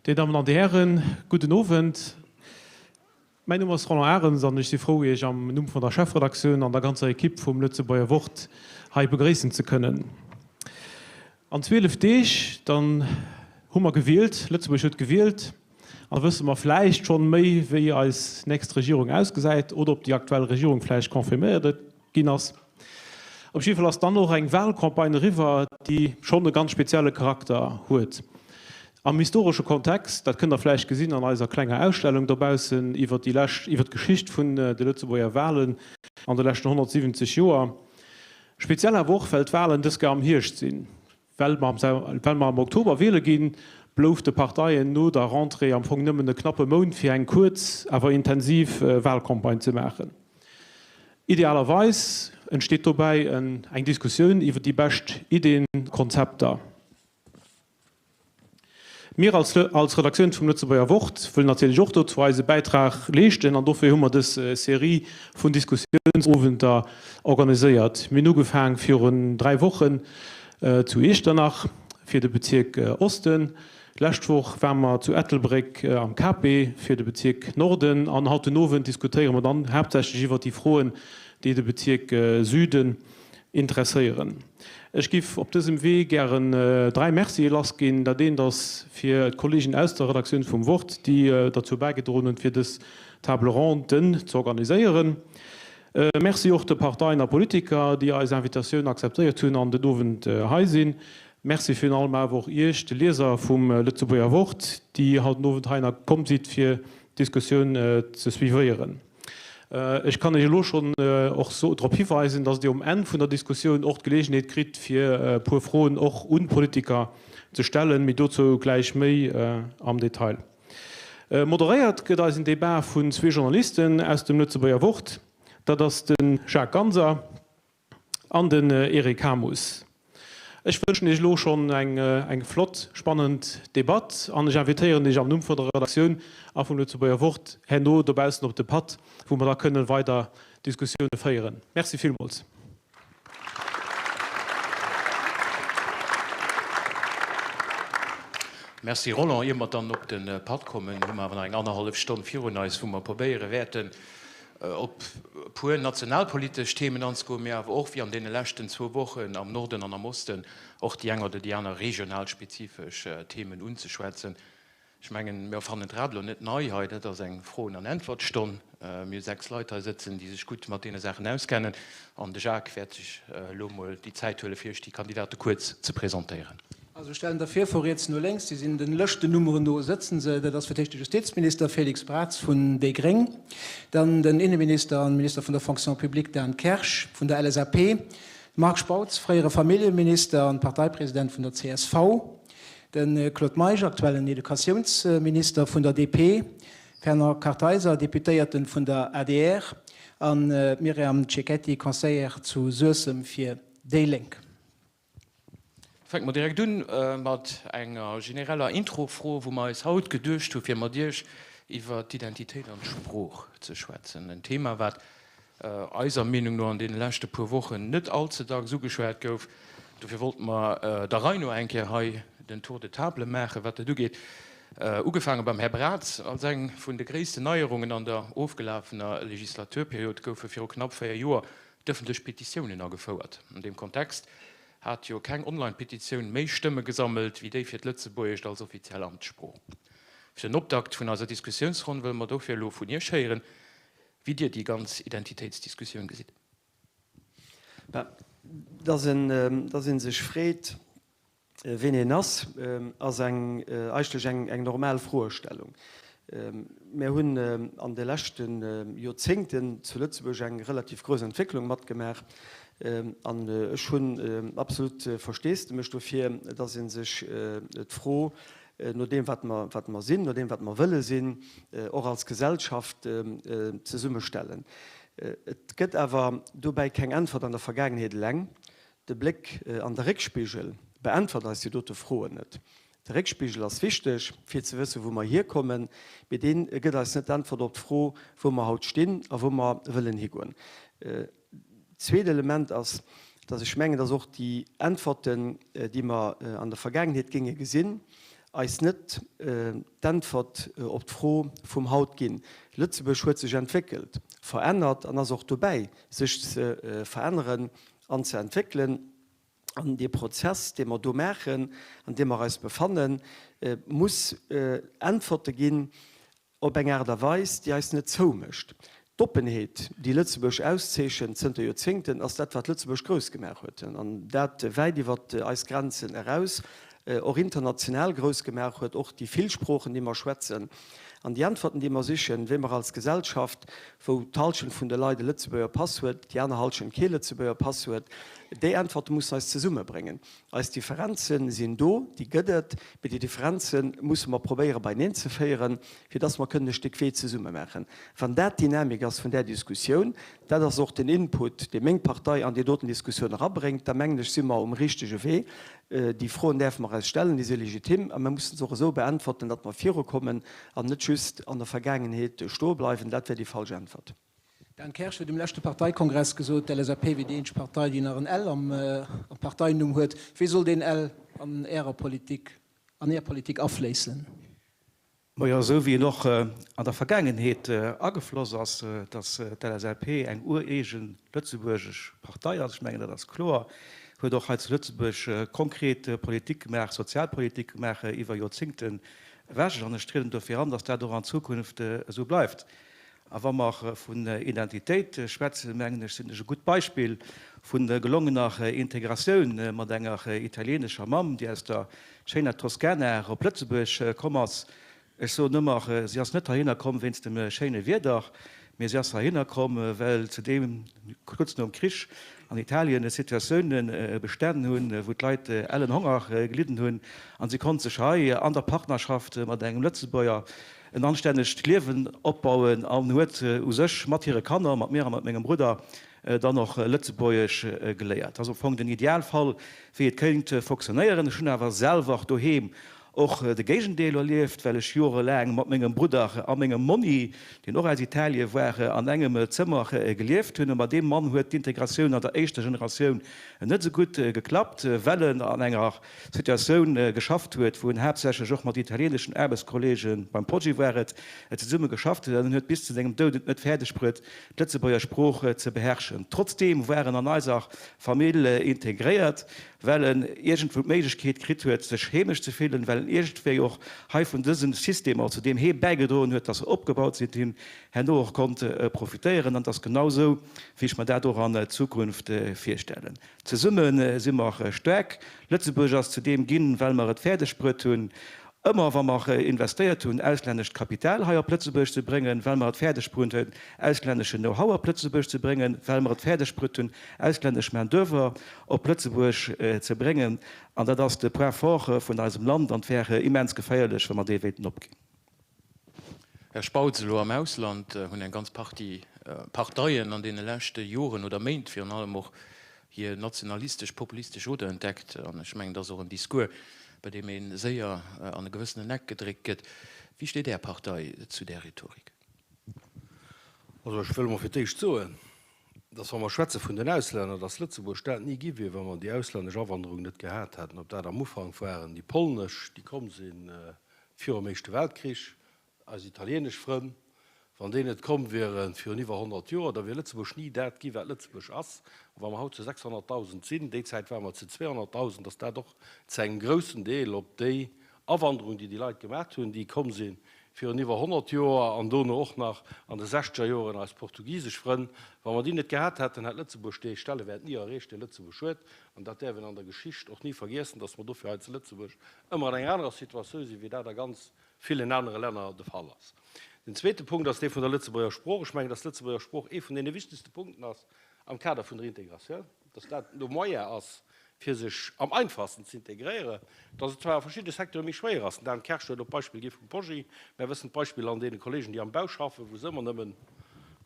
Dir Dammen an Dir Hären, gudden Owend. Mäin Numm ass Roland Arens an ech si frou, Iech am Numm vun der Chefredaktioun an der ganzer Ekipp vum Lëtzebuerger Wort hei begréissen ze kënnen. An 12 Deeg, dann hu mer gewielt, Lëtzebuerg huet gewielt, an da wësse mer vläicht schonn méi, wéi eis nächst Regierung ausgesäit oder ob déi aktuell Regierung vläicht confirméiert ginn ass. Op jidde Fall ass dann och eng Wahlcampagne eriwwer, déi schonn e ganz spezielle Charakter huet. Am historesche Kontext, dat kënnt Der vläicht gesinn an eiser klenger Ausstellung dobaussen iwwer déi lescht, iwwer d'Geschicht vun de Lëtzebuerger Wahlen an de leschten 170 Joer. Speziell awer och, well d'Wahlen dës Kéier am Hierscht sinn. Well mer am Oktober wiele ginn, blouf de Parteien no der Rentrée am Fong nëmmen e knappe Mount fir eng kuerz, awer intensiv Wahlcampagne ze maachen. Idealerweis entsteet dobäi eng Diskussioun iwwer déi bescht Iddien, Konzepter. Mir als Redaktioun vum Lëtzebuerger Wort wëllen natierlech och dozou eise Bäitrag leeschten an dofir hu mer dës Serie vun Diskussiounsowenter organiséiert. Mir hunn ugefaang virun 3 Wochen zu Iechternach fir de Bezierk Osten, d'lescht Woch ware mer zu Ettelbréck am KP fir de Bezierk Norden an haut den Owend diskutéiere mer dann haaptsächlech iwwert déi Froen, déi de Bezierk Süden Interesséieren. Ech giff op dësem Wee gären 3 Mercië lassginn. Dat eent ass fir d'Kollegen aus der Redaktioun vum Wort, déi derzou bäigedroen hunn, fir dës Table ronde ze organiséieren. Merci och de Parteien a Politiker, déi eis Invitatioun akzeptéiert hunn an den Owend hei sinn. Merci virun allem awer och Iech, de Lieser vum Lëtzebuerger Wort, déi haut den Owend heihinner komm sidd, fir d'Diskussioun ze suivéieren. Ech kann Iech elo schonn och drop hiweisen, dass Dir um Enn vun der Diskussioun och d'Geleegenheet kritt, fir e puer Froen och un d'Politiker ze stellen. Mee dozou gläich méi am Detail. Moderéiert gëtt eisen Debat vun zwee Journalisten aus dem Lëtzebuerger Wort. Dat ass de Jacques Ganser. An den Eric Hamus. Ech wënschen Iech elo schonn eng flott, spannend Debatt an ech invitéieren Iech am Numm vun der Redaktioun a vum Lëtzebuerger Wort herno dobaussen op de Patt, wou mer da kënnen weider Diskussioune féieren. Merci villmools. Merci Roland. Ier mer dann op de Patt kommen, hu mer awer nach eng annerhallef Stonn virun eis, wou mer probéiere wäerten, op e puer nationalpolitesch Themen anzegoen, mee awer och, wéi an deene leschten zwou Wochen am Norden an am Osten, och déi eng oder déi aner regional spezifesch Themen unzeschwätzen. Ech mengen, mir erfannen d'Rad elo net nei hei, dat ass eng Froen an Äntwertstonn. Mir hu sechs Leit hei sëtzen, déi sech gutt mat deene Saachen auskennen, an de Jacques wäert sech elo emol déi Zäit huelen, fir Iech déi Kandidate kuerz ze presentéieren. Also ech stellen der vir, vu riets no lénks, déi sinn den Lëschtennummeren no sëtzen se, dat ass fir d'éischt de Justizminister Félix Braz vun déi gréng, dann den Inneminister an Minister vun der Fonction publique Dan Kersch vun der LSAP, de Marc Spautz, fréiere Familljeminister an Parteipresident vun der csv, de Claude Meisch, aktuellen Educatiounsminister vun der DP, Fernand Kartheiser, Deputéierten vun der adr an d'Myriam Cecchetti, Conseillère zu Suessem fir déi Lénk. Fänke mer direkt un mat enger genereller Introfro, wou mer eis haut geduecht hu fir mat Iech iwwer d'Identitéit an d'Sprooch ze schwätzen. En Thema, wat eiser Meenung no an deene leschte puer Wochen net all ze dacks ugeschwat gouf. Dofir wollte mer der Rei no eng Kéier hei den Tour de table maachen, wat dat ugeet. Ugefaange beim Här Braz. Als eng vun de gréissten Neierungen an der ofgelafener Legislaturperiod goufe viru knapp 4 Joer d'ëffentlech Petitiounen agefouert. An deem Kontext hat jo keng Online-Petitioun méi Stëmme gesammelt wéi déi fir d'Lëtzebuergescht als offiziell Amtssprooch. Fir den Optakt vun eiser Diskussiounsronn wëlle mer dofir elo vun Iech héieren, wéi Dir déi ganz Identitéitsdiskussioun gesitt. Ben, dass een sech freet, Ween een ass, ass eng eigentlech eng normal Froestellung. Mär hunn an de leschte Joerzéngten zu Lëtzebuerg eng relativ grouss Entwécklung matgemaach an ech hunn absolut Versteesdemech dofir, datt ee sech d'Fro no deem wat mer wat mer sinn, no deem wat mer wëlle sinn, och als Gesellschaft zesummestellen. Et gëtt awer dobäi keng Äntwert an der Vergaangenheet eleng. De Bléck an de Réckspigel beäntwert eis déi dote Froen net. De Réckspigel ass wichteg, fir ze wëssen, wou mer hierkommen, mee dee gëtt eis net d'Äntwert op d'Fro, wou mer haut stinn a wou mer wëllen higoen. Zweet Element ass, dass ech mengen, dass och déi Äntwerten, déi mer an der Vergaangenheet géinge gesinn. eis net d'Äntwert op d'Fro vum haut ginn. Lëtzebuerg huet sech entwéckelt, verännert an ass och dobäi, sech ze veränneren an ze entwéckelen. An dee Prozess, dee mer do maachen, an deem mer eis befannen, muss Äntwerte ginn op eng Aart a Weis, déi eis net zoumécht. D'Oppenheet, déi Lëtzebuerg auszeechent zënter Joerzéngten, ass dat, wat Lëtzebuerg grouss gemaach huet, an dat wäit iwwer eis Grenzen eraus, och international grouss gemaach huet, och déi vill Sproochen, déi mer schwätzen. An déi Äntwerten, déi mer sichen, wéi mer als Gesellschaft, wou d'Halschent vun de Leit e Lëtzebuerger Pass huet, déi aner Halschent kee Lëtzebuerger Pass huet, déi Äntwerte mussen eis zesummebréngen. Eis Differenze sinn do, déi gëtt et, mee déi Differenze musse mer probéiere beieneen ze féieren, fir dass mer kënnen e Stéck Wee zesumme maachen. Wann dat d'Dynamik ass vun där Diskussioun, dat ass och den Input, dee meng Partei an déi doten Diskussioun erabréngt, da mengen ech, si mer um richtege Wee. Déi Froen däerfe mer eis stellen, déi si legitim a mer mussen se och esou beäntwerten, datt mer virukommen an net just an der Vergaangenheet stoe bleiwen. Dat wär déi falsch Äntwert. Dan Kersch huet um leschte Parteikongress gesot, d'LSAP wier déi eenzeg Partei, déi nach en L am Parteinumm huet. Wéi soll deen L an Ärer Politik, an Är Politik afléissen? Majo, esou wéi en och an der Vergaangenheet agefloss ass, datt d'LSAP eng ureege lëtzebuergesch Partei ass, ech mengen dat ass kloer, huet och hei zu Lëtzebuerg konkret Politik gemaach, Sozialpolitik gemaach iwwer Joerzingten ewech an ech trieden dofir an, datt dat och an Zukunft esou bleift. A wa mer vun Identitéit schwätzen, mengen ech, sinn ech e gutt Beispill vu gelongener Integratioun mat enger italienescher Mamm, déi aus der schéiner Toskana op Lëtzebuerg komm ass. Ech soen ëmmer, si ass net heihinner komm wéinst dem schéine Wieder, mee si ass heihinner komm, well zu deem, kuerz nom Krich an Italien, Situatioune bestanen hunn, wou d'Leit ellen Honger gelidden hunn. A si konnt sech hei an der Partnerschaft mat engem Lëtzebuerger en anstännegt Liewen opbauen an huet u sech mat hire Kanner, mat mir a mat mengem Brudder, dann och Lëtzebuergesch geléiert. Dat ass am Fong den Idealfall, wéi et kéint fonctionnéieren. Ech hunn awer selwer doheem och de Géigendeel erlieft, well ech jorelaang mat mengem Brudder a mengem Monni, deen och aus Italie war, an engem Zëmmer gelieft hunn. A bei deem Mann huet d'Integratioun an der éischter Generatioun net esou gutt geklappt, well en an enger Situatioun geschafft huet, wou en haaptsächlech och mat italieeneschen Aarbechtskolleegen, beim Poggi war et, zesumme geschafft huet an en huet bis zu sengem Doud et net fäerdeg bruet, d'Lëtzebuerger Sprooch ze beherrschen. Trotzdeem war en an eiser Famill integréiert, well en iergendwou d'Méiglechkeet kritt huet, sech heemesch ze fillen, well en iergendwéi och hei vun dëse Systemer, zu deem hee bäigedroen huet, dass se opgebaut sinn, hien herno och konnt profitéieren. An et ass genau esou, wéi ech mer dat och an Zukunft virstellen. Zesumme si mer staark. Lëtzebuerg ass zu deem ginn, well mer et fäerdeg bruet hunn, ëmmer wa mer investéiert hunn, auslännescht Kapital hei op Lëtzebuerg ze bréngen, well mer et fäerdeg bruet hunn, auslänneschen Know-how op Lëtzebuerg ze bréngen, well mer et fäerdeg bruet hunn, auslännesch Main d'oeuvre op Lëtzebuerg ze bréngen. An dat ass de Point fort vun eisem Land an et wär immens geféierlech, wa mer dee wéilten opginn. Här Spautz, elo am Ausland hunn eng ganz Partie Parteien an deene leschte Joren oder Méint virun allem och hir nationalistesch, populistesch Oder entdeckt. An ech mengen, dat ass och en Discours, bei deem ee séier an e gewëssenen Eck gedréckt gëtt. Wéi steet Är Partei zu där Rhetorik? Also ech wëll emol fir d'éischt soen, dass wa mer schwätze vun den Auslänner, dass Lëtzebuerg dat ni gi wier, wa mer déi auslännesch Awanderung net gehat hätten, ob dat am Ufank waren déi polnesch, déi komm sinn, Virum Éischte Weltkrich, eis italienesch Frënn, wann déi net komm wiere virun iwwer 100 Joer, da wier Lëtzebuerg ni dat gi wat Lëtzebuerg ass. A wa mer haut zu 600.000 sinn, déi Zäit ware mer zu 200.000, ass dat och zu engem groussen Deel op déi Awanderung, déi déi Leit gemat hunn, déi komm si virun iwwer 100 Joer an dono och nach an de sechzeger Joren eis portugisesch Frënn. Wa mer déi net gehat hätten, hätt Lëtzebuerg dee Stellewäert ni erreecht, dee Lëtzebuerg huet. An dat däerf een an der Geschicht och ni vergiessen, datt mer dofir hei zu Lëtzebuerg ëmmer an enger anerer Situatioun sinn, wéi dat a ganz villen anere Länner de Fall ass. Den zweete Punkt ass dee vun der Lëtzebuerger Sprooch. Ech mengen, dass d'Lëtzebuerger Sprooch ee vun deene wichtegste Punkten ass am Kader vun der Integratioun, dass dat de Moyen ass, fir sech am einfachsten ze integréieren, dass et zwar a verschiddene Secteure méi schwéier ass. Den Dan Kersch huet och d'Beispill gi vum Poggi. Mär wëssen d'Beispiller an deene Kollegen, déi am Bau schaffen, wou se ëmmer nëmmen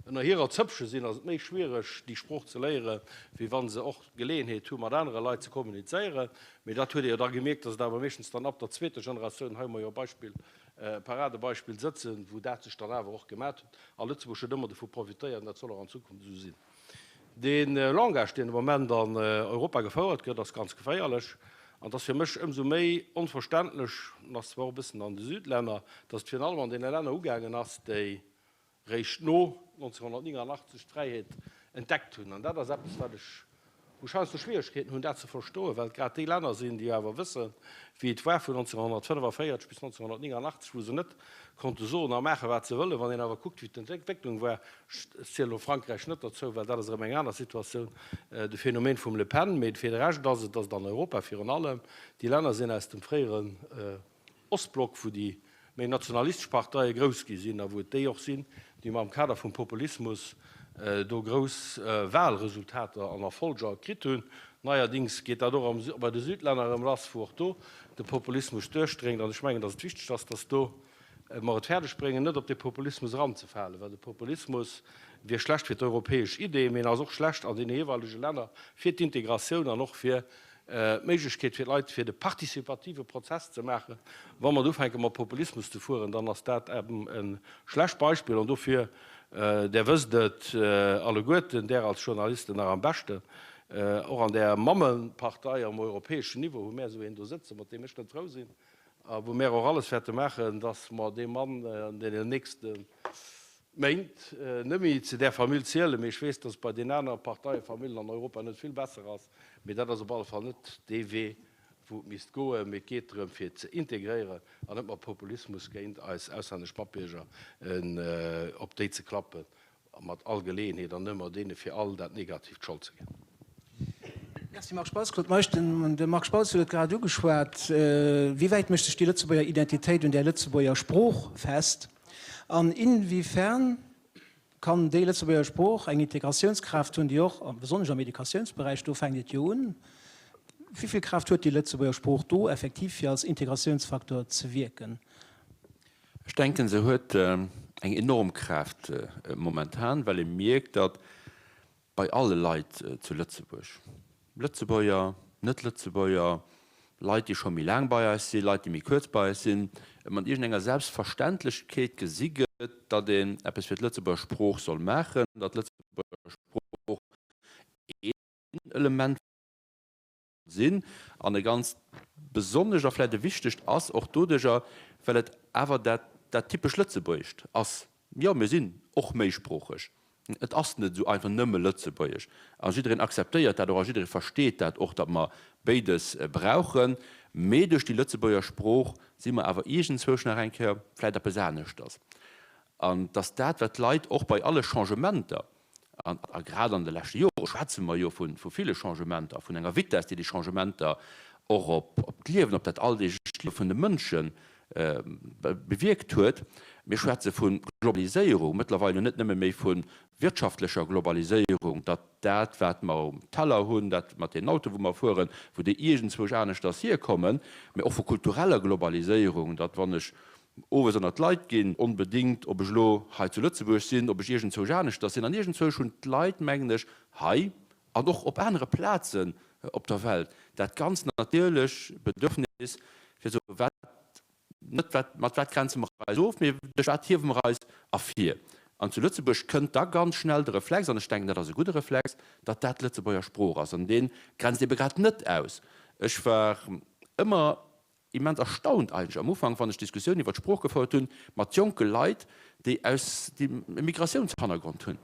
ënner hirer Zëppche sinn, ass et méi schwiereg, déi Sprooch ze léieren, wéi wa se och d'Geleeënheet hu mat anere Leit ze kommunizéieren. Mee dat huet ee jo da gemierkt, dass et awer meeschtens dann ab der zweeter Generatioun, hei hu mer jo e Beispill, e Paradebeispill sëtzen, wou dat sech dann awer och gemat huet. A Lëtzebuerg huet ëmmer dovu profitéiert an dat soll och an Zukunft esou sinn. Dee Langage, deen de Moment an Europa gefouert gëtt, ass ganz geféierlech. An et ass fir mech ëmsou méi onverständlech, an ass zwar och e bëssen an de Südlänner, datt et virun allem an deene Länner ugaangen ass, déi réischt no 1989 d'Fräiheet entdeckt hunn. An dat ass eppes, wat ech, wou ech heiansdo Schwieregkeeten hunn, dat ze verstoen, well et grad déi Länner sinn, déi awer wëssen, wéi et war vun 1945 bis 1989, wou se net konnte soen a maachen, wat se wëllen. Wann een awer kuckt, wéi d'Entwécklung war, ech zielen elo Frankräich net dozou, well dat ass erëm eng aner Situatioun, de Phänomen vum Le Pen, mee fir de Rescht ass et, datt et an Europa virun allem déi Länner sinn aus dem fréieren Ostblock, wou déi méi nationalistesch Parteie grouss gi sinn a wou et déi och sinn, déi am Kader vum Populismus do grouss Wahlresultater an Erfolger kritt hunn. Neierdings geet dat och bei de Südlänner erëm lass, wou och do de Populismus duerchdréngt. An ech mengen, datt et wichteg ass, datt do mer et fäerdeg bréngen, net op dee Populismus eranzefalen, well de Populismus wier schlecht fir d'europäesch Idee, mee en ass och schlecht an deene jeeweilege Länner fir d'Integratioun an och fir d'Méiglechkeet fir d'Leit, fir de participative Prozess ze maachen. Wa mer ufänke mat Populismus ze fueren, dann ass dat eben e schlecht Beispill. An dofir, Där wësst et alleguerten, Där als Journalisten nach am beschten, och an där Mammepartei am europäeschen Niveau hu mär esou een do sëtzen, mat deem ech net frou sinn a wou mär och alles wäerte maachen, datt mer dee Mann an deenen nächste Méint net méi zu där Famill zielen, mee ech weess, datt et bei den anere Parteiefamillen an Europa net vill besser ass. Mee dat ass op alle Fall net dee Wee, wou et misst goen. Mee et geet drëm, fir ze integréieren an net mat Populismus géint eis auslännesch Matbierger op déi ze klappen, mat all Geleeënheet an ëmmer deene fir all dat Negatiivt d'Schold ze ginn. Merci Marc Spautz. Claude Meisch, de Marc Spautz huet et grad ugeschwat, Wéi wäit mécht sech déi Lëtzebuerger Identitéit un där Lëtzebuerger Sprooch fest? An inwiefern kann déi Lëtzebuerger Sprooch eng Integratiounskraaft hunn, déi och, a besonnesch am Educatiounsberäich, do fänkt et jo un, wéi vill Kraaft huet déi Lëtzebuerger Sprooch do effektiv fir als Integratiounsfaktor ze wierken? Ech denken, se huet eng enorm Kraaft momentan, well ee mierkt, datt bei alle Leit zu Lëtzebuerg, Lëtzebuerger, Net-Lëtzebuerger, Leit, déi scho méi laang bei eis sinn, Leit, déi méi kuerz bei eis sinn, et mat iergendenger Selbstverständlechkeet gesi gëtt, datt een eppes fir d'Lëtzebuerger Sprooch soll maachen, datt d'Lëtzebuerger Sprooch een Element sinn an e ganz besonnescht a vläicht e wichtegt ass, och doduerjer, well et awer dat dat typesch Lëtzebuergescht ass. Jo, mir sinn och méisproocheg, et ass net esou einfach nëmme Lëtzebuergesch a jiddereen akzeptéiert dat och a jidderee versteet dat och, datt mer béides brauchen, mee duerch déi Lëtzebuerger Sprooch si mer awer iergendzwousch nach eng Kéier vläicht eppes aneschters an et ass dat, wat d'Leit och bei alle Changementer, A grad an de leschte Jore schwätze mer jo vu ville Changementer, vun enger Vitess, déi déi Changementer och op d'Liewen, op dat alldeeglecht Liewe vun de Mënsche bewierkt huet. Mir schwätze vu Globaliséierung, mëttlerweil jo net nëmme méi vu wirtschaftlecher Globaliséierung, datt dat, wat mer um Teller hunn, dat mat deenen Autoen, wou mer fueren, wou déi iergendzwousch aneschters hierkommen, mä och vu kultureller Globaliséierung, datt wann ech owes ënnert d'Leit ginn, onbedéngt, ob ech elo hei zu Lëtzebuerg sinn, ob ech iergendzwousch aneschters sinn. An iergendzwousch hunn d'Leit, mengen ech, hei an och op anere Plazen op der Welt dat ganz natierlech Bedürfnis, fir ze soen, wat, net wat, mat wat grenze mer eis of, mee duerch wat hiewe mer eis ervir. An zu Lëtzebuerg kënnt da ganz schnell de Reflex, an ech denken, dat ass e gudde Reflex, datt dat d'Lëtzebuerger Sprooch ass. An dee grenzt ebe grad net aus. Ech war ëmmer immens erstaunt eigentlech am Ufank, wann ech Diskussioun iwwer d'Sprooch gefouert hunn mat jonke Leit, déi aus, déi e Migratiounshannergrond hunn.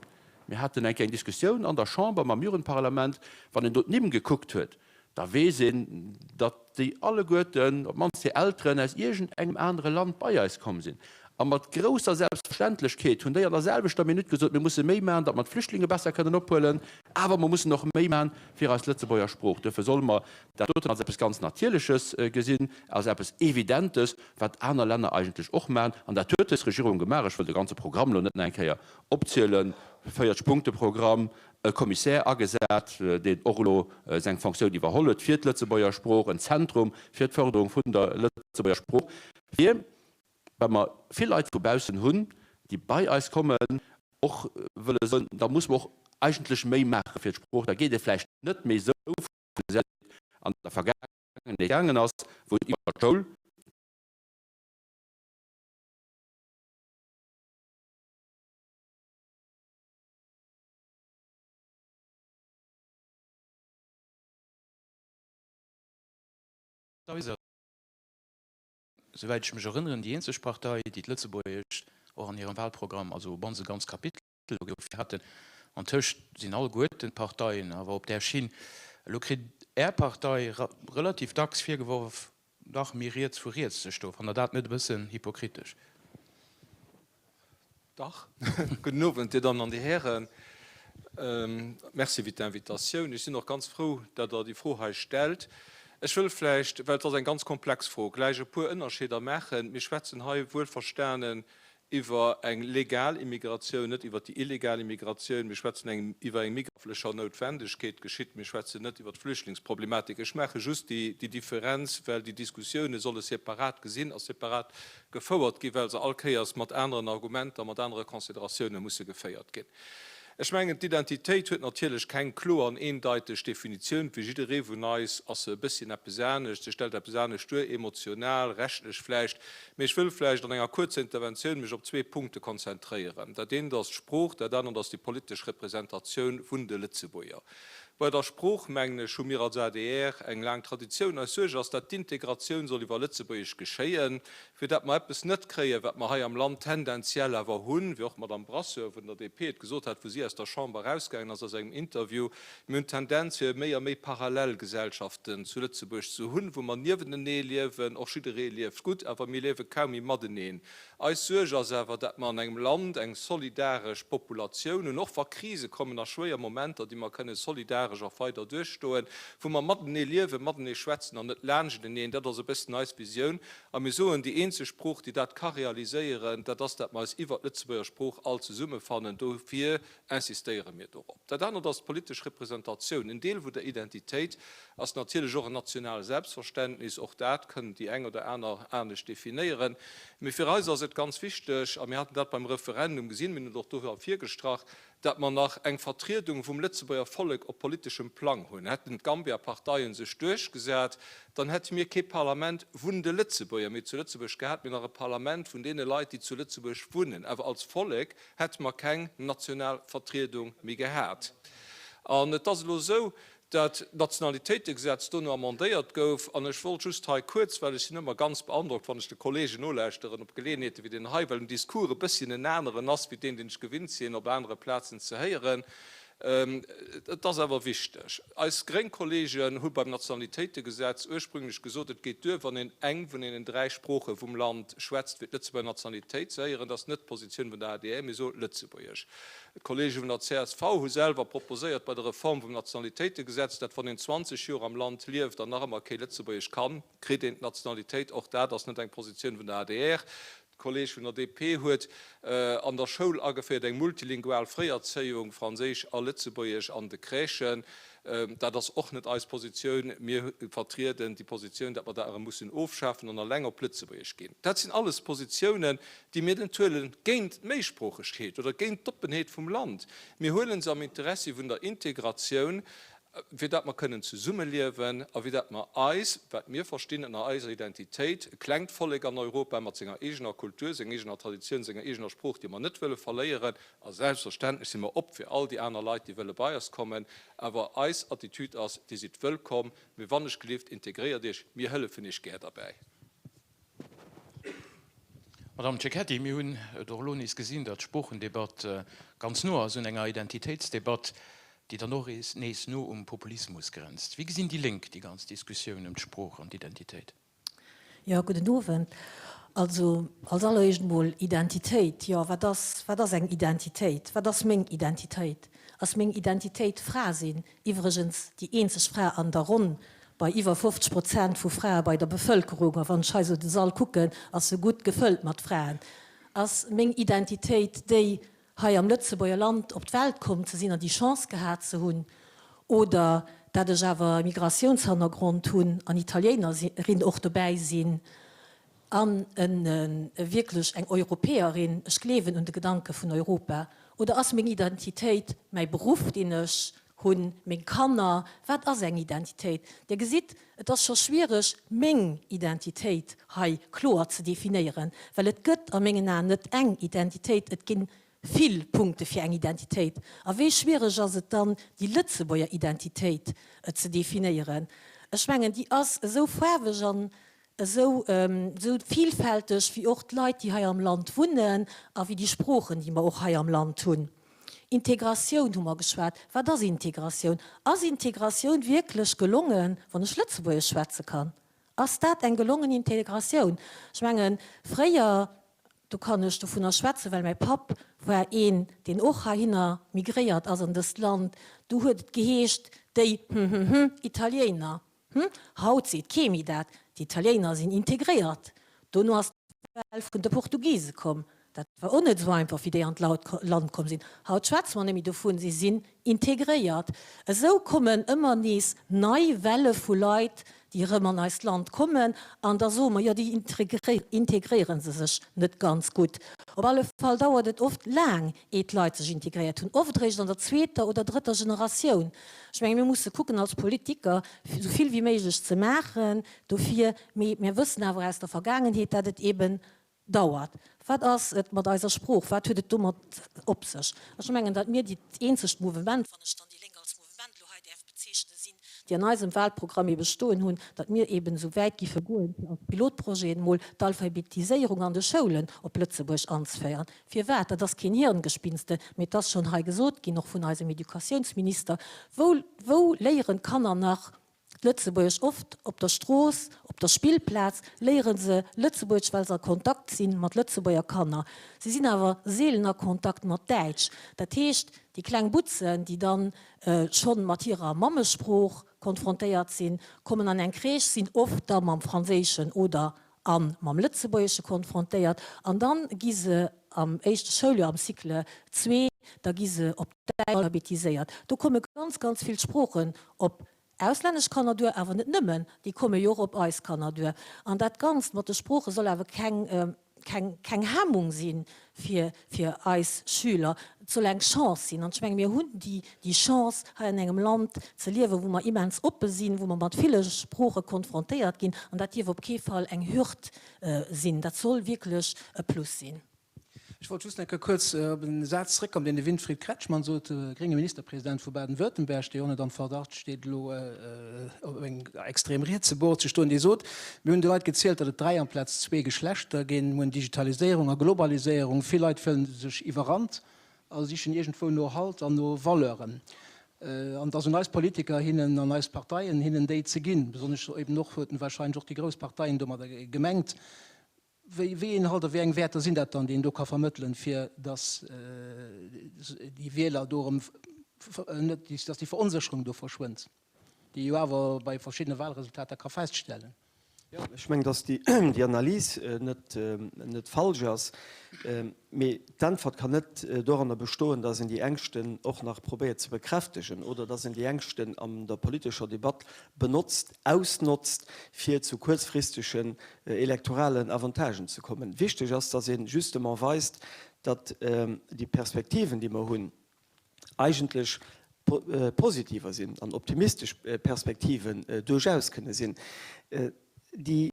Mir haten eng Kéier eng Diskussioun an der Chamber mam Jugendparlament, wann een do d'Nimm gekuckt huet, da weess een, datt déi alleguerten, op d'mannst hir Elteren, aus iergendengem anere Land bei eis komm sinn. A mat grousser Selbstverständlechkeet hunn déi an der selwechter Minutt gesot, mir musse méi maachen, datt mer d'Flüchtlinge besser kënnen ophuelen, awer mer mussen och méi maachen fir eis Lëtzebuerger Sprooch. Duerfir solle mer dat doten als eppes ganz Natierleches gesinn, als eppes Evidentes, wat aner Länner eigentlech och maachen. An dat huet dës Regierung gemaach. Ech wëll de ganze Programm elo net nach eng Kéier opzielen, 40-Punkte-Programm, e Kommissär agesat, deen och elo seng Fonctioun iwwerholl huet fir d'Lëtzebuerger Sprooch, en Zentrum fir d'Förderung vun der Lëtzebuerger Sprooch, fir well mer vill Leit vu baussen hunn, déi bei eis kommen, och wëlle soen, da muss mer och eigentlech méi maache fir d'Sprooch. Da geet ee vläicht net méi esou vun wéi et an der Vergaangenheet gaangen ass, wou et iwwer d'Schoul. Souwäit ech mech erënneren, déi eenzeg Partei, déi d'Lëtzebuergescht och an hirem Wahlprogramm, also op mannst e ganzt Kapitel dofir haten. Antëscht sinn alleguerten d'Parteien awer op där Schinn. Elo kritt Är Partei relativ dacks virgeworf, dach méi riets vu riets ze stoen. Fannt Der dat net e bëssen hypokritesch? Dach. Gudden Owend, Dir Dammen an Dir Hären. Merci fir d'Invitatioun. Ech sinn och ganz frou, datt Der déi Fro hei stellt. Ech wëll vläicht, well et ass eng ganz komplex Fro, gläich e puer Ënnerscheeder maachen. Mir schwätzen hei wuelverstanen iwwer eng legal Immigratioun, net iwwer déi illegal Immigratioun. Mir schwätzen eng iwwer eng migraflecher Noutwendegkeet geschitt. Mir schwätzen net iwwer d'Flüchtlingsproblematik. Ech maache just déi Differenz, well déi Diskussioune solle separat gesinn a separat gefouert ginn, well se all Kéiers mat aneren Argumenter, mat anere Consideratioune musse geféiert ginn. Ech mengen, d'Identitéit huet natierlech keng kloer an eendeiteg Definitioun. Fir jidderee vun eis ass se e bësschen eppes anescht, se stellt eppes anescht duer, emotional, rechtlech vläicht. Mee ech wëll vläicht an enger kuerzer Interventioun mech op zwee Punkte konzentréieren. Dat eent ass d'Sprooch, dat anert ass déi politesch Representatioun vun de Lëtzebuerger. Bei der Sprooch, mengen ech, hu mir als adr eng laang Traditioun. Eis Suerg ass, dat d'Integratioun soll iwwer Lëtzebuergesch geschéien, fir dat mer eppes net kréien, wat mer hei am Land tendenziell awer hunn, wéi och d'Madame Brasseur vun der DP et gesot hat, wou si aus der Chamber erausgaangen ass aus engem Interview, Mir hunn d'Tendenz, fir méi a méi Parallelgesellschaften zu Lëtzebuerg ze hunn, wou mer niewentenee liewen, och jidderee lieft gutt, awer mir liewe kaum méi mateneen. Eis Suerg ass awer, dat mer an engem Land eng solidaresch Populatioun hunn, och wa Krise kommen a schwéier Momenter, déi mer kënne solidaresch och weider duerchstoen, wou mer matenee liewen, matenee schwätzen an net laanschteneen. Dat ass e bëssen eis Visioun. A mir soen, déi eenzeg Sprooch, déi dat ka realiséieren, dat ass, dat mer eis iwwert d'Lëtzebuerger Sprooch all zesummefannen. Dofir insistéiere mir dorop. Dat anert ass d'politesch Representatioun. En Deel vu der Identitéit ass natierlech och en nationaal Selbstverständnis. Och dat kënnen déi eng oder aner anescht definéieren. Mee fir eis ass et ganz wichteg, a mir haten dat beim Referendum gesinn, mir hunn et och do ervirgestrach, dat mer nach eng Vertriedung vum Lëtzebuerger Vollek op politeschem Plang hunn. Hätten d'Gambia-Parteien sech duerchgesat, dann hätte mir kee Parlament vun de Lëtzebuerger méi zu Lëtzebuerg gehat, mee nach e Parlament vun deene Leit, déi zu Lëtzebuerg wunnen, awer als Vollek hätte mer keng national Vertriedung méi gehat. An et ass elo esou, dat d'Nationalitéitegesetz dono amendéiert gouf. An ech wollt just hei kuerz, well ech sinn ëmmer ganz beandrockt, wann ech de Kollegen nolauschteren, op Geleeënheete wéi deen hei, well den Discours e bësschen en aneren ass wéi deen, deen ech gewinnt sinn, op anere Plazen ze héieren. Et ass awer wichteg. Eis gréng Kollegen hu beim Nationalitéitegesetz ursprünglech gesot, et geet duer, wann een eng vun deenen dräi Sprooche vum Land schwätzt, fir d'Lëtzebuerger Nationalitéit ze héieren. Dat ass net d'Positioun vun der adr, mir soe Lëtzebuergesch. D'Kollege vun der csv hu selwer proposéiert bei der Reform vum Nationalitéitegesetz, dat wann een 20 Joer am Land lieft an nach ëmmer kee Lëtzebuergesch kann, kritt een d'Nationalitéit. Och dat ass net eng Positioun vun der adr. De Kolleg vun der DP huet an der Schoul ageféiert eng multilingual Fréierzéiung, Franséisch a Lëtzebuergesch an de Crèchen. Dat ass och net eis Positioun. Mir vertrieden déi Positioun, datt mer dat erëm mussen ofschafen an alleng op Lëtzebuergesch ginn. Dat sinn alles Positiounen, déi mir net huelen géint d'Méisproochegkeet oder géint d'Oppenheet vum Land. Mir huele se am Interessi vun der Integratioun. fir dat mer kënnen zesummeliewen a fir dat mer eis, wat mir verstinn ënner eiser Identitéit, e klengt Vollek an Europa mat senger eegener Kultur, senger eegener Traditioun, senger eegener Sprooch, déi mer net wëlle verléieren. A selbstverständlech si mer op fir all déi aner Leit, déi wëlle bei eis kommen. Awer eis Attitude ass, Dir sidd wëllkomm, mee wannechgelift, integréiert Iech, mir hëllefen Iech gär derbäi. Madame Cecchetti, mir hunn et och elo nees gesinn, datt d'Sproochendebatt ganz no ass un enger Identitéitsdebatt, déi dann och nees no um Populismus grenzt. Wéi gesinn déi Lénk déi ganz Diskussioun ëm d'Sprooch an d'Identitéit? Jo, gudden Owend. Also als alleréischt emol Identitéit. Jo, wat ass, wat ass eng Identitéit? Wat ass meng Identitéit? Ass meng Identitéit Fra sinn? Iwwregens déi eenzeg Fra an der Ronn bei iwwer 50 Prozent vu Frae bei der Bevëlkerung, a wann ech hei sou de Sall kucken, ass se gutt gefëllt mat Fraen, ass meng Identitéit déi, hei am Lëtzebuerger Land op d'Welt komm ze sinn an déi Chance gehat ze hunn, oder dat ech awer e Migratiounshannergrond hunn an Italiéinerin och dobäi sinn an e wierklech eng Europäerin, ech gleewen un de Gedanke vun Europa, oder ass meng Identitéit mäi Beruff, deen ech hunn, meng Kanner, wat ass eng Identitéit? Dir gesitt, et ass scho schwiereg, meng Identitéit hei kloer ze definéieren, well et gëtt a mengen Aen net eng Identitéit, et ginn vill Punkte fir eng Identitéit. A wéi schwiereg ass et dann, déi Lëtzebuerger Identitéit ze definéieren? Ech mengen, déi ass esou faarweg an esou esou vielfälteg wéi och d'Leit, déi hei am Land wunnen a wéi déi Sproochen, déi mer och hei am Land hunn. Integratioun hu mer geschwat. Wat ass Integratioun? Ass Integratioun wierklech gelongen, wann ech Lëtzebuergesch schwätze kann? Ass dat eng gelongen Integratioun? Ech mengen, fréier, do kann ech dovunner schwätzen, well mäi Papp war een, deen och heihinner migréiert ass an dëst Land, do huet et geheescht, déi hm-hm-hm Italiéiner. Hm, haut seet kee méi dat, d'Italiéiner sinn integréiert. Dono ass d'Well vun de Portugise komm. Dat war och net esou einfach, wéi déi an d'Land komm sinn. Haut schwätze mer net méi dovun, si sinn integréiert. Esou kommen ëmmer nees nei Welle vu Leit, déi erëm an eist Land kommen, an da soe mer, jo, déi integréiere se sech net ganz gutt. Op alle Fall dauert et oft laang, ehe d'Leit sech integréiert hunn, oft eréischt an der zweeter oder drëtter Generatioun. Ech menge mir musse kucken als Politiker, esou vill wéi méiglech ze maachen dofir, mee mir wëssen awer aus der Vergaangenheet, dat et eeben dauert. Wat ass et mat eiser Sprooch? Wat huet et domat op sech? Ech mengen, datt mir déi eenzegt Mouvement, wann ech dann déi Lénk als Mouvement elo hei däerf bezeechnen, sinn, déi an eisem Wahlprogramm ebe stoen hunn, datt mir eben esou wäit giffe goen, fir als Pilotprojet emol d'Alphabetiséierung an de Schoulen op Lëtzebuerg anzeféieren. Firwat? Dat ass keen Hirngespinste, mee et ass schonn hei gesot ginn, och vun eisem Educatiounsminister, Wou, wou léieren d'Kanner nach Lëtzebuergesch? Oft op der Strooss, op der Spillplaz léiere se Lëtzebuergesch, well se a Kontakt si mat Lëtzebuerger Kanner. Si sinn awer seelen a Kontakt mat Däitsch. Dat heescht, déi kleng Butzen, déi dann schonn mat hirer Mammesprooch konfrontéiert sinn, kommen an eng Crèche, sinn oft da mam Franséischen oder a mam Lëtzebuergesche konfrontéiert an dann gi se am éischte Schouljoer, am Cycle zwee, da gi se op Däitsch alphabetiséiert. Do komme ganz, ganz vill Sproochen op auslännesch Kanner duer, awer net nëmmen, déi komme jo och op eis Kanner duer. An dat Ganzt mat de Sprooche soll awer keng, keng, keng Hemmung si fir, fir eis Schüler. Et soll eng Chance sinn. An ech menge mir hunn déi, déi Chance, hei an engem Land ze liewen, wou mer immens oppe sinn, wou mer mat ville Sprooche konfrontéiert ginn. An dat dierf op kee Fall eng Hürd sinn. Dat soll wierklech e Plus sinn. Ech wollt just eng Kéier kuerz op e Saz zréckkommen, deen de Winfried Kretschmann sot, de grénge Ministerpresident vu Baden-Württemberg, dee jo net am Verdacht steet, elo op engem extrem rietse Bord ze stoen, dee sot, Mir hunn de Leit gezielt, datt et 3 amplaz zwee Geschlechter ginn. Mir hunn Digitaliséierung a Globaliséierung. Vill Leit fillen sech iwwerrannt a sichen iergendwou no Halt an no Valeuren. An et ass un eis Politiker hinnen an eis Parteien hinnen déi ze ginn. Besonnesch eben och, huet en wahrscheinlech och déi grouss Parteien domadder gemengt. Wéi wéi een Halt a wéi eng Wäerter sinn dat dann, déi een do ka vermëttelen, fir datt déi Wieler do erëm net, datt déi Veronsécherung do verschwënnt, déi ee jo awer bei verschiddene Wahlresultater ka feststellen? Jo, ech mengen, datt déi Analys net net falsch ass. Mee d'Äntwert kann net doranner bestoen, datt een déi Ängschten och nach probéiert ze bekräftegen oder datt een déi Ängschten an der politescher Debatt benotzt, ausnotzt, fir zu kuerzfristegen elektoralen Avantagen ze kommen. Wichteg ass, datt ee justement weist, datt déi Perspektiven, déi mer hunn, eigentlech positiver sinn an optimistesch Perspektiven duerchaus kënne sinn. Déi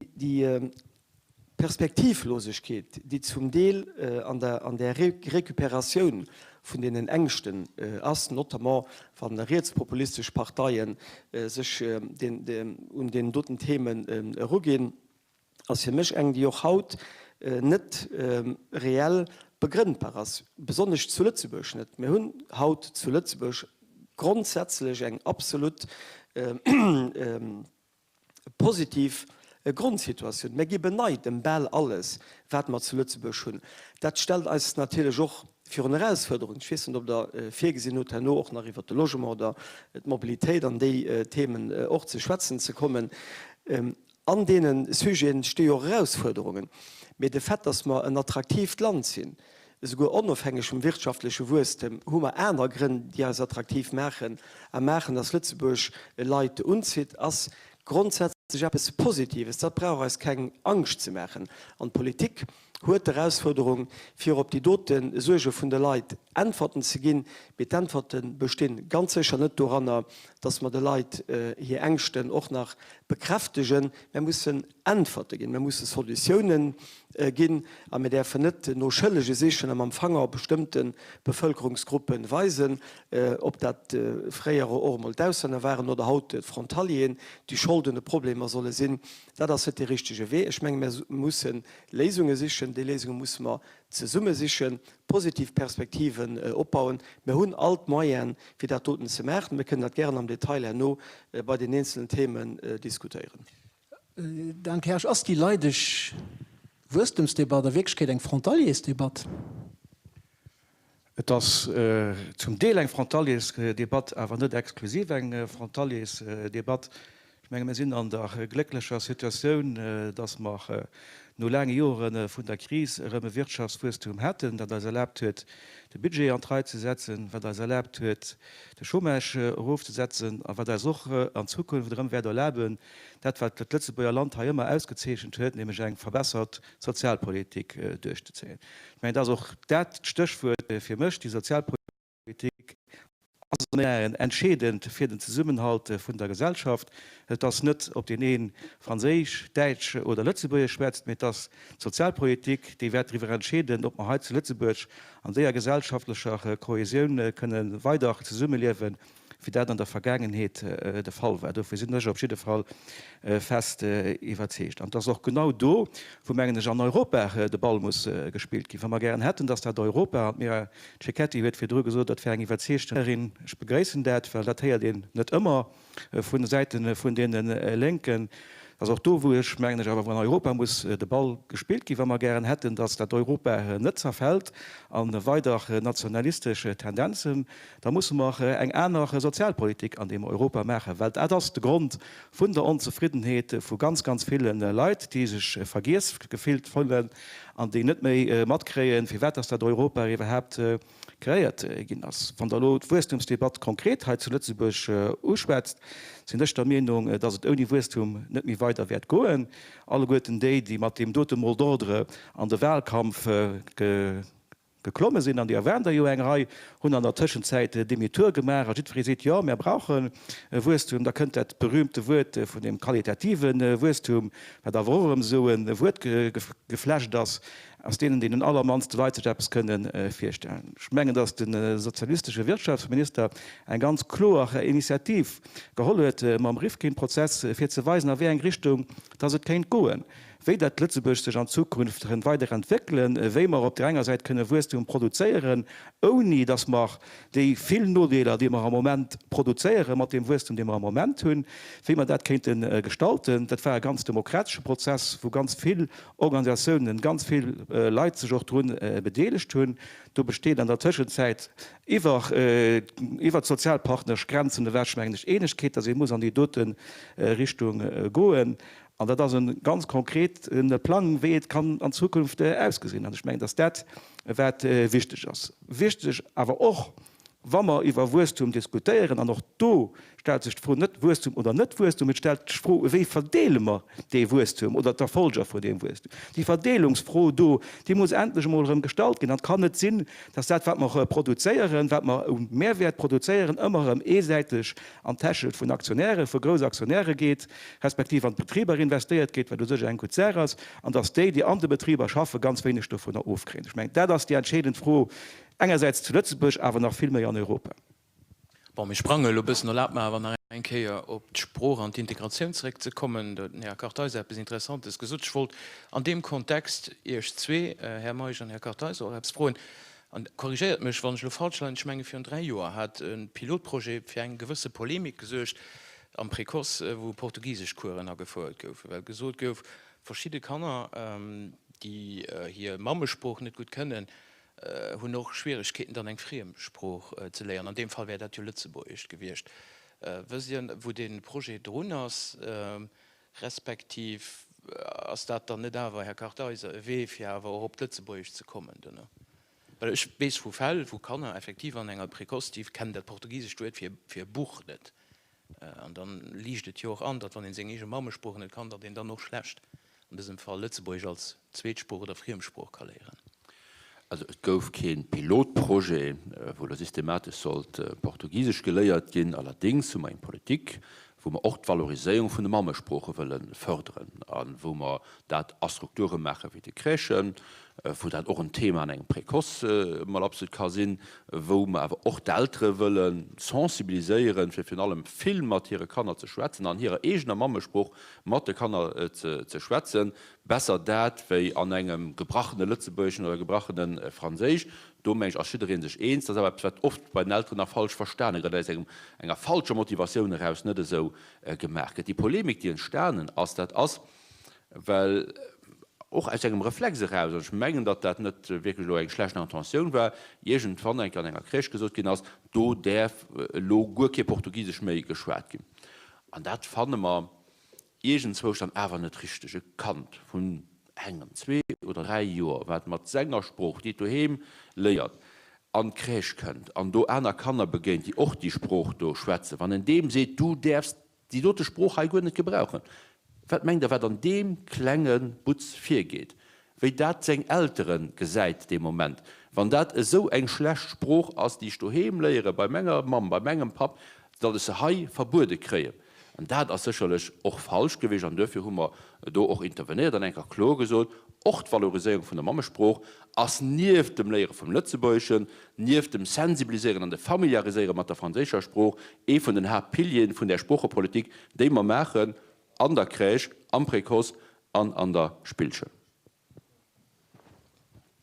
Perspektivlosegkeet, déi zum Deel an der Recuperatioun vun deenen Ängschten ass, notamment wa rietspopulistesch Parteie sech un deenen doten Themen eruginn, ass fir mech eng, déi och haut net reell begrënnbar ass, besonnesch zu Lëtzebuerg net. Mir hunn haut zu Lëtzebuerg grondsätzlech eng absolut positiv Grondsituatioun. Mir gi beneit ëm bal alles, wat mer zu Lëtzebuerg hunn. Dat stellt eis natierlech och virun Erausfuerderungen. Ech weess net, ob Der virgesinn hutt, herno och nach iwwert de Logement oder d'Mobilitéit an déi Themen och ze schwätzen ze kommen. An deene Sujeten sti jo och Erausfuerderungen. Mee de Fait, dass mer en attraktiivt Land sinn, esouguer onofhängeg vum wirtschaftleche Wuesstem, hu mer aner Grënn, déi eis attraktiv maachen a maachen, dass Lëtzebuerg Leit unzitt, ass grondsätzlech eppes Positives. Dat brauch eis keng Angscht ze maachen. An d'Politik. huet d'Erausfuerderung, fir op déi dote Suerge vun de Leit Äntwerten ze ginn. Mee d'Äntwerte bestinn ganz sécher net doranner, dass mer de Leit hir Ängschten och nach bekräftegen. Mer mussen Äntwerte ginn, mer musse Solutiounen ginn a mir däerfen net no Schëllege sichen a mam Fanger op bestëmmte Bevëlkerungsgruppe weisen, ob dat fréier och emol d'Auslänner waren oder haut d'Frontalieren, déi Schold un de Problemer solle sinn. Dat ass net dee richtege Wee. Ech menge mer musse Léisunge sichen. Déi Léisunge musse mer zesumme sichen, positiv Perspektiven opbauen. Mir hunn all d'Moyene fir dat doten ze maachen. Mir kënnen dat gären am Detail herno bei den eenzelen Themen diskutéieren. Dan Kersch, Ass déi leideg Wuesstemsdebatt a Wierklechkeet eng Frontaliersdebatt? Et ass zum Deel eng Frontaliersdebatt, awer net exklusiv eng Frontaliersdebatt. Ech menge mir sinn an der glécklecher Situatioun, datt mer no laange Jore vun der Kris erëm e Wirtschaftswuesstum haten, dat eis erlaabt huet, de Budget an d'Rei ze setzen, wat eis erlaabt huet, de Chômage erofzesetzen a wat eis och an Zukunft erëm wäert erlaben, dat wat d'Lëtzebuerger Land hei ëmmer ausgezeechent huet, nämlech eng verbessert Sozialpolitik duerchzezéien. Ech mengen, dat ass och dat d'Stéchwuert fir mech, déi Sozialpolitik ass an mengen Aen entscheedend fir den Zesummenhalt vun der Gesellschaft. Et ass net, ob deen ee Franséisch, Däitsch oder Lëtzebuergesch schwätzt, mee et ass d'Sozialpolitik, déi wäert driwwer entscheeden, ob mer hei zu Lëtzebuerg an déier gesellschaftlecher Kohäsioun kënne weider zesummeliewen wéi dat an der Vergaangenheet de Fall war. Dofir sinn ech op jidde Fall fest iwwerzeegt. An et ass och genau do, wou, mengen ech, an Europa de Ball muss gespillt ginn. Wa mer gären hätten, dass dat Europa, an d'Mira Cecchetti huet virdru gesot, dat wär eng iwwerzeegte Erin, ech begréissen dat, well dat héiert een net ëmmer, vun de Säite vun deene Lénken, ass och do, wou ech, mengen ech, awer wou an Europa muss de Ball gespillt ginn, wa mer gären hätten, datt dat Europa net zerfält a weider nationalistesch Tendenzen, da musse mer eng aner Sozialpolitik an deem Europa maachen, well dat ass de Grond vun der Onzefriddenheet vu ganz, ganz ville Leit, déi sech vergiess gefillt fillen an déi net méi matkréien, firwat datt dat Europa iwwerhaapt kreéiert ginn ass. Wann Der elo d'Wuesstumsdebatt konkret hei zu Lëtzebuerg uschwätzt, sinn ech der Meenung, dass et ouni Wuesstum net méi weider wäert goen. Alleguerten déi, déi mat deem dote Mot d'ordre an de Wahlkampf geklomme sinn, an deeër waren der jo eng Rei, hunn an der Tëschenzäit Demi-tour gemaach a jiddweree seet, Jo, mär brauche Wuesstum. Da kënnt dat berühmte Wuert vun deem qualitative Wuesstum, wat awer och erëm esou e Wuertgeflecht ass, aus deenen deenen allermannste Leit sech eppes kënne virstellen. Ech mengen, datt de sozialistesche Wirtschaftsminister eng ganz kloer Initiativ geholl huet mam Rifkin-Prozess, fir ze weisen, a wéi eng Richtung datt et kéint goen, wéi datt Lëtzebuerg sech an Zukunft kënnt weider entwéckelen, wéi mer op där enger Säit kënne Wuesstum produzéieren, ouni datt mer déi vill Nodeeler, déi mer am Moment produzéiere mat deem Wuesstum, dee mer am Moment hunn, wéi mer dat kéinte gestalten. Dat war e ganz demokratesche Prozess, wou ganz vill Organisatiounen, ganz vill Leit sech och drun bedeelegt hunn. Do besteet an der Tëschenzäit iwwer iwwer d'sozialpartneresch Grenzen ewech, mengen ech, Eenegkeet, datt ee muss an déi dote Richtung goen. An dat ass e ganz konkrete Plang, wéi et kann an Zukunft ausgesinn. An ech mengen, datt dat wat wichteg ass. Wichteg awer och, Wa mer iwwer Wuesstum diskutéieren, an och do stellt sech d'Fro net Wuesstum oder net Wuesstum, et stellt sech d'Fro, wéi verdeele mer dee Wuesstum oder d'Erfolger vun deem Wuesstum. Déi Verdeelungsfro do, déi muss endlech emol erëm gestallt ginn. An et kann net sinn, dass dat, wat mer produzéieren, wat mer u Mehrwäert produzéieren, ëmmer erëm eesäiteg an d'Täsche vun Aktionären, vu grouss Aktionäre geet, respektiv an d'Betriber investéiert gétt, wat u sech eng gutt Saach ass, an dass déi, déi an de Betriber schaffen, ganz wéineg dovunner ofkréien. Ech mengen, dat ass déi entscheedend Fro, Engersäits zu Lëtzebuerg, awer nach vill méi an Europa. Bon, mir sprange elo e bëssen. Erlaabt mer awer nach eng Kéier op d'Sprooch an d'Integratioun zeréckzekommen. Do huet den Här Kartheiser eppes Interessantes gesot. Ech wollt an deem Kontext Iech zwee, Här Meisch an Här Kartheiser, och eppes froen. An korrigéiert mech, wann ech elo falsch leien, ech menge virun 3 Joer hat e Pilotprojet fir eng gewësse Polemik gesuergt am Précoce, wou Portugiseschcoursen agefouert goufen, well gesot gouf, verschidde Kanner, déi hir Mammesprooch net gutt kënnen, hunn och Schwieregkeeten dann eng friem Sprooch ze léieren. An deem Fall wär dat jo Lëtzebuergescht gewiescht. Wësst Dir wou dee Projet drun ass, respektiv ass dat dann net awer, Här Kartheiser, e Wee fir awer och op d'Lëtzebuergescht ze kommen duerno? Well ech weess vu Fäll wou Kanner effektiv an enger Précoce, déi kennen dat portugisescht Wuert fir fir Buch net. An dann liicht et jo och an, datt wann een seng eege Mammesprooch net kann, datt een dann och schlecht. an dësem Fall Lëtzebuergesch als Zweetsprooch oder Friemsprooch ka léieren? Also et gouf kee Pilotprojet, wou elo systematesch sollt Portugisesch geléiert ginn. Allerdéngs hu mer eng Politik, wou mer och d'Valoriséierung vun de Mammesprooche wëlle fërderen a wou mer dat a Strukture maache wéi de Crèchen, wou dat och en Thema an engem Précoce mol absolut ka sinn, wou mer awer och d'Eltere wëlle sensibiliséieren, fir virun allem vill mat hire Kanner ze schwätzen, an hirer eegener Mammesprooch mat de Kanner ze schwätzen. Besser dat wéi an engem gebrachene Lëtzebuergeschen oder gebrachene Franséisch. Do, meng ech, ass jidderee sech eens. Dat ass awer eppes, wat oft bei den Elteren nach falsch verstane gëtt, aus engem, enger falscher Motivatioun eraus net esou gemaach gëtt. Déi Polemik, déi entstanen ass, dat ass, well och aus engem Reflex eraus, an ech mengen, datt dat net wierklech elo eng schlecht Intentioun war, iergendwann eng Kéier an enger Crèche gesot ginn ass, do däerf elo guer kee Portugisesch méi geschwat ginn. An dat fanne mer iergendzwousch dann awer net richteg, e Kand vun engem, zwee oder dräi Joer, wat mat senger Sprooch, déi et doheem léiert, an d'Crèche kënnt an do aner Kanner begéint, déi och déi Sprooch do schwätzen, wann en deem seet, du däerfs déi dote Sprooch hei guer net gebrauchen, wat mengt Der, wat an deem klenge Butz virgeet? Wéi dat seng Eltere gesäit dee Moment, wann dat esou eng schlecht Sprooch ass, déi ech doheem léiere bei menger Mamm, bei mengem Papp, datt ech se hei verbuede kréien. An dat ass sécherlech och falsch gewiescht an duerfir hu mer do och intervenéiert an eng Kéier kloer gesot, och d'Valoriséierung vun der Mammesprooch ass nieft dem Léiere vum Lëtzebuergeschen, nieft dem Sensibiliséieren an de Familiariséiere mat der franséischer Sprooch ee vun den Haaptpilieren vun där Sproochepolitik, déi mer maachen an der Crèche, am Précoce An an der Spillschoul.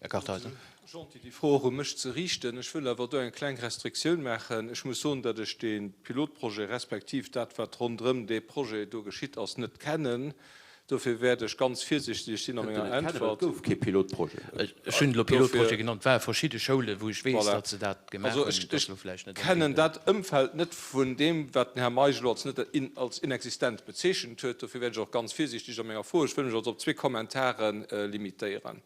Här Kartheiser. Gentil, déi Fro och u mech ze riichten. Ech wëll awer do eng kleng Restriktioun maachen. Ech muss soen, datt ech dee Pilotprojet respektiv dat, wat ronderëm dee Projet do geschitt ass, net kennen. Dofir wäert ech ganz virsichteg sinn a menger Äntwert. Et gouf kee Pilotprojet. Ech hunn elo Pilotprojet genannt. Et ware verschidde Schoulen, wou ech weess, datt se dat gemaach hunn. Also ech kennen dat Ëmfeld net vun deem, wat den Här Meisch elo als net als inexistent bezeechent huet. Dofir wäert ech och ganz virsiichteg a menger Fro. Ech wëll mech also op zwee Kommentare limitéieren.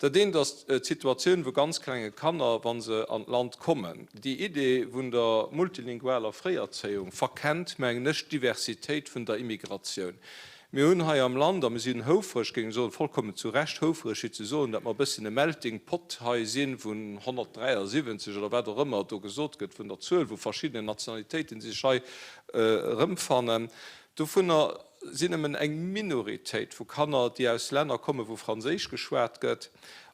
Dat eent ass d'Situatioun vu ganz klenge Kanner, wa se an d'Land kommen. Déi Idee vun der multilingualer Fréierzéiung verkennt, mengen ech, d'Diversitéit vun der Immigratioun. Mir hunn hei am Land, a mir sinn houfreg, géing ech soen, vollkommen zu Recht houfreg, fir ze soen, datt mer e bësschen e Melting Pot hei si vun 173 oder wat och ëmmer do gesot gëtt vun der Zuel vu verschiddenen Nationalitéiten, déi sech hei erëmfannen. Dovunner sinn nëmmen eng Minoritéit vu Kanner, déi aus Länner kommen, wou Franséisch geschwat gëtt.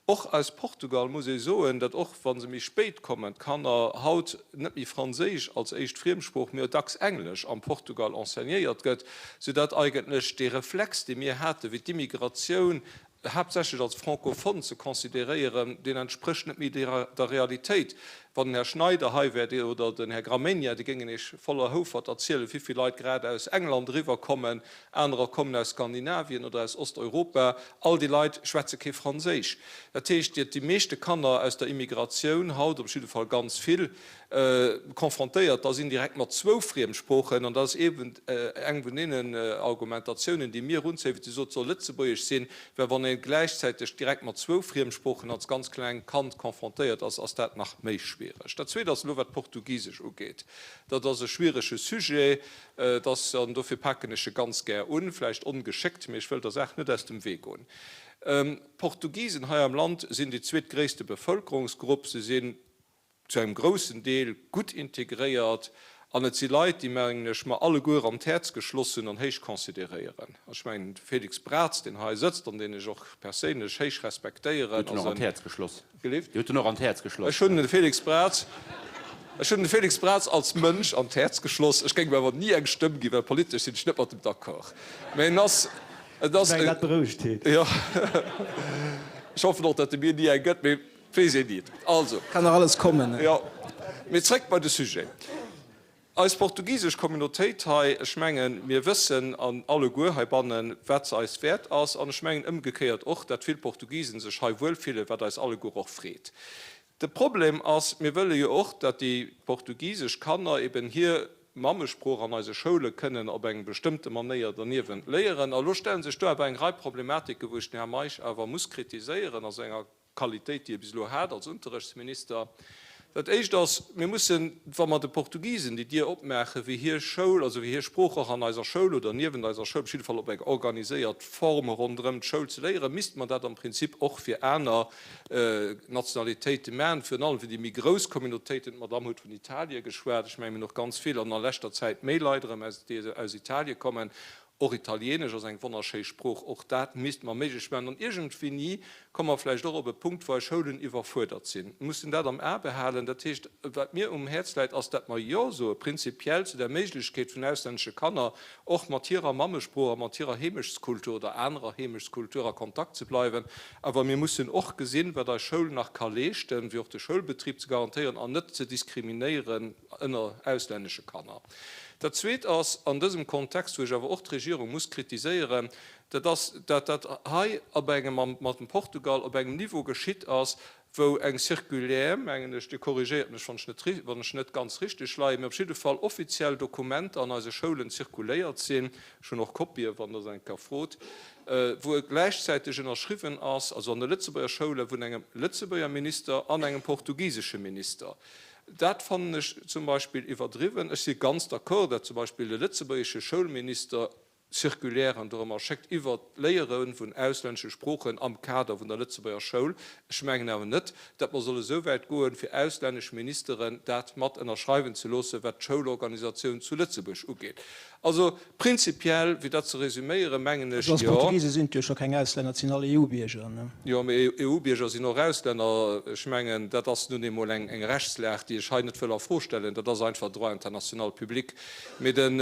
Och aus Portugal muss ee soen, datt och wa se méi spéit kommen, d'Kanner haut net méi Franséisch als éischt Friemsprooch, mee dacks Englesch am Portugal enseignéiert gëtt, soudatt eigentlech dee Reflex, dee mir hate wéi d'Immigratioun haaptsächlech als francophone ze consideréieren, deen entsprécht net méi der Realitéit. Wann den Här Schneider hei wär oder den Här Gramegna, déi géingen Iech voller Houfert erzielen, wéivill Leit grad aus England eriwwerkommen, anerer kommen aus Skandinavien oder aus Osteuropa. All déi Leit schwätze kee Franséisch. Dat heescht, déi meeschte Kanner aus der Immigratioun, haut op jidde Fall ganz vill, confrontéiert da sinn direkt mat zwou Friemsproochen. An dat ass eeben eng vun deenen Argumentatiounen, déi mir erunzéien, wéi Dir sot, soll Lëtzebuergesch sinn, well wann ee gläichzäiteg direkt mat zwou Friemsproochen als ganz klengt Kand confrontéiert ass, ass dat nach méi schwiereg. Dat Zweet ass elo, wat d'Portugisesch ugeet. Dat ass e schwierege Sujet. Et ass, an dofir paken ech e ganz gär un, vläicht ongeschéckt, mee ech wëll der Saach net aus dem Wee goen, D'Portugisen hei am Land sinn déi zweetgréisste Bevëlkerungsgrupp. Se sinn zu engem groussen Deel gutt integréiert an et si Leit, déi, mengen ech, mer alleguer an d'Häerz geschloss hunn an héich consideréieren. Ech mengen, de Félix Braz, deen hei sëtzt an deen ech och perséinlech héich respektéieren, ass en. Gelift? Dir hutt en och an d'Häerz geschloss. Ech hunn de Félix Braz, ech hunn de Félix Braz als Mënsch an d'Häerz geschloss. Ech géing em awer ni eng Stëmm ginn, well politesch sinn ech net mat em d'accord. Mä en ass, et ass. Ech mengen, dat berouegt heen. Jo. Ech hoffen och, datt e mir ni eng gëtt, mee et weess een ni. Also. Kann nach alles kommen. Jo. Mee zréck bei de Sujet. Eis portugisesch Communautéit hei, ech mengen, mir wëssen an alleguer heibannen, wat se eis wäert ass, an ech mengen ëmgekéiert och, dat vill Portugisen sech hei wuel fillen, wat eis alleguer och freet. De Problem ass, mir wëlle jo och, dat déi portugisesch Kanner eben hir Mammesprooch an eise Schoule kënnen op eng bestëmmte Manéier derniewent léieren. A lo stelle sech do awer eng Rei Problematiken, wou ech den Här Meisch awer muss kritiséieren a senger Qualitéit, déi e bis elo hat als Unterrechtsminister. Dat Éischt ass, mir mussen, wa mer de Portugisen déi Dier opmaachen, fir hir Schoul, also fir hir Sprooch och an eiser Schoul oder niewent eiser Schoul, op jidde Fall op eng organiséiert Form ronderëm d'Schoul ze léieren, misste mer dat am Prinzip och fir aner Nationalitéite maachen, virun allem fir déi méi grouss Communautéiten. D'Madamm huet vun Italie geschwat. Ech mengen, mir hunn och ganz vill an a leschter Zäit méi Leit erëm aus, déi aus Italie kommen. Och Italienesch ass eng wonnerschéi Sprooch, och dat misste mer méiglech maachen. An iergendwéini komme mer vläicht och op e Punkt, wou eis Schoulen iwwerfuerdert sinn. Mir mussen dat am A behalen. Dat heescht, wat mir um Häerz läit, ass, dat mer Jo soe prinzipiell zu der Méiglechkeet vun auslännesche Kanner, och mat hirer Mammesprooch a mat hirer Heemechtskultur oder anerer Heemechtskultur a Kontakt ze bleiwen. Awer mir mussen och gesinn, wat eis Schoul nach ka leeschten, fir och de Schoulbetrib ze garantéieren an net ze diskriminéieren ënner auslännesche Kanner. Dat Zweet ass an dësem Kontext, wou ech awer och d'Regierung muss kritiséieren, dat ass, dat dat hei op engem, mat dem Portugal op engem Niveau geschitt ass, wou eng Circulaire, mengen ech, Dir korrigéiert mech, wann ech net, wann ech net ganz richtig leien, mä op jidde Fall offiziell Dokumenter an eise Schoulen zirkuléiert sinn, ech hunn och Kopien, wann Der se eng Kéier frot, wou e gläichzäiteg ënnerschriwwen ass, also an de Lëtzebuerger Schoule vun engem Lëtzebuerger Minister an engem portugisesche Minister. Dat fannen ech zum Beispill iwwerdriwwen. Ech si ganz d'accord, dat zum Beispill de lëtzebuergesche Schoulminister Circulairen dorëmmer schéckt iwwert d'Léiere vun auslännesche Sproochen am Kader vun der Lëtzebuerger Schoul. Ech mengen awer net, dat mer solle sou wäit goen, fir auslännesch Ministeren dat mat ënnerschreiwen ze loossen, wat d'Schoulorganisatioun zu Lëtzebuerg ugeet. Also prinzipiell, fir dat ze resüméieren, mengen ech, Also als jo. Portugise sinn et jo scho keng Auslänner, et sinn all EU-Bierger, ne? Jo, mee EU-Bierger sinn och Auslänner. Ech mengen, dat ass nun eemol eng eng Rechtslag, déi ech hei net wëll a Fro stellen. Dat ass einfach Droit international public. Mee den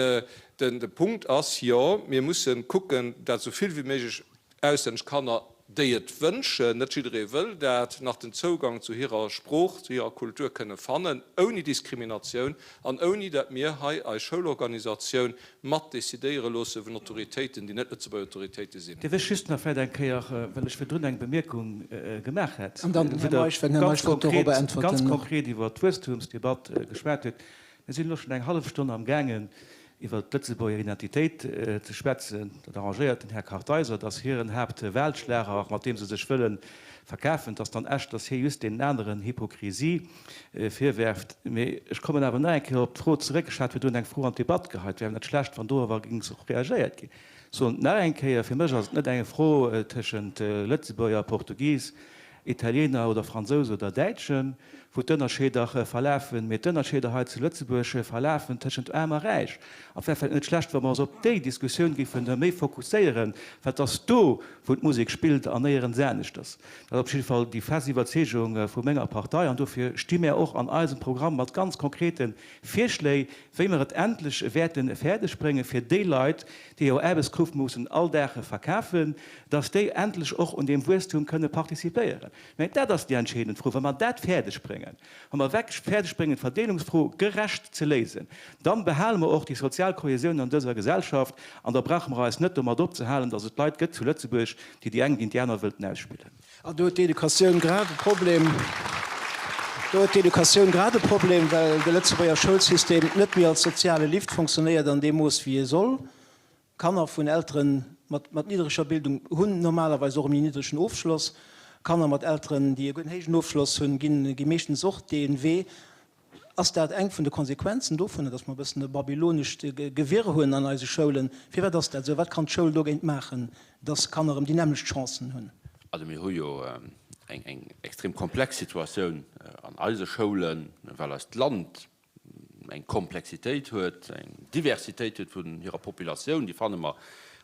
den de Punkt ass, jo, mir mussen kucken, dat esou vill wéi méiglech auslännesch Kanner, déi et wënschen, net jidderee wëll dat, nach den Zougang zu hirer Sprooch, zu hirer Kultur kënne fannen, ouni Diskriminatioun an ouni dat mir hei eis Schoulorganisatioun mat decidéiere loosse vun Autoritéiten, déi net Lëtzebuerger Autoritéite sinn. Dierf ech just nach vläicht eng Kéier, well ech virdrun eng Bemierkung gemaach hat, An dann den Här Meisch, well den Här Meisch wollt dorobber äntwerten ganz nach. konkret iwwert d'Wuesstumsdebatt geschwat huet. Mir sinn elo schonn eng hallef Stonn amgaangen, iwwert d'Lëtzebuerger Identitéit ze schwätzen. Dat arrangéiert den Här Kartheiser, dat ass hiren Haaptwahlschlager, mat deem se sech wëlle verkafen. Et ass dann echt, datt hie just deenen aneren Hypokrisie virwerft. Mee ech kommen awer nach eng Kéier op d'Fro zeréck, ech hat virdrun eng Fro an d'Debatt geheit, wär net schlecht, wann doriwwer géing och reagéiert ginn. Soen et nach eng Kéier, Fir mech ass et net eng Fro tëschent Lëtzebuerger, Portugis, Italiener oder Fransous oder Däitschen, wou d'Ënnerscheeder verlafen, mee d'Ënnerscheeder hei zu Lëtzebuerg verlafen tëschent Aarm a Räich. An et wär vläicht net schlecht, wa mer eis op déi Diskussioun géife méi fokusséieren, well et ass do, wou d'Musek spillt an néierens aneschters. Dat ass op jidde Fall déi fest Iwwerzeegung vu menger Partei an dofir sti mär och an eisem Programm mat ganz konkrete Virschléi, wéi mer et endlech wäerte fäerdeg bréngen, fir déi Leit, déi hir Aarbechtskrooft mussen all Dag verkafen, dass déi endlech och un deem Wuesstum kënne participéieren. Mä dat ass déi entscheedend Fro. Wa mer dat fäerdeg bréngen, wa mer wierklech fäerdeg bréngen, d'Verdeelungsfro gerecht ze léisen, dann behale mer och déi sozial Kohäsioun an dëser Gesellschaft an da brauche mer eis net domat opzehalen, dass et Leit gëtt zu Lëtzebuerg, déi déi eng géint déi aner wëllten ausspillen. An do huet d'Educatioun grad e Problem, do huet d'Educatioun grad e Problem, well de Lëtzebuerger Schoulsystem net méi als soziale Lift fonctionnéiert an deem Mooss wéi e soll. Kanner vun Eltere mat mat niddreger Bildung hunn normalerweis och e méi niddregen Ofschloss. Kanner mat Elteren, déi e héijen Ofschloss hunn, ginn gi meeschtens och dee Wee. Ass dat eng vun de Konsequenzen dovunner, datt mer e bëssen e babylonescht Gewirr hunn an eise Schoulen? Firwat ass dat esou? Wat kann d'Schoul dogéint maachen, datt Kanner erëm déi nämmlecht Chancen hunn? Also mir hu jo eng extrem komplex Situatioun an eise Schoulen, well eist Land eng Komplexitéit huet, eng Diversitéit huet vun hirer Populatioun, déi fanne mer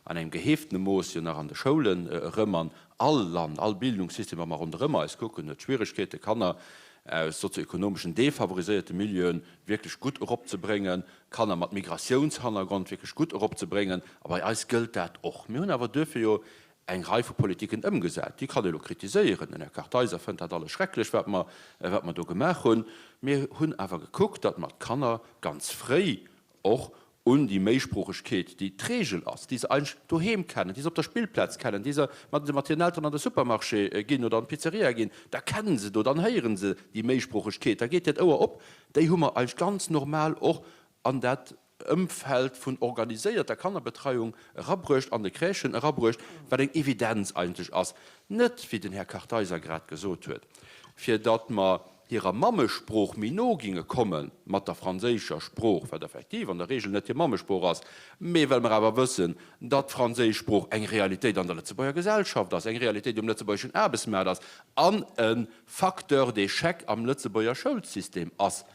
an engem geheeftene Mooss jo nach an de Schoulen erëm. An all Land, all Bildungssystem, wa mer ronderëm eis kucken, huet Schwieregkeete Kanner aus sozioekonomeschen defavoriséierte Milieuen wierklech gutt eropzebréngen, Kanner mat Migratiounshannergrond wierklech gutt eropzebréngen. A bei eis gëllt dat och. Mir hunn awer duerfir jo eng Rei vu Politiken ëmgesat. Déi kann ee elo kritiséieren, den Här Kartheiser fënnt dat alles schrecklech, wat mer, wat mer do gemaach hunn. Mir hunn awer gekuckt, datt mer d'Kanner ganz fréi och un déi Méisproochegkeet, déi d'Regel ass, déi se eigentlech doheem kennen, déi se op der Spillplaz kennen, déi se, wa se mat hiren Elteren an de Supermarché ginn oder an d'Pizzeria ginn, da kennen se do, dann héiere se déi Méisproochegkeet, da geet hiert Ouer op, déi hu mer eigentlech ganz normal och an dat Ëmfeld vun organiséierter Kannerbetreiung erabruecht, an de Crèchen erabruecht, wat eng Evidenz eigentlech ass, net, wéi den Här Kartheiser grad gesot huet, fir datt mer. hirer Mammesprooch méi no ginge komme mat der franséischer Sprooch, wat effektiv an der Regel net hir Mammesprooch ass, mee well mer awer wëssen, datt d'franséisch Sprooch eng Realitéit an der Lëtzebuerger Gesellschaft ass, eng Realitéit um lëtzebuergeschen Aarbechtsmaart ass an e Facteur d'échec am Lëtzebuerger Schoulsystem ass.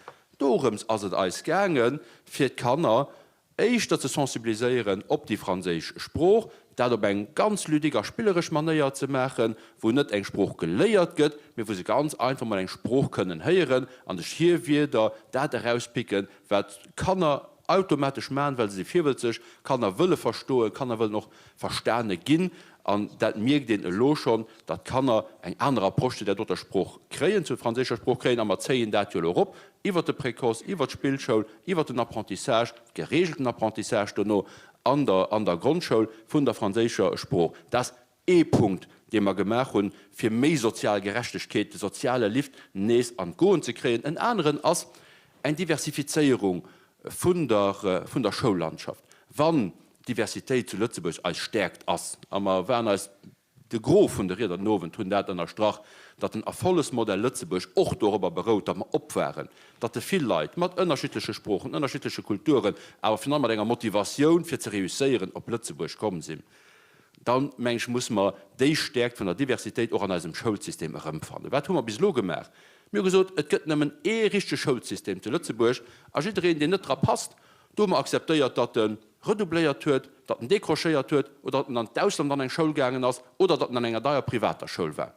Dorëms ass et eis gaangen, fir d'Kanner éischter ze sensibiliséieren op déi franséisch Sprooch, dat op eng ganz ludique a spilleresch Manéier ze maachen, wou net eng Sprooch geléiert gëtt, mee wou se ganz einfach mol eng Sprooch kënnen héieren a sech hir Wierder, dat erauspicken, wat Kanner automatesch maachen, well se si virwëlzeg, Kanner wëlle verstoen, Kanner wëllen och verstane ginn. An dat mierkt een elo schonn, datt d'Kanner eng aner Approche zu där doter Sprooch kréien, zur franséischer Sprooch kréien. A mer zéien dat jo elo erop iwwert de Précoce, iwwert d'Spillschoul, iwwert den Apprentissage, geregelten Apprentissage dono an der an der Grondschoul vun der franséischer Sprooch. Dat ass ee Punkt, dee mer gemaach hunn, fir méi sozial Gerechtegkeet, de soziale Lift nees an d'Goen ze kréien. En aneren ass eng Diversifizéierung vun der vun der Schoullandschaft. Wann d'Diversitéit zu Lëtzebuerg eis Stäerkt ass, a mer waren eis, de Gros vun de Rieder den Owend hunn dat ënnerstrach, datt den Erfollegsmodell Lëtzebuerg och dorobber berout, datt mer op waren, datt de vill Leit mat ënnerschiddleche Sproochen, ënnerschiddleche Kulturen, awer virun allem mat enger Motivatioun fir ze reusséieren op Lëtzebuerg komm sinn, dann, meng ech, musse mer déi Stäerkt vun der Diversitéit och an eisem Schoulsystem erëmfannen. Wat hu mer bis elo gemaach? Mir hu gesot, et gëtt nëmmen ee richtege Schoulsystem zu Lëtzebuerg a jiddereen, deen net dra passt, do hu mer akzeptéiert, datt e redoubléiert huet, datt en décrochéiert huet oder datt en an d'Ausland an eng Schoul gaangen ass oder datt en an enger deier privater Schoul war.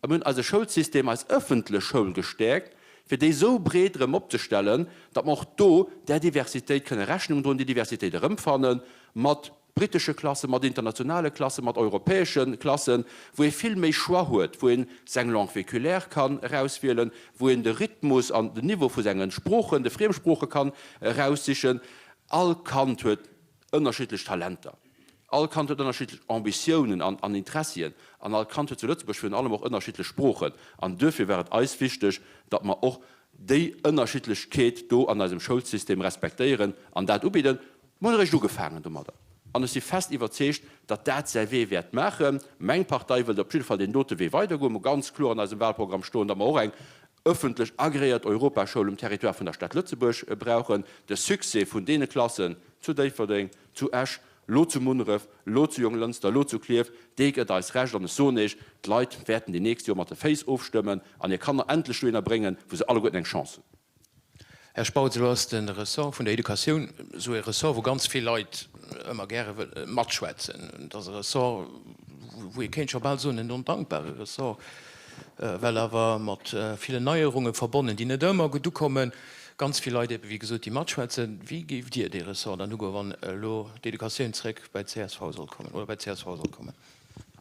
A mir hunn eise Schoulsystem, eis ëffentlech Schoul gestäerkt, fir déi esou breet erëm opzestellen, datt mer och do där Diversitéit kënne Rechnung droen, déi Diversitéit erëmfanne mat brittesche Klassen, mat internationale Klassen, mat europäesche Klassen, wou ee vill méi Choix huet, wou ee seng Langue véhiculaire kann erauswielen, wou een de Rhythmus an den Niveau vu senge Sproochen, de Friemsprooche kann eraussichen. All Kand huet ënnerschiddlech Talenter, all Kand huet ënnerschiddlech Ambitiounen an an Interessien an all Kand huet zu Lëtzebuerg virun allem och ënnerschiddlech Sproochen. An duerfir war et eis wichteg, datt mer och déi Ënnerschiddlechkeet do an eisem Schoulsystem respektéieren an dat ubidden. Mer hunn eréischt ugefaangen domadder an ech si fest iwwerzeegt, datt dat säi Wee wäert maachen. Meng Partei wëllt op jidde Fall deen dote Wee weidergoen. Mer hu ganz kloer an eisem Wahlprogramm stoen, datt mer och eng ëffentlech agreéiert Europaschoul um Territoire vun der Stad Lëtzebuerg brauchen. De Succès vun deene Klassen zu Déifferdeng, zu Esch, lo zu Munneref, lo zu Jonglënster, lo zu Klierf, dee gëtt eis Recht. An ech soen Iech, d'Leit wäerten déi nächst Joer mat de Féiss ofstëmmen an hir Kanner endlech dohinner bréngen, wou se alleguerten eng Chance hunn. Här Spautz, elo ass de Ressort vun der Educatioun esou e Ressort, wou ganz vill Leit ëmmer gäre wëlle matschwätzen. Et ass e Ressort, wou ee kéint scho bal soen, en ondankbare Ressort, well awer mat villen Neierunge verbonnen, déi net ëmmer gutt ukommen. Ganz vill Leit ebe wéi gesot, déi matschwätzen. Wéi géift Dir dee Ressort dann ugoen, wann elo d'Educatioun zréck bei d'CSV soll kommen oder bei d'CSV soll kommen?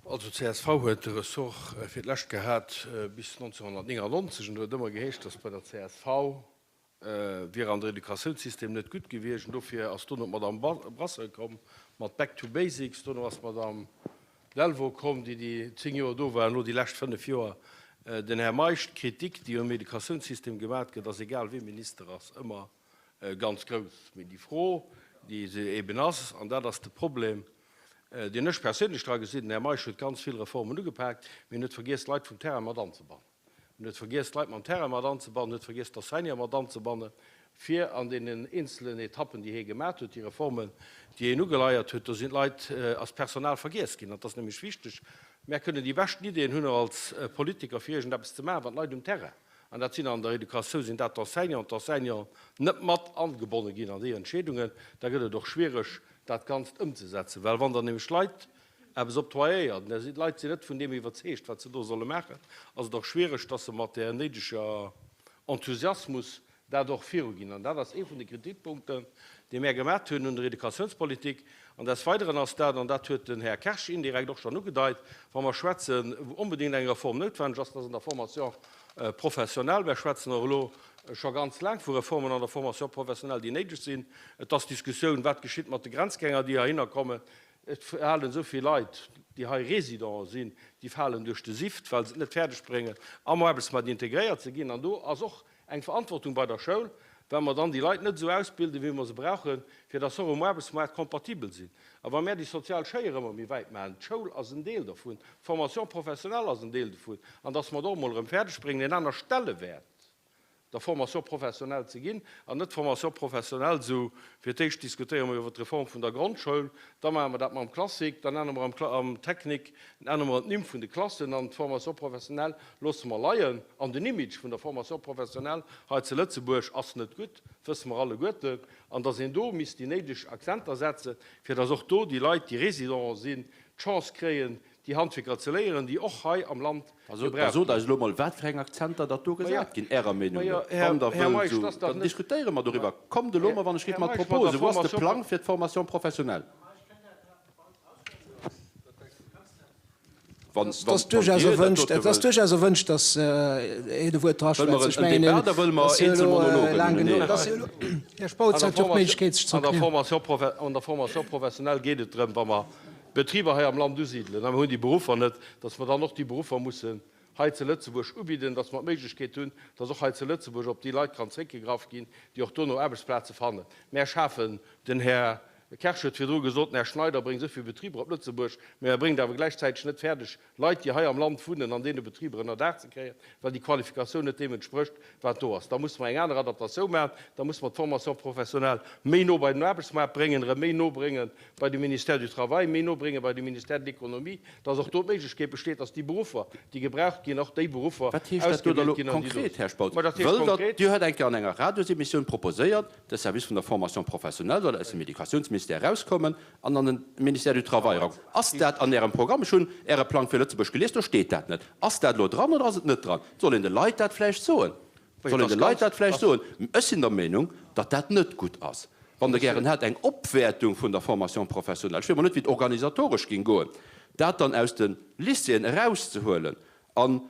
Also csv huet de Ressort fir d'lescht gehat bis 1999 an do huet ëmmer geheescht, datt bei der csv wier an der Educatiounssystem net gutt gewiescht an dofir ass dono d'Madame Brasseur komm mat Back to Basics, dono ass d'Madame Delvaux komm, déi déi 10 Joer do war an elo déi lescht 5 Joer den Här Meisch. D'Kritik déi um Educatiounssystem gemat gëtt, ass egal wee Minister ass, ëmmer ganz grouss. Mee déi Fro déi se eben ass, an dat ass de Problem, deen ech perséinlech dra gesinn, den Här Meisch huet ganz vill Reformen ugepaakt, mee en huet vergiess d'Leit vum Terrain mat anzebannen. En huet vergiess d'Leit mam Terrain mat anzebannen, huet vergiess d'Enseignanten mat anzebannen, fir an deenen eenzelen Etappen, déi hie gemat huet, déi Reformen, déi hien ugeleiert huet, do sinn d'Leit, ass d'Personal vergiess ginn. An et ass nämlech wichteg, mär kënnen déi beschten Ideeën hunn och als Politiker, fir iergendeppes ze maachen, wann d'Leit um Terrain, an dat sinn an der Educatioun sinn dat d'Enseignanten, d'Enseignanten net mat angebonne ginn an déi Entscheedungen, da gëtt et och schwiereg, dat Ganzt ëmzesetzen, well wann der nämlech Leit eppes octroyéiert, an där Leit sinn net vun deem iwwerzeegt, wat se do solle maachen, ass et och schwiereg, dass se mat där néideger Enthusiasmus dat och viruginn. An dat ass ee vun de Kritikpunkten, déi mär gemat hunn un der Educatiounspolitik. An des Weideren ass dat, an dat huet den Här Kersch indirekt och schonn ugedeit, wa mer schwätzen, wou onbedéngt eng Reform noutwenneg ass, dat ass an der Formation professionnelle. Mär schwätzen och elo scho ganz laang vu Reformen an der Formation professionnelle, déi néideg sinn. Et ass d'Diskussioun, wat geschitt mat de Grenzgänger, déi heihinner kommen. Et falen esou vill Leit, déi hei Résidenten sinn, déi falen duerch de Sift, well se et net fäerdeg bréngen, am Aarbechtsmaart integréiert ze ginn. An do ass och eng Verantwortung bei der Schoul, well mer dann déi Leit net esou ausbilden, wéi mer se brauchen, fir dass se och um Aarbechtsmaart kompatibel sinn. A wa mär déi sozial Schéier ëmmer méi wäit maachen, d'Schoul ass en Deel dervun, d'Formation professionnelle ass en Deel dovun, an dass mer et och emol erëm fäerdeg bréngen, en aner Stellewäert. der Formation professionnelle ze ginn, an net d'Formation professionnelle esou, fir d'éischt diskutéiere mer iwwert d'Reform vun der Grondschoul, da maache mer dat mam Classique, dann ännere mer am Technique, ännere mer d'Nimm vun de Klassen an d'Formation professionnelle loosse mer leien. An den Image vun der Formation professionnelle hei zu Lëtzebuerg ass net gutt, wësse mer alleguerten, an dass een do misst déi néideg Akzenter setzen, fir dass och do déi Leit, déi Résidenten sinn, d'Chance kréien, déi Handwierker ze léieren, déi och hei am Land gebraucht ginn. Da sot eis elo mol, wat fir eng Akzenter datt do gesat ginn, Ärer Meenung no. Wann Der wëllt, esou, dann diskutéiere mer doriwwer. Kommt elo mol, wann ech giff, mat Propose. Wou ass de Plang fir d'Formation professionnelle? Wann, Et ass duerchaus erwënscht, et ass duerchaus erwënscht, datt een e Wuert draschwätzt. Ech mengen, et ass jo elo laang genuch. Et ass jo elo, Här Spautz hat jo och d'Méiglechkeet, sech ze erklären. An der Formation professionnelle geet et drëm, wa mer Betriber hei am Land usidelen, a mir hunn déi Beruffer net, datt mer dann och déi Beruffer mussen hei zu Lëtzebuerg ubidden, datt mer d'Méiglechkeet hunn, datt och hei zu Lëtzebuerg op déi Leit kann zréckgegraff ginn, déi och dono Aarbechtsplaze fannen. Mär schafen, den Här Kersch huet virdru gesot, den Här Schneider bréngt esou vill Betriber op Lëtzebuerg, mä e bréngt awer gläichzäiteg net fäerdeg, Leit, déi hei am Land wunnen, an deene Betriber ënner Daach ze kréien, well déi Qualifikatioun net deem entsprécht, wat do ass. Da musse mer eng aner Adaptatioun maachen. Da musse mer d'Formation professionnelle méi no bei den Aarbechtsmaart bréngen, erëm méi no brénge bei de Ministère du Travail, méi no brénge bei de Ministère de l'Économie, dass och do d'Méiglechkeet besteet, dass déi Beruffer, déi gebraucht ginn, och déi Beruffer Wat heescht dat do da ausgebilt lo ginn an déi do konkret, sinn. Här Spautz? Mä dat heescht Wëllt Der, konkret. Dir huet eng Kéier an enger Radiosemissioun proposéiert, de Service vun der Formation professionnelle soll aus dem Educatiounsministère erauskommen an an den Ministère du Travail erakommen. Ass dat an Ärem Programm? Ech hunn Äre Plang fir Lëtzebuerg gelies, do steet dat net. Ass dat elo dran oder ass et net dran? Soll een de Leit dat vläicht soen? Soll een de Leit dat vläicht soen? Ech sinn der Meenung, datt dat net gutt ass. Wann Der gären hätt eng Opwäertung vun der Formation professionnelle, ech weess mol net, wéi et organisatoresch géing goen, dat dann aus de Lycéeën erauszehuelen an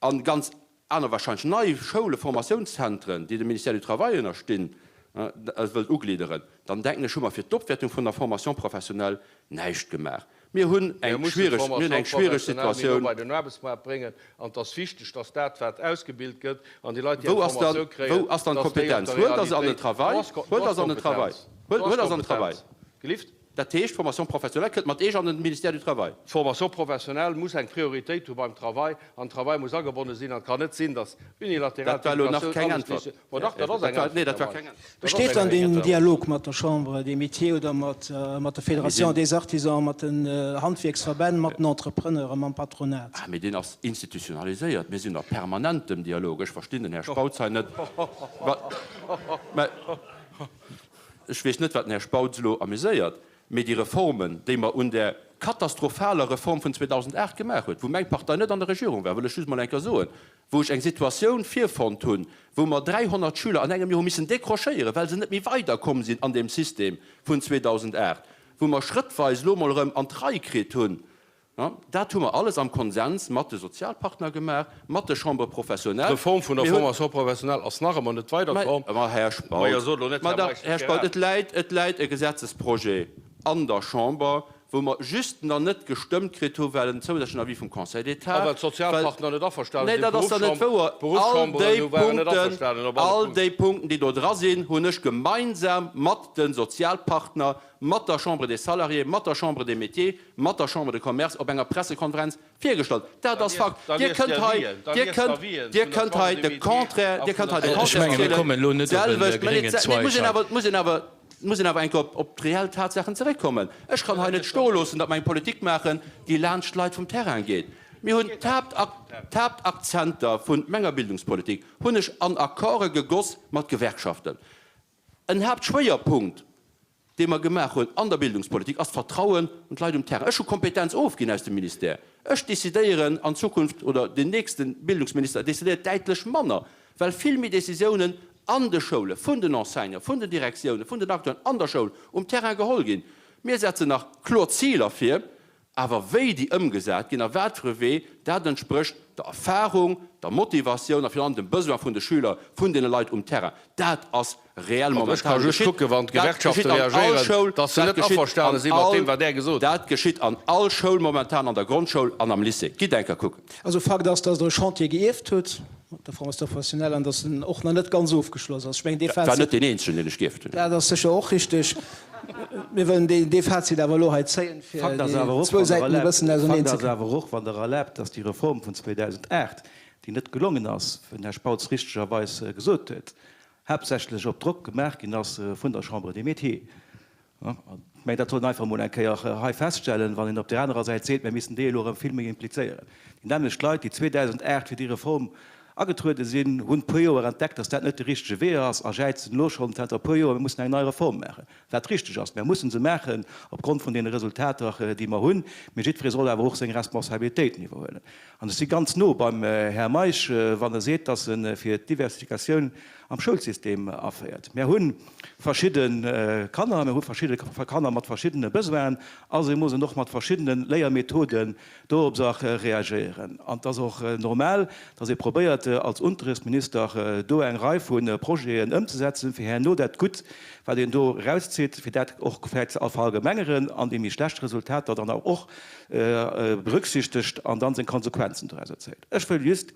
a ganz aner, wahrscheinlech nei Schoule, Formatiounszentren, déi dem Ministère du Travail ënnerstinn, wëllt uglidderen, dann denken ech, hu mer fir d'Opwäertung vun der Formation professionnelle näischt gemaach. Mir hunn Mir eng mussen schwiereg, mir hunn d'Formation eng schwiereg professionnelle méi no Situatioun. bei den Aarbechtsmaart bréngen. An et ass wichteg, dass dat, wat ausgebilt gëtt, an déi Leit, déi Wou eng ass dann, Formatioun kréien, wou ass dann dass déi och d'Kompetenz? der Huelt Der se an den Realitéit, do Travail? ass, do Huelt ass Der se an den Travail? Kompetenz, Huelt, do ass huelt Der se an den Travail? Kompetenz. Gelift? Dat heescht, d'Formation professionnelle kënnt mat Eech an den Ministère du Travail. D'Formation professionnelle muss eng Prioritéit hu beim Travail an den Travail muss agebonne sinn. An et kann net sinn, dass unilateral Dat war elo nach d'Educatioun keng alles Äntwert. déci-, Ma dach, dat ass eng Dat war, nee, Äntwert, dat Här war keng Meisch. Äntwert. Dat ass Besteet eng dann deen Äntwert. Dialog mat der Chambre des Métiers oder mat mat der Mir Fédération sinn. des Artisans, mat den Handwierksverbänn, mat den Entrepreneuren, mam Patronat? Ah, mee deen ass institutionaliséiert. Mir sinn a permanentem Dialog. Ech verstinn den Här Spautz hei net. Wa, mä ech weess net, wat den Här Spautz elo amuséiert, mee déi Reformen, déi mer un där katastrophaler Reform vun 2008 gemaach huet, wou meng Partei net an der Regierung war, wëll ech just mol eng Kéier soen, wou ech eng Situatioun virfonnt hunn, wou mer 300 Schüler an engem Joer hu missen décrochéieren, well se net méi weiderkomm sinn an deem System vun 2008, wou mer schrëttweis elo mol erëm an d'Rei kritt hunn. Dat hu mer alles am Konsens mat de Sozialpartner gemaach, mat de Chambres professionnelles. D'Reform vun der Mir hunn. Formation professionnelle ass nach ëmmer net weiderkomm. Mä, Här Majo, Spautz, sot elo net, ma Här dach, Meisch, Här Spautz, et läit, et läit e Gesetzesprojet an der Chamber, wou mer just nach net gestëmmt kritt hu well en zousätzlechen Avis vum Conseil d'État, A well well, d'Sozialpartner net averstane nee, sinn, dat ass dann net wouer. All d'Berufschamberen déi waren net Punkten, averstanen op alle all Punkten. déi Punkten, déi do dra sinn, hunn ech gemeinsam mat de Sozialpartner, mat der Chambre des Salariés, mat der Chambre des Métiers, mat der Chambre de Commerce op enger Pressekonferenz virgestallt. Dat ass Fakt. Dir kënnt hei, Dir kënnt, Dir kënnt hei de Contraire, Dir kënnt hei de Ech Contraire menge mir zielen. kommen elo net op e D'selwecht, mä gréngen nee, Zweig muss een hei. awer, muss een awer, muss een awer eng Kéier op, op d'reell Tatsaachen zeréckkommen. Ech kann hei net stoe loossen, datt mer eng Politik maachen, déi laanscht d'Leit vum Terrain geet. Mir hunn d'Haaptakzenter vu menger Bildungspolitik hunn ech an Accorde gegoss mat Gewerkschaften. En Haaptschwéierpunkt, dee mer gemaach hunn an der Bildungspolitik, ass d'Vertrauen un d'Leit um Terrain. Ech hu Kompetenz ofginn aus dem Ministère. Ech decidéieren an Zukunft, oder den nächste Bildungsminister decidéiert däitlech manner, well vill méi Décisiounen an de Schoule vun den Enseignanten, vun den Direktiounen, vun den Acteuren an der Schoul um Terrain geholl ginn. Mir setzen nach kloer Ziler vir, Awer wéi déi ëmgesat ginn a wat fir e Wee, dat entsprécht der Erfahrung, der Motivatioun a virun allem dem Besoin vun de Schüler, vun deene Leit um Terrain. Dat ass reell Also ech ka momentan just geschitt. kucken, wann Dat d'Gewerkschafte geschitt an all reagéieren, Schoul, dass se dat net geschitt averstane an si mat all, deem, wat Där gesot hutt. dat geschitt an all Schoul momentan, an der Grondschoul an am Lycée. Gitt eng Kéier kucken. Also Fakt ass, dass Der e Chantier geierft hutt mat der Formation professionnelle an dass en och nach net ganz ofgeschloss ass. Ech mengen, dee Dat war Fazit. net deen eenzegen, deen ech gierft hunn. Dat ass sécher och richtig. Mir wëllen dee Fazit awer elo hei zéien, fir Fakt ass déi awer och, zwou wann Der Säiten e erlaabt, bëssen auserneen Fakt ze ass kréien. awer och, wann Der erlaabt, dass déi Reform vun 2008. déi net gelongen ass, wéi den Här Spautz richtegerweis gesot huet, haaptsächlech op Drock gemaach ginn ass vun der Chambre des Métiers. Ech mengen, dat soll een einfach emol eng Kéier hei feststellen, wann een op där anerer Säit seet, mir missten déi elo erëm vill méi implizéieren. Déi nämmlecht Leit, déi 2008 fir déi Reform agetruede sinn, hunn puer Joer entdeckt, dass dat net de richtege Wee ass a jäizen elo schonn zanter e puer Joer, mir mussen eng nei Reform maachen. Wat richteg ass, mir mussen se maachen opgrond vun deene Resultater, déi mer hunn, mee jiddweree soll awer och seng Responsabilitéiten iwwerhuelen. An ech si ganz no beim Här Meisch, wann e seet, dass e fir d'Diversifikatioun am Schoulsystem aféiert. Mir hu verschidde Kanner, mir hu verschidde Kanner mat verschiddene Besoinen, also muss een och mat verschiddene Léiermethoden doropser reagéieren. An et ass och normal, dass ee probéiert als Unterrichtsminister do eng Rei vu Projeten ëmzesetzen, fir herno dat Gutt, wat een do erauszitt, fir dat och vläicht ze verallgemengeren an déi méi schlecht Resultater dann och berücksichtegt an dann seng Konsequenzen dorauser zéit. Ech wëll just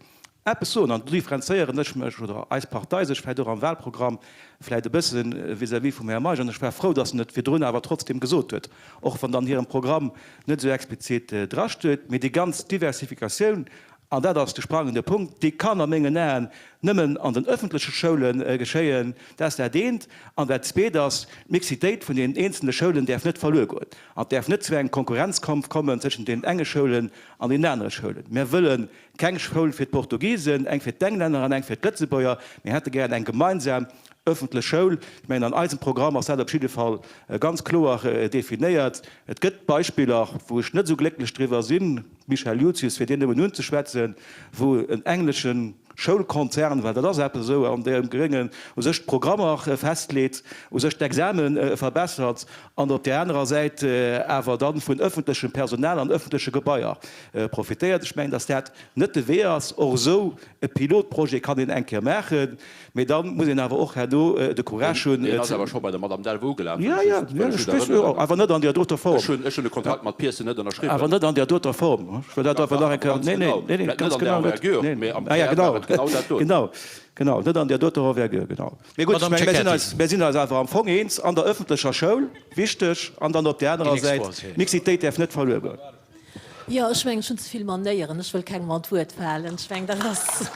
eppes soen, an do differenzéieren ech mech oder eis Partei sech vläicht och am Wahlprogramm vläicht e bësse vis-à-vis vum Här Meisch, an ech war frou, dass en et virdrun awer trotzdem gesot huet, och wann et an hirem Programm net esou explizit drasteet, mee déi ganz Diversifikatioun, an dat ass de sprangende Punkt, déi kann a mengen Aen nëmmen an den öffentleche Schoule geschéien. Dat ass dat eent. An dat zweet ass, d'Mixitéit vun deenen eenzelne Schoulen däerf net verluer goen. An et däerf net zu engem Konkurrenzkampf kommen tëschent deenen enge Schoulen an deenen anere Schoulen. Mir wëlle keng Schoul fir d'Portugisen, eng fir d'Englänner an eng fir d'Lëtzebuerger. Mir hätte gären eng gemeinsam ëffentlech Schoul. Ech mengen, an eisem Programm ass dat op jidde Fall ganz kloer definéiert. Et gëtt Beispiller, wou ech net esou glécklech driwwer sinn, Michel Julcius, fir deen nëmmen unzeschwätzen, wou en englesche Schoulkonzern, well dat ass eppes esou an deem Gréngen, u sech d'Programmer festleet, u sech d'Exame verbessert an op där anerer Säit awer da vun ëffentlechem Personal an ëffentleche Gebaier profitéiert. Ech mengen, datt dat net de Wee ass. Och esou e Pilotprojet kann een eng Kéier maachen, mee da muss een awer och herno de Courage hunn. Deen ass awer scho bei der Madame Delvaux ugelaf, wann ech just, wann ech gutt erënneren. Awer net an där doter Form. Ech hunn, ech hunn de Kontrakt mat Pearson net ënnerschriwwen. Awer net an där doter Form. Ech wëll dat einfach nach eng Kéier. Nee, nee, nee, nee, ganz genau net. Net an där Envergure, mee am Kär war et genau dat doten. Genau, genau, net an där doter Envergure, genau. Mee gutt, ech menge mir sinn eis, mir sinn eis awer am Fong eens, an der ëffentlecher Schoul, wichteg, an dann op där anerer Säit, d'Mixitéit däerf net verluer goen. Jo, ech mengen, ech hunn ze vill Manéieren. Ech wëll kengem an d'Wuert falen. Ech mengen, dat ass,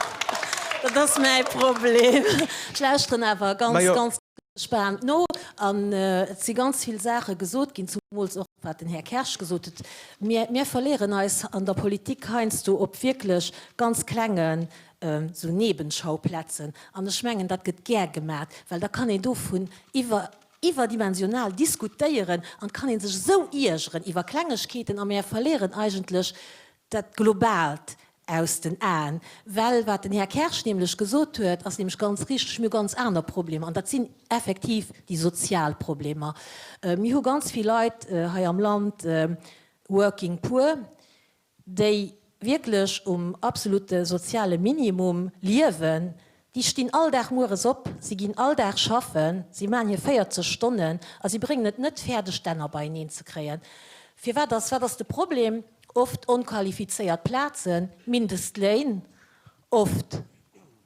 dat ass mäi Problem. Ech lauschteren awer ganz, ganz gespaant no. An et si ganz vill Saache gesot ginn, zumools och wat den Här Kersch gesot huet. Mir, mir verléieren eis an der Politik heiansdo op wierklech ganz klengen esou Nebenschauplätzen. An ech mengen, dat gëtt gär gemat, well da kann een dovun iwwer iwwerdimensional diskutéieren an et kann ee sech esou iergeren iwwer Klengegkeeten a mär verléieren eigentlech dat Globaalt aus den Aen, well wat den Här Kersch nämlech gesot huet, ass nämlech ganz richteg, mir hu ganz aner Problemer an dat sinn effektiv déi sozial Problemer. Mir hu ganz vill Leit hei am Land, working poor, déi wierklech um absolute soziale Minimum liewen, déi stinn all Dag mueres op, si ginn all Dag schaffen, si maachen hir 40 Stonnen a si bréngen et net fäerdeg d'Enner beieneen ze kréien. Firwat ass, wat ass de Problem? Oft onqualifizéiert Plazen, Mindestléin, oft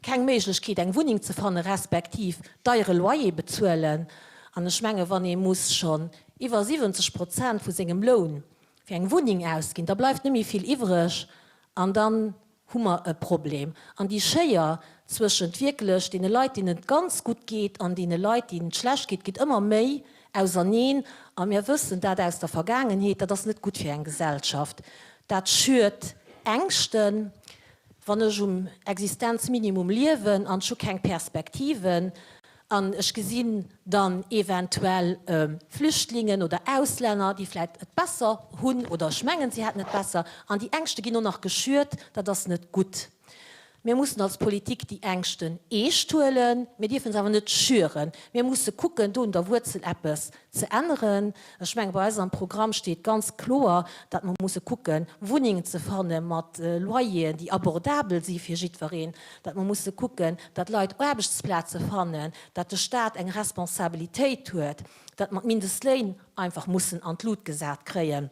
keng Méiglechkeet eng Wunneng ze fanne respektiv deiere Loyer bezuelen. An ech menge wann ee muss schonn iwwer 70 Prozent vu sengem Loun fir eng Wunneng ausginn, da bleift net méi vill iwwreg an dann hu mer e Problem. An déi Schéier zwëschent wierklech deene Leit, deenen et ganz gutt geet an deene Leit, deenen et schlecht geet, geet ëmmer méi auserneen. A mir wëssen dat aus der Vergaangenheet, dat ass net gutt fir eng Gesellschaft. Dat schürt Ängschten. Wann ech um Existenzminimum liewen an ech hu keng Perspektiven, An ech gesinn dann eventuell Flüchtlingen oder Auslänner, déi vläicht et besser hunn, oder ech mengen, si hätten et besser, an déi Ängschte ginn och nach geschürt. Dat ass net gutt. Mir mussen als Politik déi Ängschten eescht huelen, mir dierfe se awer net schüren. Mir musse kucken, do un der Wuerzel eppes ze änneren. Ech menge bei eis am Programm steet ganz kloer, datt mer musse kucken, Wunnengen ze fanne mat Loyeren, déi abordabel si fir jiddwereen, datt mer musse kucken, datt Leit Aarbechtsplaze fannen, datt de Staat eng Responsabilitéit huet, datt mer d'Mindestléin einfach mussen an d'Lut gesat kréien.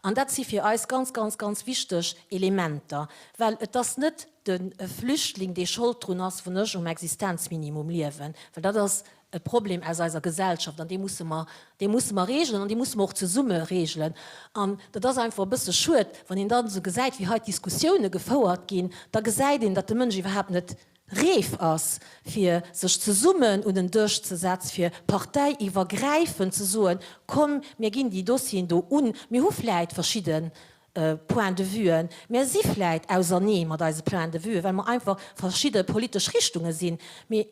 An dat si fir eis ganz, ganz, ganz wichteg Elementer, well et ass net de Flüchtling, dee Schold drun ass, wann ech um Existenzminimum liewen, well dat ass. e Problem aus eiser Gesellschaft an dee musse mer, dee musse mer regelen an dee musse mer och zesumme regelen. An dat ass einfach e bësse schued, wann een dann esou gesäit, wéi hei d'Diskussioune gefouert ginn, da gesäit een, datt de Mënsch iwwerhaapt net reef ass, fir sech zesummen un en Dësch ze setz, fir parteiiwwergräifend ze soen, komm mir ginn déi Dossieren do un, mir hu vläit verschidde Point de vuen, mir si vläit ausernee mat eise Point de vuen, well mer einfach verschidde politesch Richtunge sinn, mee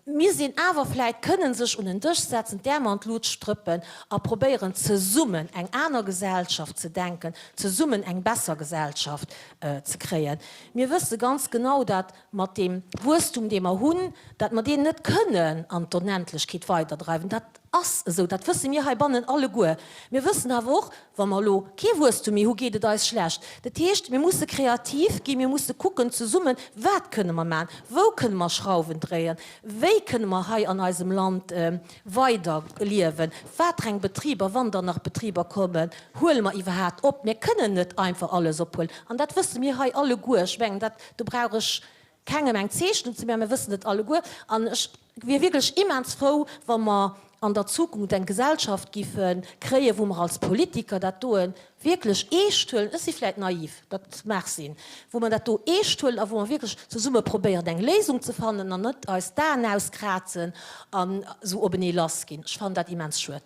Mir sinn awer vläit, kënnen sech un en Dësch setzen, d'Äerm an d'Lut strëppen a probéieren zesummen eng aner Gesellschaft ze denken, zesummen eng besser Gesellschaft ze kréien. Mir wësse ganz genau, dat mat deem Wuesstum, dee mer hunn, dat mer deen net kënnen an d'Onendlechkeet weiderdreiwen. Dat ass esou, dat wësse mir heibannen alleguer. Mir wëssen awer och, Wa mer elo kee Wuesstum méi hu, geet et eis schlecht. Dat heescht, mir musse kreativ ginn, mir musse kucken zesummen, wat kënne mer maachen, wou kënne mer Schrauwen dréien, wéi kënne mer hei an eisem Land weider liewen, wat reng Betriber, wann dann nach Betriber kommen, huele mer iwwerhaapt op. Mir kënnen net einfach alles ophuelen an dat wësse mir hei alleguer. Ech mengen, dat, do brauch ech kengem eng Zeechnung ze maachen, mir wëssen et alleguer. An ech wier wierklech immens frou, wa mer an der Zukunft eng Gesellschaft giffe kréien, wou mer als Politiker dat doe wierklech eescht huelen, ech si vläit naiv, dat mag sinn, wou mer dat do eescht huelen a wou mer wierklech zesumme probéieren, eng Léisung ze fannen an net eis d'Aen auskrazen an esou openee lassginn. Ech fannen dat immens schued.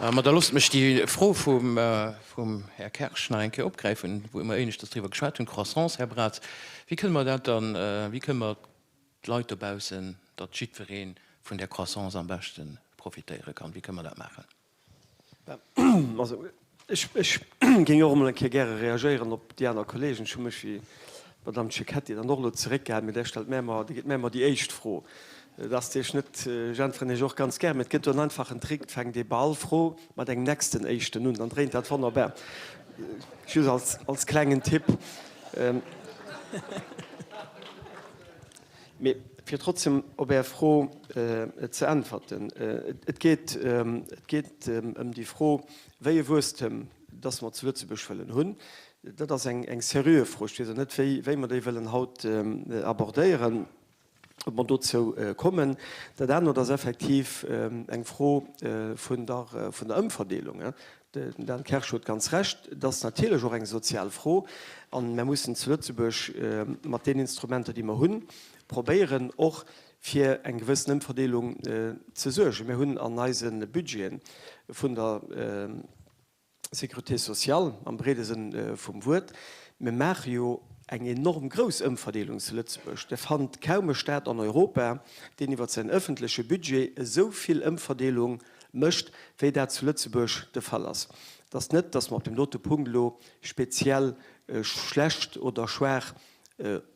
Ma da loosst mech déi Fro vum Här Kersch nach eng Kéier opgräifen, wou mer éineschters driwwer geschwat hunn, d'Croissance, Här Braz. Wéi kënne mer dat dann, wéi kënne mer d'Leit dobaussen, datt jiddweree vun där Croissance am beschte profitéiere kann, wéi kënne mer dat maachen? Also, ech géing och emol eng Kéier gäre reagéieren op déi aner Kollegen. Ech hu mech wéi d'Madame Cecchetti dann och elo zeréckgehalen, mee där stellt mär emmer, déi gëtt mär emmer déi éischt Fro. Dat ass Iech net, ech äntweren Iech och ganz gär, mee et gëtt do en einfachen Trick, Et fänkt ee bei all Fro mat engem nächsten éischten un, dann dréint dat wonnerbar. Just als, als klengen Tipp. Mee fir trotzdem op Är Fro ze äntwerten, Et geet, et geet ëm déi Fro, wéi e Wuesstem dass mer zu Lëtzebuerg wëllen hunn. Dat ass eng, eng seriö Fro. Ech weess och net, wéi, wéi mer déi wëllen haut abordéieren, ob mer dozou kommen. Dat anert ass effektiv eng Fro vun der, vun der Ëmverdeelung. Den Dan Kersch huet ganz Recht, et ass natierlech och eng sozial Fro a mer mussen zu Lëtzebuerg mat deenen Instrumenter, déi mer hunn, probéieren och fir eng gewëssen Ëmverdeelung ze suergen. Mir hunn an eise Budgete vun der Sécurité sociale am breede Sënn vum Wuert, mir maache jo eng enorm grouss Ëmverdeelung zu Lëtzebuerg. Der fannt kaum e Staat an Europa, deen iwwer säin ëffentleche Budget esou vill Ëmverdeelung mécht, wéi dat zu Lëtzebuerg de Fall ass. Et ass net, datt mer op deem dote Punkt elo speziell schlecht oder schwaach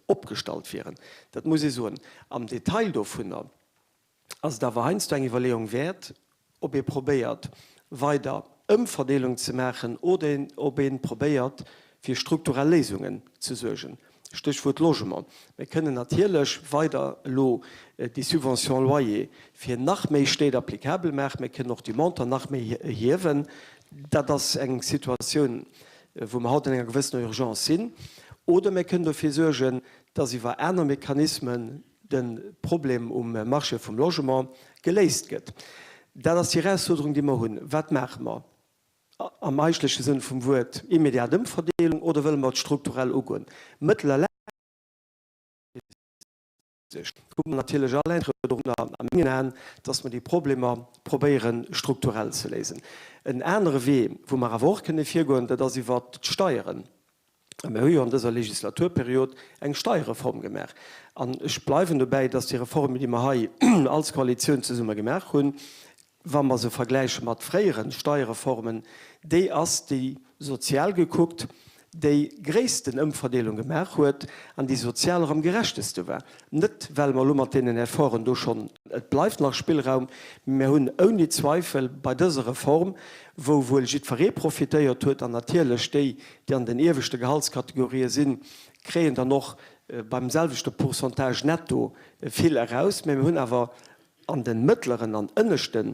opgestallt wieren. Dat muss ee soen. Am Detail dovunner ass et awer heiansdo eng Iwwerleeung wäert, ob ee probéiert, weider Ëmverdeelung ze maachen oder ob ee probéiert, fir strukturell Léisungen ze suergen. Stéchwuert Logement. Mir kënnen natierlech weider elo déi Subvention loyer fir nach méi Stéit applicabel maachen. Mir kënnen och déi Montant nach méi hiewen. Dat ass eng Situatioun, wou mer haut an enger gewëssener Urgence sinn. Oder mir kënnen dofir suergen, dass iwwer aner Mechanismen de Problem um Marché vum Logement geléist gëtt. Dat ass déi Erausfuerderung, déi mer hunn. Wat maache mer? Am eigentleche Sënn vum Wuert immediat Ëmverdeelung oder wëlle mer et strukturell ugoen? Mëttel a laangfristeg hu mer natierlech all Intérêt dorunner, a mengen Aen, dass mer déi Problemer probéiere strukturell ze léisen. En anere Wee, wou mer awer och kënne virgoen, dat ass iwwert d'Steieren. A mir hu jo an dëser Legislaturperiod eng Steierreform gemaach. An ech bleiwen dobäi, dass déi Reform, déi mer hei als Koalitioun zesumme gemaach hunn, wa mer se vergläiche mat fréiere Steierreformen, déi ass, déi sozial gekuckt déi gréissten Ëmverdeelung gemaach huet an déi sozial och am gerechteste war. Net well mer elo mat deenen Efforten do schonn, et bleift nach Spillraum, mee mir hunn ouni Zweifel bei dëser Reform, wou wuel jiddweree profitéiert huet an natierlech déi, déi an den ieweschte Gehaltskategorië sinn, kréien dann och beim selwechte Pourcentage netto vill eraus, mä mir hunn awer an de mëttleren an ënneschte.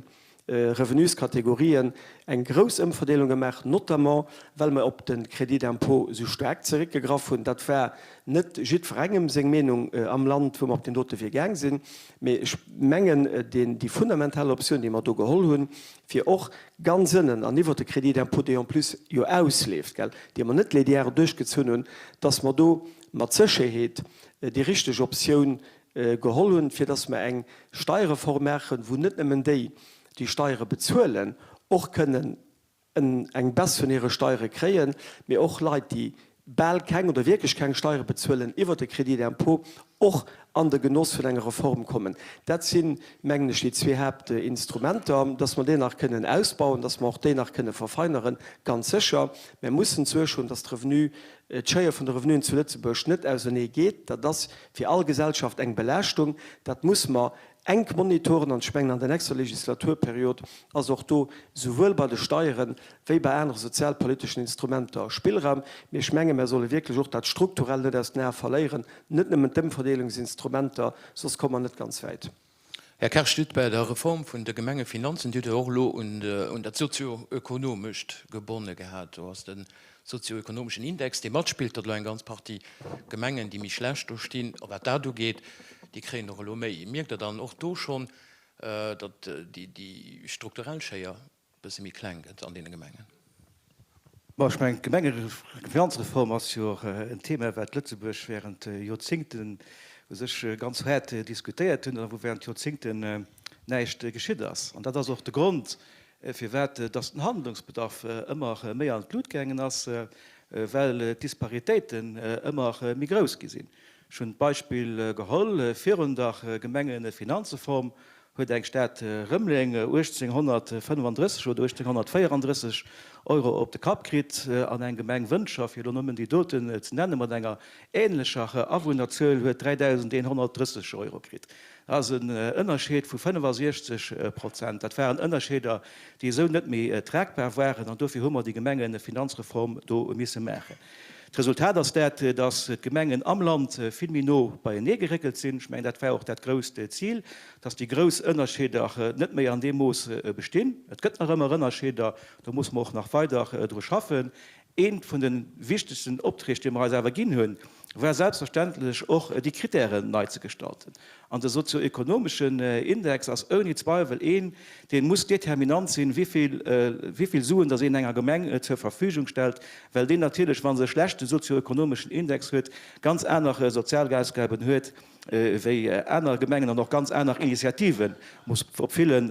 Revenuskategorien eng grouss Ëmverdeelung gemaach, notamment well mer op de Crédit d'impôt esou staark zeréckgegraff hunn. Dat war net jiddwerengem seng Meenung am Land, wou mer op deen dote Wee gaang sinn. Mee ech mengen, déi fundamental Optioun, déi mer do geholl hunn, fir och ganz ënnen an iwwert de Crédit d'impôt, dee en plus jo ausleeft, gell, dee mer net linear duerchgezunn hunn, dass mer do mat Sécherheet déi richteg Optioun geholl hunn, fir dass mer eng Steierreform maachen, wou net nëmmen déi, déi Steiere bezuelen, och kënnen eng Baisse vun hire Steiere kréien, mee och Leit, déi bal keng oder wierklech keng Steiere bezuelen, iwwert de Crédit d'impôt och an de Genoss vun enger Reform kommen. Dat sinn, mengen ech, déi zwee Haaptinstrumenter. Dass mer déi nach kënnen ausbauen, dass mer och déi nach kënne verfeineren, ganz sécher. Mer mussen d'Suerg hunn, dass d'Revenu, d'Schéier vun de Revenuen zu Lëtzebuerg net ausernee geet. Dat ass fir all Gesellschaft eng Belaaschtung. Dat muss mer enk monitoren an ech mengen an der nächster Legislaturperiod ass och do souwuel bei de Steiere wéi bei anere sozialpoliteschen Instrumenter Spillraum. Mee ech menge mer solle wierklech och dat Strukturell net aus den Ae verléieren, net nëmmen d'Ëmverdeelungsinstrumenter, soss komme mer net ganz wäit. Här Kersch, Dir hutt bei der Reform vun de Gemengefinanzen, Dir hutt jo och elo un dat Sozioökonomescht gebonne gehat. Do ass de sozioökonomeschen Index, dee matspillt, datt elo eng ganz Partie Gemengen, déi méi schlecht do stinn, wat dat ugeet, déi kréien och elo méi. Mierkt Der dann och do schonn, datt déi strukturell Schéier e bësse méi kleng gëtt an deene Gemengen? Bon, ech mengen, d'Gemengefinanzreform ass jo en Thema, wat Lëtzebuerg während Joerzingten u sech ganz haart diskutéiert hunn a wou während Joerzingten näischt geschitt ass. An dat ass och de Grond, firwat dass den Handlungsbedarf ëmmer méi an d'Lut gaangen ass, well d'Disparitéiten ëmmer méi grouss gi sinn. Ech hunn d'Beispill geholl, Virun der Gemengefinanzreform huet eng Stad Rëmeleng 1.835 oder 1.834 Euro op de Kapp kritt an eng Gemeng Wëntger, fir elo nëmmen déi doten ze nennen, mat enger änlecher Awunnerzuel huet 3.130 Euro kritt. Dat ass en Ënnerscheed vu 65 Prozent. Dat waren Ënnerscheeder, déi esou net méi tragbar waren, an dofir hu mer déi Gemengefinanzreform do misse maachen. D'Resultat ass dat, datt d'Gemengen am Land vill méi no beienee geréckelt sinn. Ech mengen, dat war och dat grousst Zil, datt déi grouss Ënnerscheeder net méi an deem Mooss bestinn. Et gëtt nach ëmmer Ënnerscheeder, do musse mer och nach weider dru schaffen. Eent vun de wichtegsten Opträg, déi mer eis awer ginn hunn, war selbstverständlech och, déi Kritären nei ze gestalten. An de sozioekonomeschen Index ass ouni Zweiwel een, dee muss determinant sinn, wéi vill Suen dass een enger Gemeng zur Verfügung stellt, well deen natierlech, wa se e schlechte sozioekonomeschen Index huet, ganz aner Sozialausgaben huet wéi aner Gemengen an och ganz aner Initiative muss op villen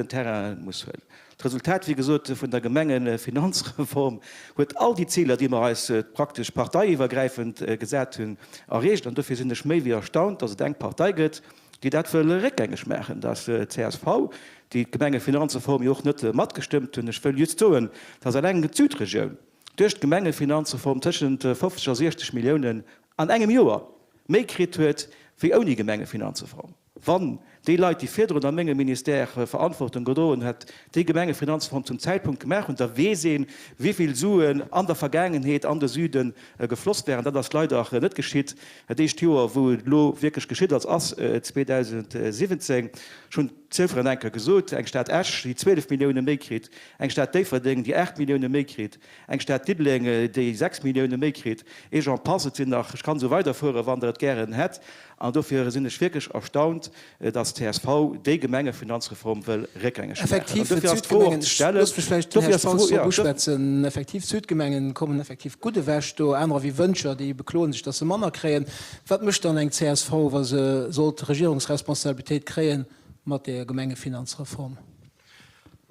Terrainen muss huelen. D'Resultat, wéi gesot, vun der Gemengefinanzreform huet all déi Ziler, déi mer eis praktesch parteiiwwergräifend gesat hunn, erreecht. An dofir sinn ech méi wéi erstaunt, dass et eng Partei gëtt, déi dat wëll réckgängeg maachen, dat ass d'CSV, déi d'Gemengefinanzreform jo och net matgestëmmt hunn. Ech wëll just soen, dass eleng d'Südregioun duerch d'Gemengefinanzreform tëschent 50 a 60 Milliounen an engem Joer méi kritt huet wéi ouni Gemengefinanzreform. Wann déi Leit, déi virdrun a mengem Ministère Verantwortung gedroen hätt, déi Gemengefinanzreform zum Zäitpunkt gemaach hunn, da weess een, wéivill Suen an der Vergaangenheet an de Süde gefloss wären. Dat ass leider net geschitt. Dat éischt Joer, wou et elo wierklech geschitt ass, ass 2017. Ech hunn d'Zifferen eng Kéier gesot, Eng Stad Esch, déi 12 Millioune méi kritt, eng Stad Déifferdeng, déi 8 Millioune méi kritt, eng Stad Diddeleng, déi 6 Millioune méi kritt, et j'en passe, et sinn nach, ech kann esou weiderfueren, wann Der et gären hätt. An dofir sinn ech wierklech erstaunt, dass d'CSV déi Gemengefinanzreform wëll réckgängeg maachen. Effektiv, An dofir ass d'Fro och d'Südgemengen, ze stellen, loosst mech vläicht den dofir Här ass d'Fro, Spautz jo, drop uschwätzen, effektiv, d'Südgemengen kommen effektiv gutt ewech do, anerer wéi Wëntger, déi bekloen sech, dass se manner kréien. Wat mécht dann eng csv, wa se sollt Regierungsresponsabilitéit kréien mat där Gemengefinanzreform?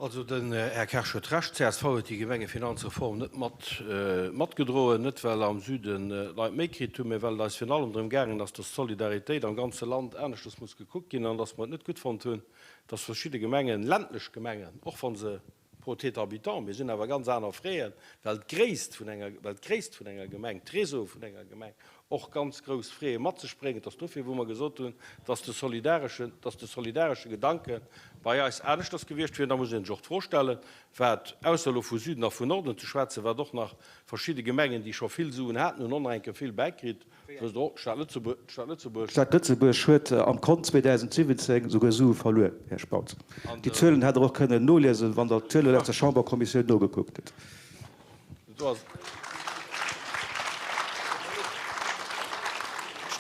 Also den Här Kersch huet Recht, csv huet déi Gemengefinanzreform net mat matgedroen, net well am Süden d'Leit méi kritt hunn, mä well et eis virun allem drëm gaangen ass, dass d'Solidaritéit am ganze Land aneschters muss gekuckt ginn an dass mer et net gutt fonnt hunn, dass verschidde Gemengen, ländlech Gemengen, och wa se pro tête habitant, mir sinn awer ganz aner Fräen, well d'Gréisst vun enger, well d'Gréisst vun enger Gemeng, d'Réseaue vun enger Gemeng. och ganz grouss Frais mat sech bréngen. Et ass dofir, wou mer gesot hunn, dass de solidareschen, dass de solidaresche Gedanke bei eis aneschters gewiescht wier. An da muss ee sech och d'Fro stellen, wat, ausser elo vu Süden a vun Norden ze schwätzen, wat och nach verschidde Gemengen, déi scho vill Suen haten, hunn och nach eng Kéier vill bäikritt, wësst Der och, d'Stad Lëtzebuerg, d'Stad Lëtzebuerg. D'Stad Lëtzebuerg huet am Kont 2017 souguer Sue verluer, Här Spautz. Déi Zuelen hätt Der och kënnen noliesen, wann Der d'Zuelen aus der Chamberkommissioun nogekuckt hätt.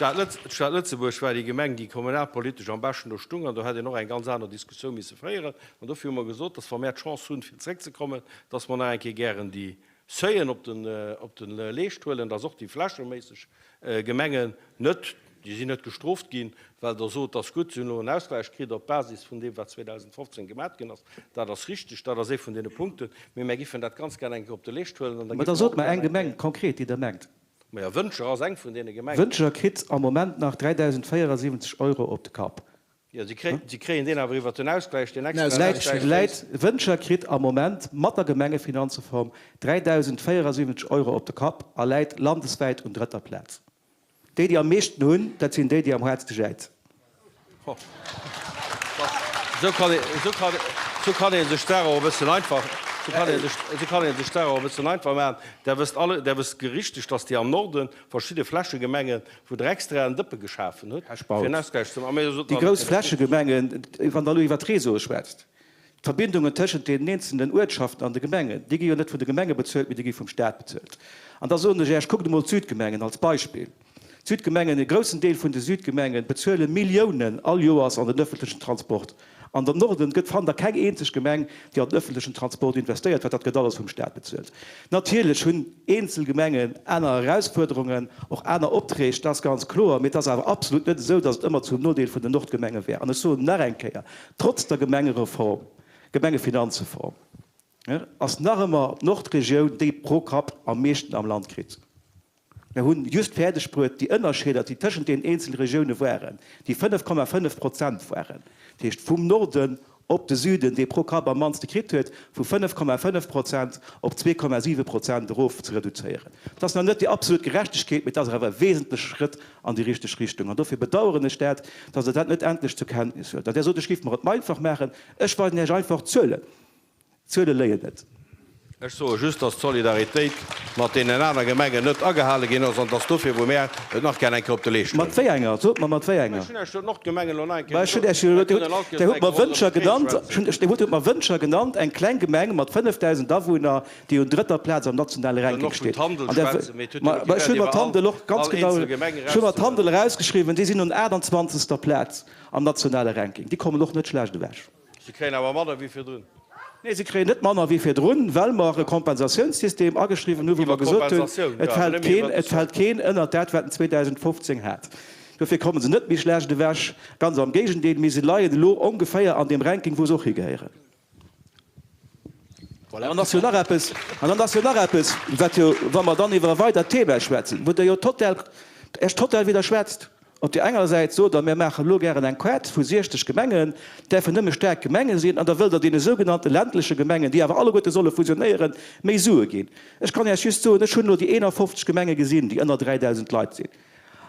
D'Stad Lëtzebuerg war déi Gemeng, déi kommunalpolitesch am beschten do stung, an do hätt een och eng ganz aner Diskussioun misse féieren. An dofir hu mer gesot, dass, wa mär d'Chance hunn, fir zréckzekommen, dass mer nach eng Kéier gären déi Seuilen op de Leescht huelen, dass och déi flächeméisseg Gemengen net, déi sinn net gestrooft ginn, well Der sot, dass gutt, si hunn elo en Ausgleich kritt op Basis vun deem, wat 2015 gemat ginn ass. Dat ass richtig, dat ass ee vun deene Punkten. Mee mär giffen dat ganz gär eng Kéier op de Leescht huelen an da Mä da giffe mer sot och mer gär eng eng Gemeng Kéier. konkret, déi Der mengt. Majo, Wëntger ass eng vun deene Gemengen. Wëntger kritt am Moment nach 3.074 Euro op de Kapp. Jo, si kréien deen awer iwwert den Ausgleich, deen extraen Ausgleich. Läit, Wëntger kritt am Moment mat der Gemengefinanzreform 3.074 Euro op de Kapp a läit landeswäit un drëtter Plaz. Déi, déi am meeschten hunn, dat sinn déi, déi am haartste jäizen. Esou kann ee, esou kann, esou kann ee sech d'Saach och e bëssen einfach, esou kann ee sech, esou kann ee sech d'Saach och e bëssen einfach maachen. Der wësst alle, der wësst gerichteg, dass Dir am Norde verschidde Flächegemengen, wou Der extra en Dëppe geschafen hutt, Här fir Spautz, en Ausgleich ze maachen. Mä déi grouss Flächegemengen, wann Der elo iwwert d'Réseaue schwätzt, D'Verbindungen tëschent deenen eenzelnen Uertschaften an de Gemengen, déi gi jo net vun de Gemenge bezuelt, mee déi gi vum Staat bezuelt. An da soen ech Iech, kuckt emol d'Südgemengen als Beispill. D'Südgemengen, e groussen Deel vun de Südgemenge bezuele Milliounen all Joers an den öffentlechen Transport. An den Norden gëtt, fannt Der keng eenzeg Gemeng, déi an den öffentlechen Transport investéiert, well dat gëtt alles vum Staat bezuelt. Natierlech hunn eenzel Gemengen aner Erausfuerderungen, och aner Opträg, dat ass ganz kloer, mee et ass awer absolut net esou, datt et ëmmer zum Nodeel vun den Nordgemenge wär. An ech soen nach eng Kéier, Trotz der Gemengereform, Gemengefinanzreform, ass nach ëmmer d'Nordregioun déi pro Kapp am meeschten am Land kritt. Mir hunn just fäerdeg bruet, déi Ënnerscheeder, déi tëschent deenen eenzele Regioune waren, déi 5,5 Prozent waren, dat heescht vum Norden op de Süden, dee pro Kapp am mannste kritt huet, vu 5,5 Prozent op 2,7 Prozent erof ze reduzéieren. Dat ass nach net déi absolut Gerechtegkeet, mee et ass awer e wesentleche Schrëtt an déi richteg Richtung. An dofir bedauern ech dat, dass Der dat net endlech zur Kenntnis huelt. An Der sot, ech géif mer et einfach maachen. Ech weisen Iech einfach d'Zuelen. D'Zuele léien net. Ech soe just, dass d'Solidaritéit mat deenen aner Gemengen net agehale ginn ass an dass dofir, wou mär et nach gär eng Kéier op de Leescht huelen. Mat wéi enger? Sot mer, mat wéi enger? Ech hunn Iech jo d'Nordgemengen elo nach eng Kéier gesot. Ech hunn Iech jo elo, Dir hutt mer Wëntger genannt, Dir hutt mer Wëntger genannt, eng kleng Gemeng mat 5.000 Awunner, déi un drëtter Plaz am nationale Ranking steet. Ma ech hunn mer d'Handel och ganz genau, ech hunn mer d'Handel erausgeschriwwen, déi sinn un 28. Plaz am nationale Ranking. Déi kommen och net schlecht ewech. Si kréien awer manner wéi virdrun. Nee, si kréien net manner wéi virdrun, well mer e Kompensatiounssystem ageschriwwen hunn, wou mer gesot hunn, et fält keen, et fält keen ënnert dat, wat en 2015 hat. Dofir komme se net méi schlecht ewech, ganz am Géigendeel, mee se leien elo ongeféier an deem Ranking, wou se och higehéieren. An dann ass jo nach eppes, an dann ass jo nach eppes, wat jo, wa mer dann iwwer e weidert Thema schwätzen, wou Der jo total, Iech total widderschwätzt. Op där enger Säit sot Der, mir maachen elo gären eng Quête vu 60 Gemengen, däerfen nëmme staark Gemenge sinn, an da wëllt Der deene sougenannte ländleche Gemengen, déi awer alleguerte solle fusionéieren, méi Sue ginn. Ech kann Iech just soen, ech hunn elo déi 51 Gemenge gesinn, déi ënner 3.000 Leit sinn.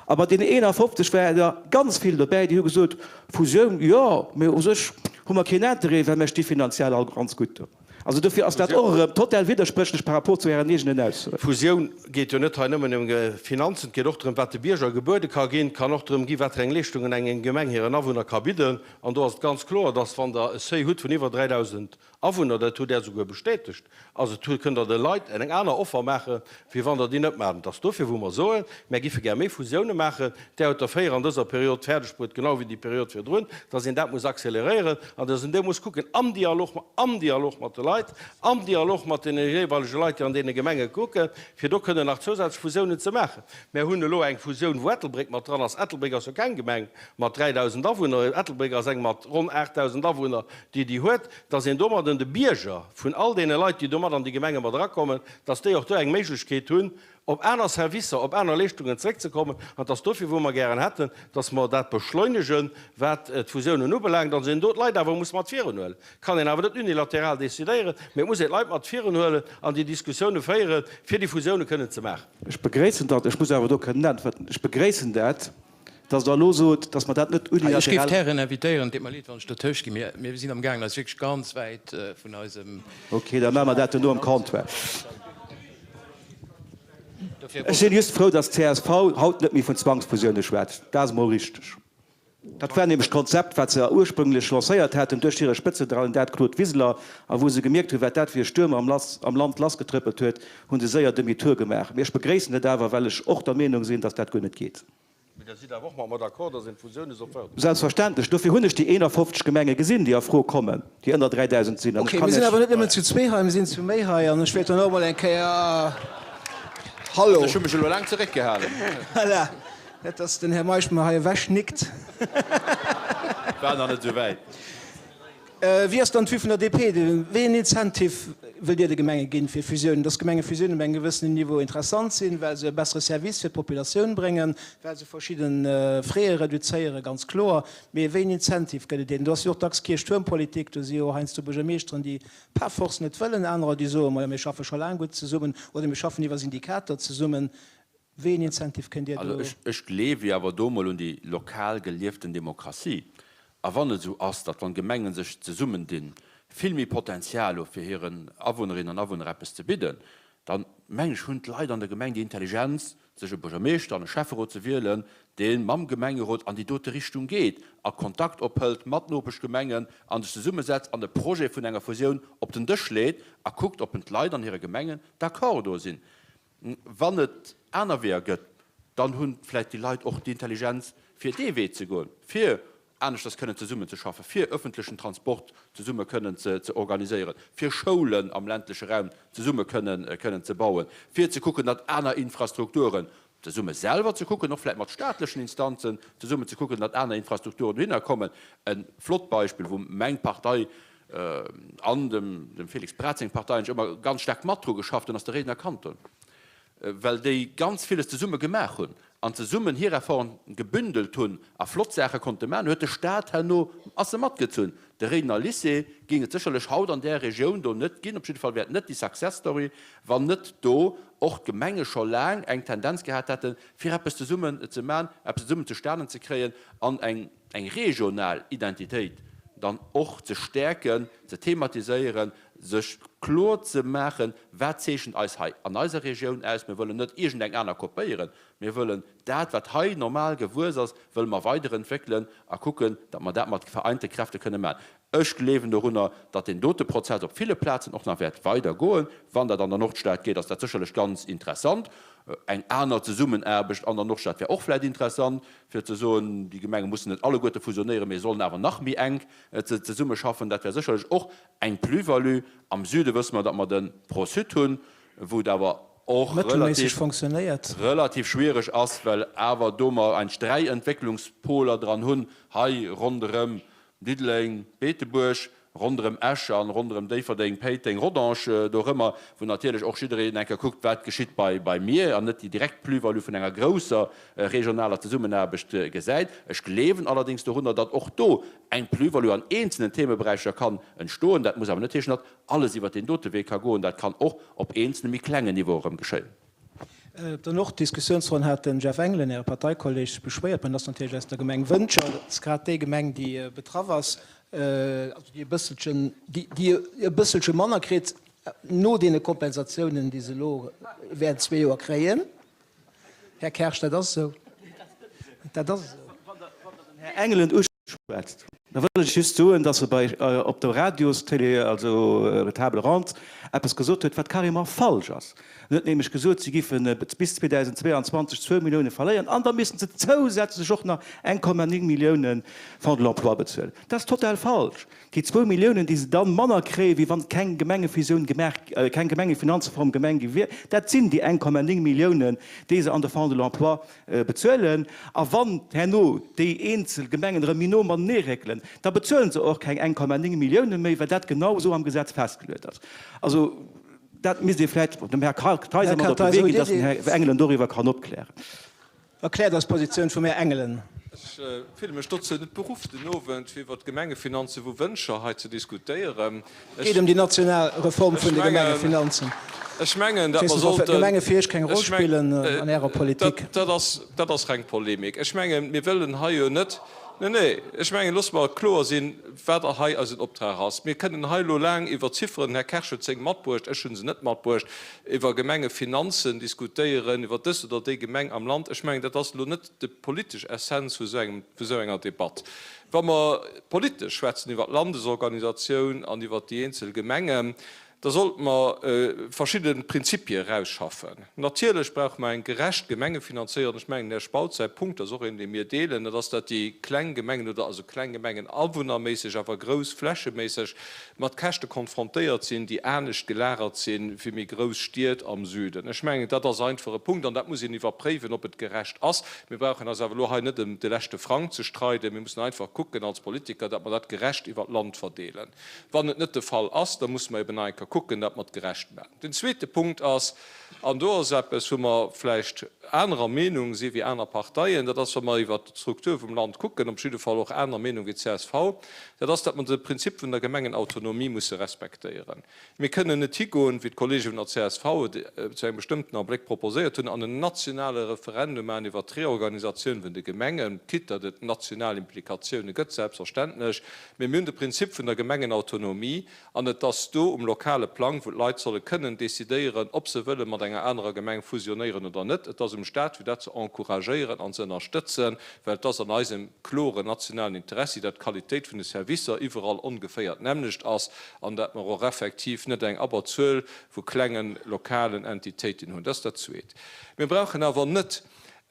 A bei deenen 51 waren der ganz vill dobäi, déi hu gesot, Fusioun, jo, mee u sech hu mer keen Interêt, well mir sti finanziell all ganz gutt do. Also dofir ass dat och erëm total widderspréchlech par rapport zu Ären eegenen Aussoen. Fusioun geet jo net hei nëmmen ëm Finanzen, et geet och drëm, wat de Bierger gebuede ka ginn. Et kann och drëm gi wat fir eng Leeschtungen eng Gemeng hiren Awunner ka bidden. An do ass et ganz kloer, dass, wann Der e Seuil hutt vun iwwer 3.000 Awunner, dat hutt Der souguer bestätegt, also et kënnt Der de Leit eng aner Offer maachen, wéi wann Der déi net maacht. Et ass dofir, wou mer soen, Mär giffe gär méi Fusioune maachen. Där hutt der 4 an dëser Period fäerdegbruet, genau wéi déi Period virdrun, dass een dat muss accéléréieren an dass een do muss kucken am Dialog, am Dialog mat de Leit, am Dialog mat deene jeeweilege Leit, déi an deene Gemenge kucken, fir do kënnen nach zousätzlech Fusiounen ze maachen. Mär hunn elo eng Fusioun, wou Ettelbréck mat dran ass. Ettelbréck ass jo keng Gemeng mat 3.000 Awunner. Ettelbréck ass eng mat ronn 8.000 Awunner, déi déi huet, dass een domadden de Bierger vun all deene Leit, déi do mat an déi Gemenge mat erakommen, dass déi och do eng Méiglechkeet hunn. op aner Servicer, op aner Leeschtungen zeréckzekommen. An et ass dofir, wou mer gären hätten, dass mer dat beschleunegen, wat d'Fusiounen ubelaangt, an een do d'Leit awer muss mat virunhuelen. Kann een awer net unilateral decidéieren, mee et muss een d'Leit mat virunhuelen an déi Diskussioune féieren, fir déi Fusioune kënnen ze maachen. Ech begréissen dat. Ech muss awer do kënnen äntwerten. Ech begréissen dat, dass Der elo sot, dass mer dat net unilateral. Ech géif d'Hären invitéieren, et deet mer leed, wann ech dertëscht ginn, mee mir sinn amgaangen, eis wierklech ganz wäit vun eisem. Okay, da maache mer dat duerno am Comptoir. Ech sinn just frou, dass d'CSV haut net méi vun Zwangsfusioune schwätzt. Dat ass emol richteg. Dat war nämlech d'Konzept, wat se ursprünglech lancéiert haten duerch hire Spëtzekandidat Claude Wiseler. A wou se gemierkt hunn, wat dat fir e Stuerm am Land lassgetrëppelt huet, hu se séier Demi-tour gemaach. Mee ech begréissen et awer, well ech och der Meenung sinn, datt dat guer net geet. Mee Der sidd awer och mat mer d'accord, datt een d'Fusioune soll fërderen? Selbstverständlech. Dofir hunn ech déi 51 Gemenge gesinn, déi a Fro kommen, déi ënner 3.000 sinn. An ech Okay, kann mir sinn Iech. awer net nëmmen zu zwee hei, mir sinn zu méi hei. An ech wäert dann och emol eng Kéier. Hallo! Ech hu mech elo laang zeréckgehalen. Voilà. Net dass den Här Meisch mer hei ewech nickt. War nach net esou wäit. Wéi ass dann d'Vue vun der DP? Wéi een Incentive wëllt Dir de Gemenge ginn fir Fusiounen? Dass Gemengefusiounen op engem gewëssenen Niveau interessant sinn, well se e bessere Service fir d'Populatioun bréngen, well se verschidde Frais reduzéieren, ganz kloer. Mee wéi een Incentive gëtt et deenen? Do ass jo och dacks Kierchtuermpolitik, do si jo heiansdo Buergermeeschteren, déi par force net wëllen, anerer, déi soen, majo mir schaffe scho laang gutt zesummen oder mir schaffen iwwer Syndikater zesummen. Wéi een Incentive kënnt Dir do. Also ech gleewe jo awer do mol un déi lokal gelieften Demokratie. A wann et esou ass, datt wann Gemengen sech zesummendinn, vill méi Potenzial hu fir hiren Awunnerinnen an Awunner eppes ze bidden, dann mengen ech hunn d'Leit an der Gemeng déi Intelligenz, sech e Buergermeeschter an e Schäfferot ze wielen, dee mam Gemengerot an déi dote Richtung geet a Kontakt ophëlt mat Nopeschgemengen a sech zesummesetzt an e Projet vun enger Fusioun op den Dësch leet a kuckt, ob en d'Leit an hire Gemengen d'accord do sinn. Wann et aner Weeër gëtt, dann hu vläicht déi Leit och déi Intelligenz, fir dee Wee ze goen, fir aneschters kënnen zesummenzeschaffen, fir öffentlechen Transport zesumme kënnen ze organiséieren, fir Schoulen am ländleche Raum zesumme kënnen kënnen ze bauen, fir ze kucken, datt aner Infrastrukturen zesumme selwer ze kucken, och vläicht mat staatlechen Instanzen zesummen ze kucken, datt aner Infrastrukturen dohinner kommen. E flott Beispill, wou meng Partei an dem Félix Braz seng Partei eigentlech ëmmer ganz staark mat dru geschafft hunn, ass de Réidener Kanton, well déi ganz villes zesumme gemaach hunn an zesummen hir Efforten gebündelt hunn a flott Saache konnte maachen, huet de Stat herno, ass e matgezunn. De Réidener Lycée géing et sécherlech haut an där Regioun do net ginn, op jidde Fall wär et net déi Success Story, wann net do och d'Gemenge scho laang eng Tendenz gehat hätten, fir eppes zesummen ze maachen, eppes zesummen zustanen ze kréien an eng. eng regional Identitéit dann och ze stäerken, ze thematiséieren, sech kloer ze maachen, wat zeechent eis hei an eiser Regioun aus. Mir wëllen net iergendeng aner kopéieren, mir wëllen dat, wat hei normal gewuess ass, wëlle mer weiderentwéckelen a kucken, datt mer dat mat vereinte Kräfte kënne maachen. Ech gleewen dorunner, datt deen dote Prozess op ville Plazen och nach wäert weidergoen. Wann dat an der Nordstad geet, ass dat sécherlech ganz interessant. Eng aner Zesummenaarbecht an der Nordstad wär och vläicht interessant, fir ze soen, déi Gemenge mussen net alleguerte fusionéieren, mee sollen awer nach méi enk zesummeschaffen. Dat wär sécherlech och eng Plus-value. Am Süde wësse mer, datt mer de Pro-Sud hunn, wou et awer och Mëttelméisseg fonctionnéiert. relativ schwiereg ass, well awer do mer eigentlech 3 Entwécklungspoler dran hunn, hei ronderëm Diddeleng, Beetebuerg, ronderëm Esch an ronderëm Déifferdeng, Péiteng, Rodange, dorëmmer, wou natierlech och jiddereen eng Kéier kuckt, wat geschitt bei bei mir, an net déi direkt Plus-value vun enger grousser regionaler Zesummenaarbecht gesäit. Ech gleewen allerdéngs dorunner, datt och do eng Plus-value an eenzelnen Themeberäicher kann entstoen. Dat muss awer net heeschen, datt alles iwwert deen dote Wee ka goen. Dat kann och op eenzele méi klengen Niveaue erëm geschéien. Op der Nord-Diskussiounsronn hat den Jeff Engelen, Äre Parteikolleg, sech beschwéiert. Mä en ass natierlech aus der Gemeng Wëntger. Dat ass grad déi Gemeng, déi betraff ass, also déi e bësselchen, déi e bësselche manner kritt no deene Kompensatiounen, déi se elo während zwee Joer kréien. Här Kersch, dat ass esou. Dat ass esou. Wann Der den Här Engelen uschwätzt, da wëll ech just soen, dass e bei op der Radiostélé, also Table ronde, eppes gesot huet, wat carrément falsch ass. En huet nämlech gesot, si giffe bis 2022 zwou Millioune verléieren an da missten se zousätzlech och nach 1,9 Millioune Fonds de l'emploi bezuelen. Dat ass total falsch. Déi zwou Milliounen, déi se da manner kréien, wéi wann keng Gemengefusioun gemaach, keng Gemengefinanzreform gemeng gi wier, dat sinn déi 1,9 Milliounen, déi se an de Fonds de l'emploi bezuelen. A wann herno déi eenzel Gemengen erëm méi no matenee réckelen, da bezuelen se och keng 1,9 Millioune méi, well dat genau esou am Gesetz festgeluet ass. Also. Dat misst ee vläicht dem Här Kartheiser mat op de Wee ginn, dass den Här Engelen doriwwer kann opklären. Erkläert eis d'Positioun vum Här Engelen. Ech fille mech dozou net beruff, den Owend fir iwwert d'Gemengefinanze vu Wëncher hei ze diskutéieren. Et geet ëm déi national Reform vun de Gemengefinanzen. Ech mengen, datt mer sollten. D'Gemenge fir Iech keng Roll spillen an Ärer Politik. Dat ass, dat ass reng Polemik. Ech mengen, mir wëllen hei jo net, nee, nee, ech mengen, loosse mer kloer sinn, wat hei eisen Optrag ass. Mir kënnen hei elo laang iwwer Zifferen, den Här Kersch huet seng matbruecht, ech hu se net matbruecht, iwwer Gemengefinanzen diskutéieren, iwwer dës oder déi Gemeng am Land. Ech mengen, dat ass elo net déi politesch Essenz vu sou enger Debatt. Wa mer politesch schwätzen iwwer d'Landesorganisatioun an iwwer déi eenzel Gemengen, da sollte mer verschidde Prinzipie erausschaffen. Natierlech brauche mer eng gerecht Gemengefinanzéierung. Ech mengen, den Här Spautz säi Punkt ass och een, dee mir deelen, dat ass, datt déi kleng Gemengen oder also kleng Gemengen awunnerméisseg, awer grouss flächeméisseg, mat Käschte konfrontéiert sinn, déi anescht gelagert sinn wéi méi grouss Stied am Süden. Ech mengen, dat ass einfach e Punkt an dat muss een iwwerpréiwen, ob et gerecht ass. Mir brauchen eis awer elo hei net ëm de leschte Frang ze streiden. Mir mussen einfach kucken als Politiker, datt mer dat gerecht iwwert d'Land verdeelen. Wann et net de Fall ass, da musse mer eben nach eng Kéier kucken, datt mer et gerecht maachen. Den zweete Punkt ass, an do ass eppes, wou mer vläicht anerer Meenung si wéi aner Parteien, dat ass, wa mer iwwert d'Struktur vum Land kucken, op jidde Fall och aner Meenung wéi d'CSV, dat ass, datt mer de Prinzip vun der Gemengenautonomie musse respektéieren. Mir kënnen net higoen, wéi d'Kollege vun der csv et zu engem bestëmmten Abléck proposéiert hunn, an en nationale Referendum maachen iwwert d'Reorganisatioun vun de Gemengen, quitte datt et national Implikatioune gëtt, selbstverständlech, mee mir hunn de Prinzip vun der Gemengenautonomie An et ass do um lokale Plang, wou d'Leit solle kënnen decidéieren, ob se wëlle mat enger anerer Gemeng fusionéieren oder net. Et ass um Stat, fir dat ze encouragéieren an ze ënnerstëtzen, well et ass an eisem kloren nationalen Interessi, dat d'Qualitéit vun de Servicer iwwerall ongeféier d'nämmlecht ass an dat mer och effektiv net eng Abberzuel vu klengen lokalen Entitéiten hunn. Dat ass dat Zweet. Mir brauchen awer net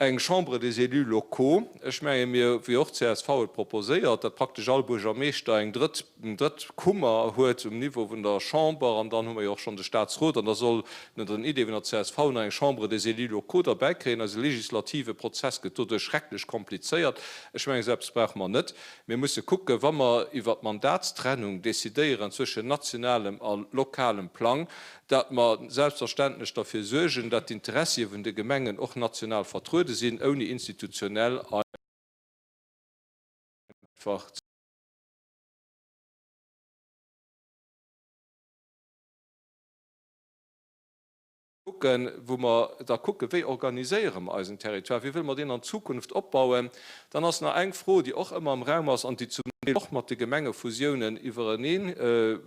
Eng Chambre des élus locaux, ech menge mir, wéi och d'CSV et proposéiert, datt praktesch all Buergermeeschter eng drëtt, eng drëtt Kummer huet um Niveau vun der Chamber, an dann hu mer jo och schonn de Statsrot, an da soll no den Idee vun der csv nach eng Chambre des élus locaux derbäikréien. Eise legislative Prozess gëtt doduerch schrecklech komplizéiert. Ech mengen, esou eppes brauche mer net. Mir musse kucken, wa mer iwwert d'Mandatstrennung decidéieren zwëschen nationalem a lokalem Plang, dat mer selbstverständlech derfir suergen, dat d'Interessie vun de Gemengen och national vertruede sinn, ouni institutionell einfach ze kucken, wou mer da kucken, wéi organiséiere mer eisen Territoire, wéi wëlle mer deen an Zukunft opbauen. Dann ass nach eng Fro, déi och ëmmer am Raum ass an déi zum Deel och mat de Gemengefusiounen iwwerenee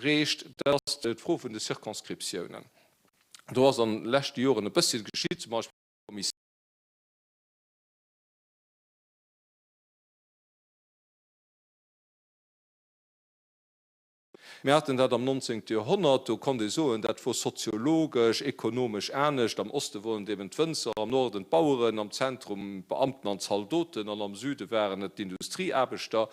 reecht, dat ass d'Fro vun de Circonscriptiounen. Do ass an de leschte Joren e bësschen geschitt, zum Beispill d'Kommissioun. Mir haten dat am 19. Joerhonnert, do konnt ee soen, dat wor soziologesch, ekonomesch anescht. Am Oste woren et eben d'Wënzer, am Norden d'Baueren, am Zentrum d'Beamten an d'Zaldoten an am Süde waren et d'Industrieaarbechter.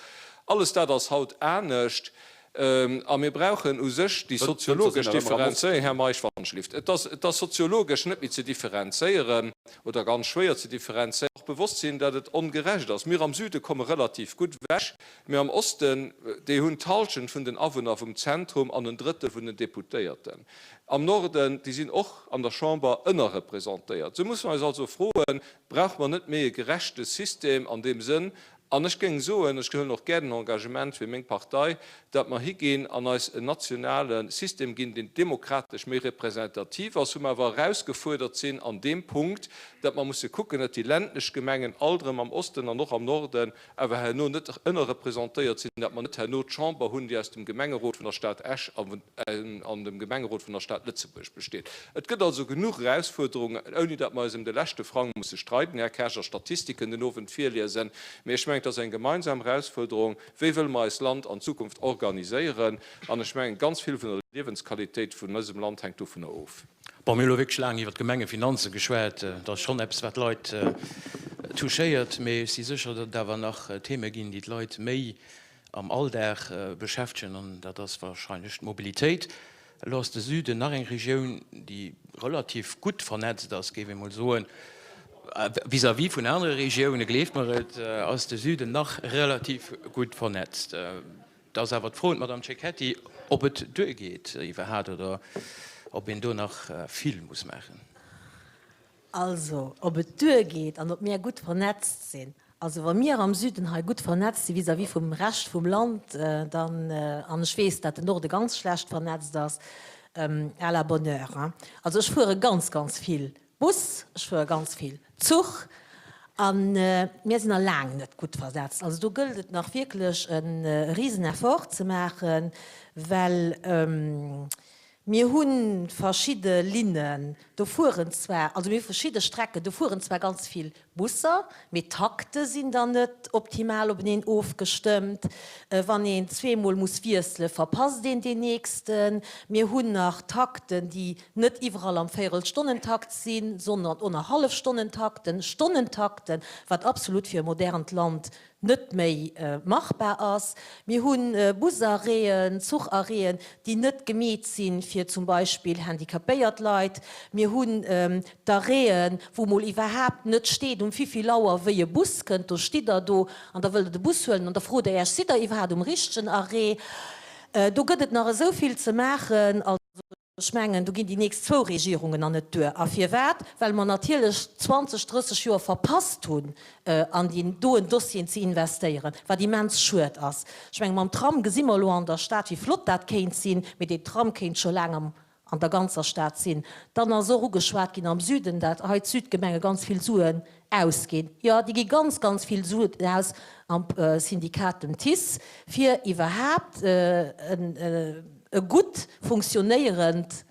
Alles dat ass haut anescht. A mir brauchen u sech déi soziologesch Differenzéierung, Här Meisch, wann ech lift, et ass, et ass soziologesch net méi ze differenzéieren oder ganz schwéier ze differenzéieren. Och bewosst sinn, datt et ongerecht ass. Mir am Süde komme relativ gutt ewech, mee am Osten, déi hunn d'Halschent vun den Awunner vum Zentrum an en Drëttel vun den Deputéierten. Am Norden, déi sinn och an der Chamber ënnerrepresentéiert. Sou musse mer eis also froen, Brauche mer net méi e gerechte System an deem Sënn, An ech géing soen, ech huelen och gär den Engagement fir meng Partei, datt mer higinn an eis en nationale System ginn, deen demokratesch méi representativ ass, wou mer awer erausgefuerdert sinn an deem Punkt, datt mer musse kucken, datt déi ländlech Gemengen alt erëm am Osten an och am Norden awer herno net ënnerrepresentéiert sinn, datt mer net herno d'Chamber hunn, déi aus dem Gemengerot vun der Stad Esch an dem Gemengerot vun der Stad Lëtzebuerg besteet. Et gëtt also genuch Erausfuerderungen, ouni datt mer eis ëm de leschte Frang musse streiden, Här Kersch, a Statistiken den Owend virliesen. Mee ech mengen, et ass eng gemeinsam Erausfuerderung, Wéi wëlle mer eist Land an Zukunft organiséieren? An ech mengen, ganz vill vun der Liewensqualitéit vun eisem Land hänkt dovunner of. Bon, mir hu elo wierklech laang iwwer d'Gemengefinanze geschwat. Dat ass schonn eppes, wat d'Leit touchéiert. Mee ech si sécher, datt et awer nach Theme ginn, déi d'Leit méi am Alldag beschäftegen, an dat ass wahrscheinlech d'Mobilitéit. Elo ass de Süden nach eng Regioun, déi relativ gutt vernetzt ass, géif ee mol soen, vis-à-vis vun anere Regiounen, gleeft mer et, ass de Süden nach relativ gutt vernetzt. Et ass awer d'Fro un d'Madame Cecchetti, ob et duergeet iwwerhaapt oder. Ob een do nach vill muss maachen? Also, ob et duergeet an ob mir gutt vernetzt sinn. Also wa mir am Süden hei gutt vernetzt si vis-à-vis vum Rescht vum Land, dann, an ech weess, dat den Norde ganz schlecht vernetzt ass, à la bonne heure, hein. Also ech fuere ganz, ganz vill Bus, ech fuere ganz vill Zuch a mir sinn nach laang net gutt vernetzt. Also do gëllt et nach wierklech e Riseneffort ze maachen, well Mir hu verschidde Linnen, do fueren zwar, also mir hu verschidde Strecken, do fueren zwar ganz vill Busser, mee d'Takte sinn dann net optimal openeen ofgestëmmt. Wann een zweemol muss wiesselen, verpasst een deen nächsten. Mir hunn nach Takten, déi net iwwerall am Véierelstonnentakt sinn, sondern och nach Hallefstonnentakten, Stonnentakten, wat absolut fir e modernt Land net méi machbar ass. Mir hu Busarrêten, Zucharrêten, déi net gemeet si fir zum Beispill handicapéiert Leit. Mir hunn d'Arrêten, wou mol iwwerhaapt net steet, um wivill Auer wéi e Bus kënnt. Do stitt Der do an da wëllt Der de Bus huelen an da frot Der Iech, Sidd Der iwwerhaapt um richtegen Arrêt? Do gëtt et nach esou vill ze maachen. Ech mengen, do ginn déi nächst zwou Regierungen nach net duer. A firwat? Well mer natierlech 20, 30 Joer verpasst hunn, an déi doen Dossieren ze investéieren, wat immens schued ass. Ech mengen, mam Tram gesi mer elo an der Stad, wéi flott dat kéint sinn, mee deen Tram kéint scho laang am an der ganzer Stad sinn. Dann ass och ugeschwat ginn am Süden, dat hei d'Südgemenge ganz vill Suen ausginn. Jo, déi gi ganz, ganz vill Suen aus am Syndikat, dem TICE, fir iwwerhaapt e gutt funktionéierend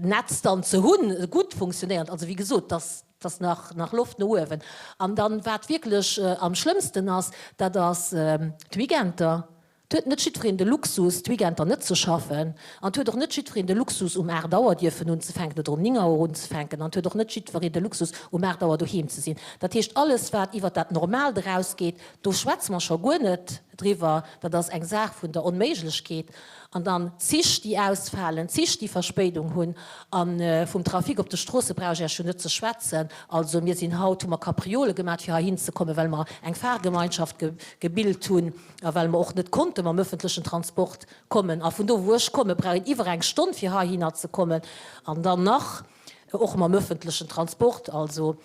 Netz dann ze hunn, e gutt funktionéierend, also wéi gesot, dass dass nach nach Loft no uewen. An dann, wat wierklech am schlëmmsten ass, dat ass d'Weekender. Et huet net jiddwereen de Luxus, d'Weekender net ze schaffen. An et huet och net jiddwereen de Luxus, um 8 Auer dierfen unzefänken oder um 9 Auer unzefänken. An et huet och net jiddwereen de Luxus, um 8 Auer doheem ze sinn. Dat heescht, alles, wat iwwert dat Normaalt erausgeet, do schwätze mer scho guer net driwwer, dat ass eng Saach vun der Onméiglechkeet. An dann Zich, déi ausfalen, Zich, déi Verspéidung hunn. A vum Trafic op de Stroosse brauch ech Iech jo net ze schwätzen. Also mir sinn haut, hu mer Kapriole gemat, fir heihin ze kommen, well mer eng Fahrgemeinschaft gebilt hunn a well mer och net konnte mam öffentlechen Transport kommen. A vun do, wou ech kommen, brauch een iwwer eng Stonn, fir heihinner ze kommen. An dann nach och mam öffentlechen Transport. Also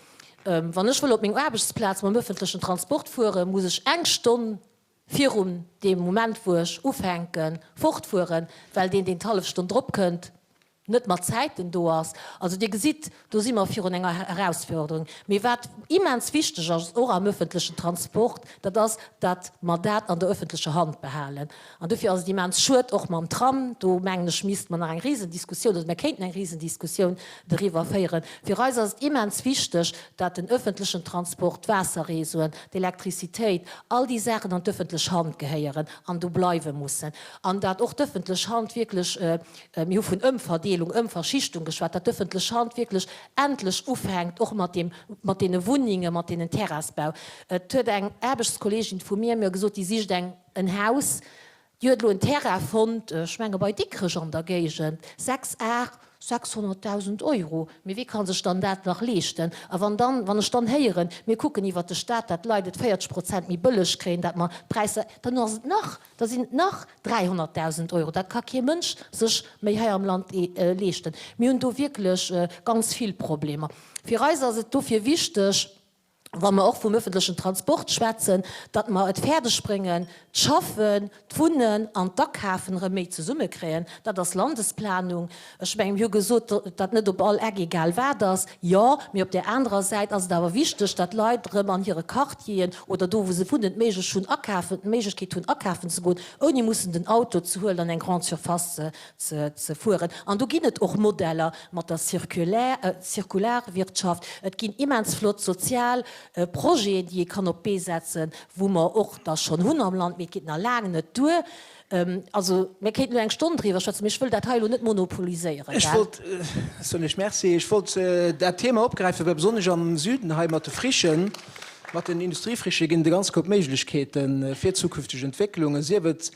wann ech wëll op meng Aarbechtsplaz mam öffentlechen Transport fueren, muss ech eng Stonn virun deem Moment, wou ech ufänken, fortfueren, well deen, deen d'hallef Stonn drop kënnt, net mat Zäiten do ass. Also Dir gesitt, do si mer virun enger Erausforderung. Mee wat immens wichteg ass, och am öffentlechen Transport, dat ass, datt mer dat an der öffentlecher Hand behalen. An dofir ass et immens schued, och mam Tram, do mengen ech, misste mer nach eng Risendiskussioun, oder mir kéinten eng Risendiskussioun doriwwer féieren. Fir eis ass et immens wichteg, datt den öffentlechen Transport, d'Waasserreseauen, d'Elektrizitéit, all déi Saachen an d'öffentlech Hand gehéieren an do bleiwe mussen. An datt och d'öffentlech Hand wierklech, mir hu vun Ëmverdeelung, Ëmverschichtung geschwat, datt d'öffentlech Hand wierklech endlech ufänkt, och mat deem, mat deene Wunnenge, mat deenen Terrassbau. Et huet eng Aarbechtskolleegin vu mir mir gesot, déi sicht eng, en Haus, déi huet elo en Terrain fonnt, ech menge bei Dikrech an der Géigend, 6 Ar, 600.000 Euro. Mee wie ka sech dann dat nach leeschten? A wann dann, wann ech dann héieren, mir kucken iwwert de Stat, dat d'Leit et 40 Prozent méi bëlleg kréien, dat mer d'Präisser, dann ass et nach, da sinn et nach 300.000 Euro. Dat ka kee Mënsch sech méi hei am Land leeschten. Mir hunn do wierklech ganz vill Problemer. Fir eis ass et dofir wichteg, wa mer och vum öffentlechen Transport schwätzen, datt mer et fäerdeg bréngen, d'Schaffen, d'Wunnen an d'Akafen erëm méi zesummekréien. Dat ass Landesplanung. Ech mengen, mir hu gesot, datt net op all Eck egal wat ass. Jo, mee op där anerer Säit ass et awer wichteg, datt d'Leit erëm an hire Quartieren oder do, wou se wunnen, d'Méiglech hunn, akafen, d'Méiglechkeet hunn, akafen ze goen, ouni mussen den Auto ze huelen an eng Grande surface ze fueren. An do ginn et och Modeller mat der Zirkularwirtschaft. Et ginn immens flott sozial Projeten, déi ee kann op d'Bee setzen, wou mer och der schonn hunn am Land, mee et geet nach laang net duer. Also, mir kéinten elo eng Stonn driwwer schwätzen, mee ech wëll dat hei elo net monopoliséieren. Ech wollt, ech soen Iech Merci, ech wollt dat Thema opgräifen, well besonnesch am Süden hei mat de Frichen, mat den Industriefrichë ginn et e ganz Koup Méiglechkeete fir zukünfteg Entwécklungen, sief et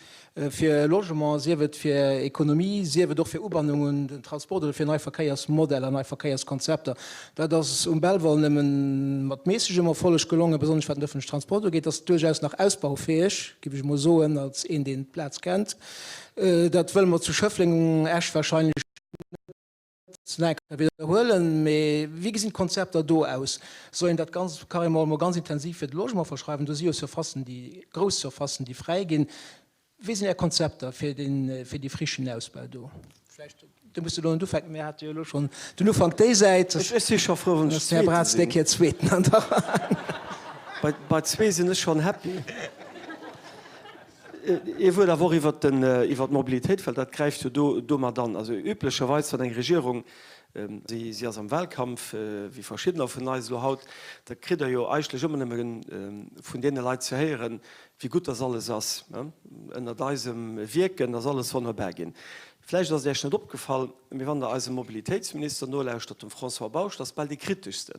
fir Logement, sief et fir Ekonomie, sief et och fir Ubannung un den Transport oder fir nei Verkéiersmodeller, nei Verkéierskonzepter. Dat ass um Belval nëmme mat méissegem Erfolleg gelongen, besonnesch wat den öffentlichen Transport ugeet. Dat ass duerchaus nach ausbaufäeg, géif ech emol soen, als een, deen d'Plaz kennt. Dat wëlle mer zu Schëffleng, Esch wahrscheinlech. ze nach eng Kéier widderhuelen, mee wéi gesinn d'Konzepter do aus? Soll een dat Ganzt carrément emol ganz intensiv fir de Logement verschreiwen? Do si jo Surfacen, déi grouss Surfacen, déi fräi ginn. Wéi sinn Är Konzepter fir dee fir dee Frichenausbau do? Vläicht, do muss de elo net ufänken, mir hate jo elo schonn den Ufank déisäit. Ech si scho frou, wann ech Zweete sinn. Här Braz, déi Kéier Zweeten an der Rei. Bei, bei zwee sinn ech schonn happy. Ee Wuert awer och iwwert den, iwwert d'Mobilitéit, well dat gräift jo do domat an. Also üblecherweis, wann eng Regierung, si, si ass am Wahlkampf, wéi verschiddener vun eis elo haut, da kritt Der jo eigentlech ëmmer nëmme vun deene Leit ze héieren, Wéi gutt dass alles ass. Ënnert eisem Wierken ass alles wonnerbar ginn. Vläicht ass et Iech net opgefall, mee wann Der eisem Mobilitéitsminister nolauschtert, dem François Bausch, dat ass bal dee kriteschste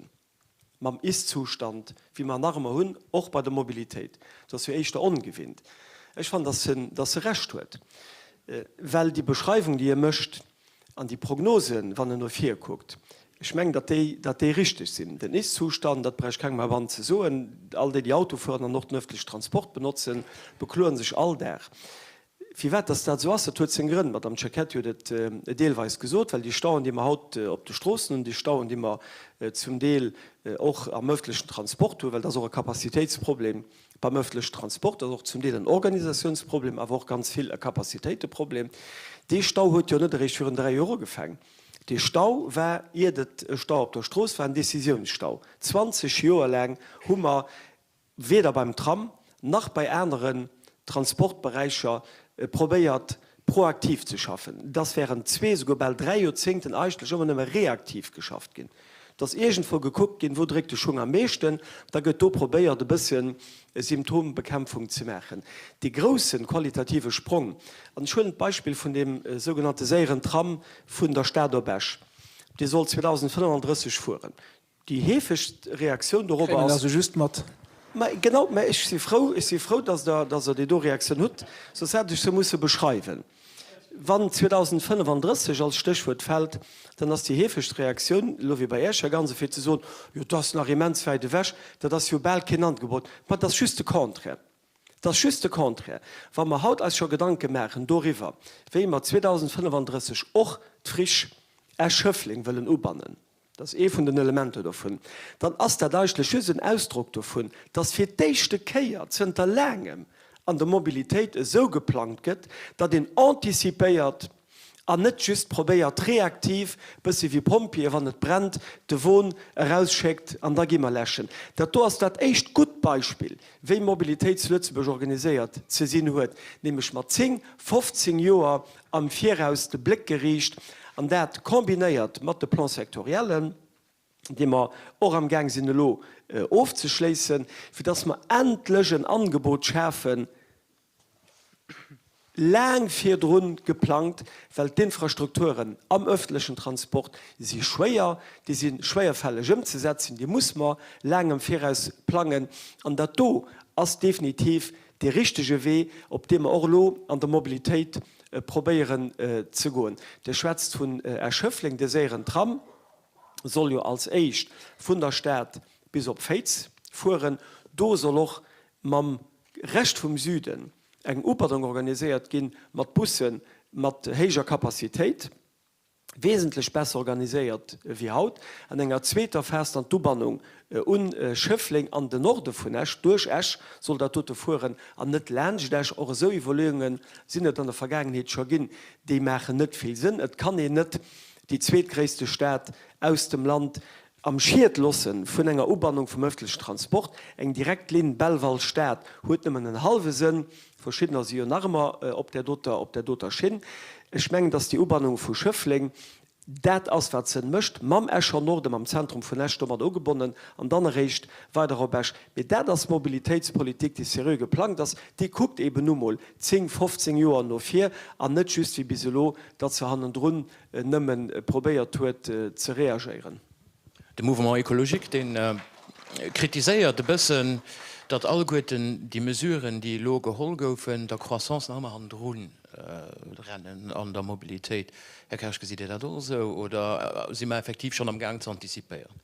mam Ist-Zustand, wéi mer en nach ëmmer hunn, och bei der Mobilitéit. Dat ass jo éischter ongewinnt. Ech fannen, dass en, dass e Recht huet, well déi Beschreiwung, déi e mécht, An déi Prognosen, wann en no vir kuckt, ech mengen, datt déi, datt déi richteg sinn. Den Ist-Zustand, dat bräicht kengem heibannen ze soen, all déi, déi Auto fueren an och den öffentlichen Transport benotzen, bekloen sech all Dag. Firwat datt dat esou ass, dat huet seng Grënn. D'Madame Cecchetti huet et deelweis gesot, well déi Stauen, déi mer haut op de Stroossen hunn, déi Stauen, déi mer zum Deel och am öffentlichen Transport hunn, well dat ass och e Capacitéitsproblem, Beim öffentlechen Transport ass och zum Deel en Organisatiounsproblem, awer och ganz vill e Capacitéiteproblem. Dee Stau huet jo net eréischt virun 3 Joer ugefaang. Dee Stau war, iert et e Stau op der Strooss war, en Décisiounsstau. 20 Joer laang hu mer weder beim Tram nach bei aneren Transportberäicher probéiert, proaktiv ze schaffen. Et ass während zwee, esouguer bal dräi Joerzéngten eigentlech ëmmer nëmme reaktiv geschafft ginn. Et ass iergendwou gekuckt ginn, wou dréckt de Schung am meeschten, da gëtt do probéiert, e bësse Symptombekämpfung ze maachen. Dee grousse qualitative Sprong, an ech huelen d'Beispill vun deem sougenannte séieren Tram vun der Stad op Esch, dee soll 2035 fueren. Déi heefegst Reaktioun dorobber ass. Also just mat. Mä genau, mä ech si frou, ech si frou, dass Der, dass Der déi do Reaktioun hutt, soss hätt ech se musse beschreiwen. Wann 2035 als Stéchwuert fält, dann ass déi heefegst Reaktioun, elo wéi bei Iech, Här Gansen, fir ze soen, Jo, dat ass nach immens wäit ewech, dat ass jo bal keen Angebot. Mä et ass just de Contraire. Et ass just de Contraire. Wa mer haut eis scho Gedanke maachen doriwwer, wéi mer 2035 och d'Friche Esch-Schëffleng wëllen ubannen, dat ass ee vun den Elementer dovun, dann ass dat eigentlech just en Ausdrock dovun, dass fir d'éischte Kéier zënter laangem an der Mobilitéit esou geplangt gëtt, datt een anticipéiert an net just probéiert reaktiv, bëssi wéi Pompjeeë wann et brennt, de Won erausschéckt an da gi mer läschen. Dat do ass dat éischt gutt Beispill, wéi Mobilitéit zu Lëtzebuerg organiséiert ze sinn huet, nämlech mat 10, 15 Joer am Viraus de Bléck geriicht an dat kombinéiert mat de Plan-sectoriellen, déi mer och am Gaang sinn elo ofzeschléissen, fir dass mer endlech en Angebot schafen, laang virdrun geplangt, well d'Infrastrukturen am öffentlechen Transport si schwéier, déi si schwéierfälleg ëmzesetzen, déi muss mer laang am Viraus plangen an dat do ass definitiv dee richtege Wee, op deem mer och elo an der Mobilitéit probéieren ze goen. Dir schwätzt vun Esch-Schëffleng, dee séieren Tram soll jo als éischt vun der Stad bis op Féiz fueren. Do soll och mam Rescht vum Süden eng Ubannung organiséiert ginn, mat Busse mat héijer Capacitéit. Wesentlech besser organiséiert wéi haut. An enger zweeter Phas dann d'Ubannung un Schëffleng an den Norde vun Esch. Duerch Esch soll dat dote fueren an net laanscht Esch. Och esou Iwwerleeunge sinn et an der Vergaangenheet scho ginn. Déi maachen net vill Sënn. Et kann een net déi zweetgréisste Stad aus dem Land am Schied losse vun enger Ubannung vum ëffentlechen Transport. Eng direkt Linn Belval-Stad huet nëmmen en hallwe Sënn. Verschiddener si jo nach ëmmer op där doter, op där doter Schinn. Ech mengen, dass déi Ubannung vu Schëffleng dat ass, wat Sënn mécht, mam Escher Norden, mam Zentrum vun Esch domat ugebonnen an dann eréischt weider op Esch. Mee dat ass Mobilitéitspolitik, déi seriö geplangt ass. Déi kuckt eeben nu mol 10, 15 Joer no vir an net just wéi bis elo, datt se hannendrun nëmme probéiert huet ze reagéieren. De Mouvement écologique, dee kritiséiert e bëssen, datt alleguerten déi Mesuren, déi elo geholl goufen, der Croissance nach ëmmer hannendru rennen an der Mobilitéit. Här Kersch, gesitt Dir dat och esou oder si mer effektiv schonn am Gaang ze antizipéieren?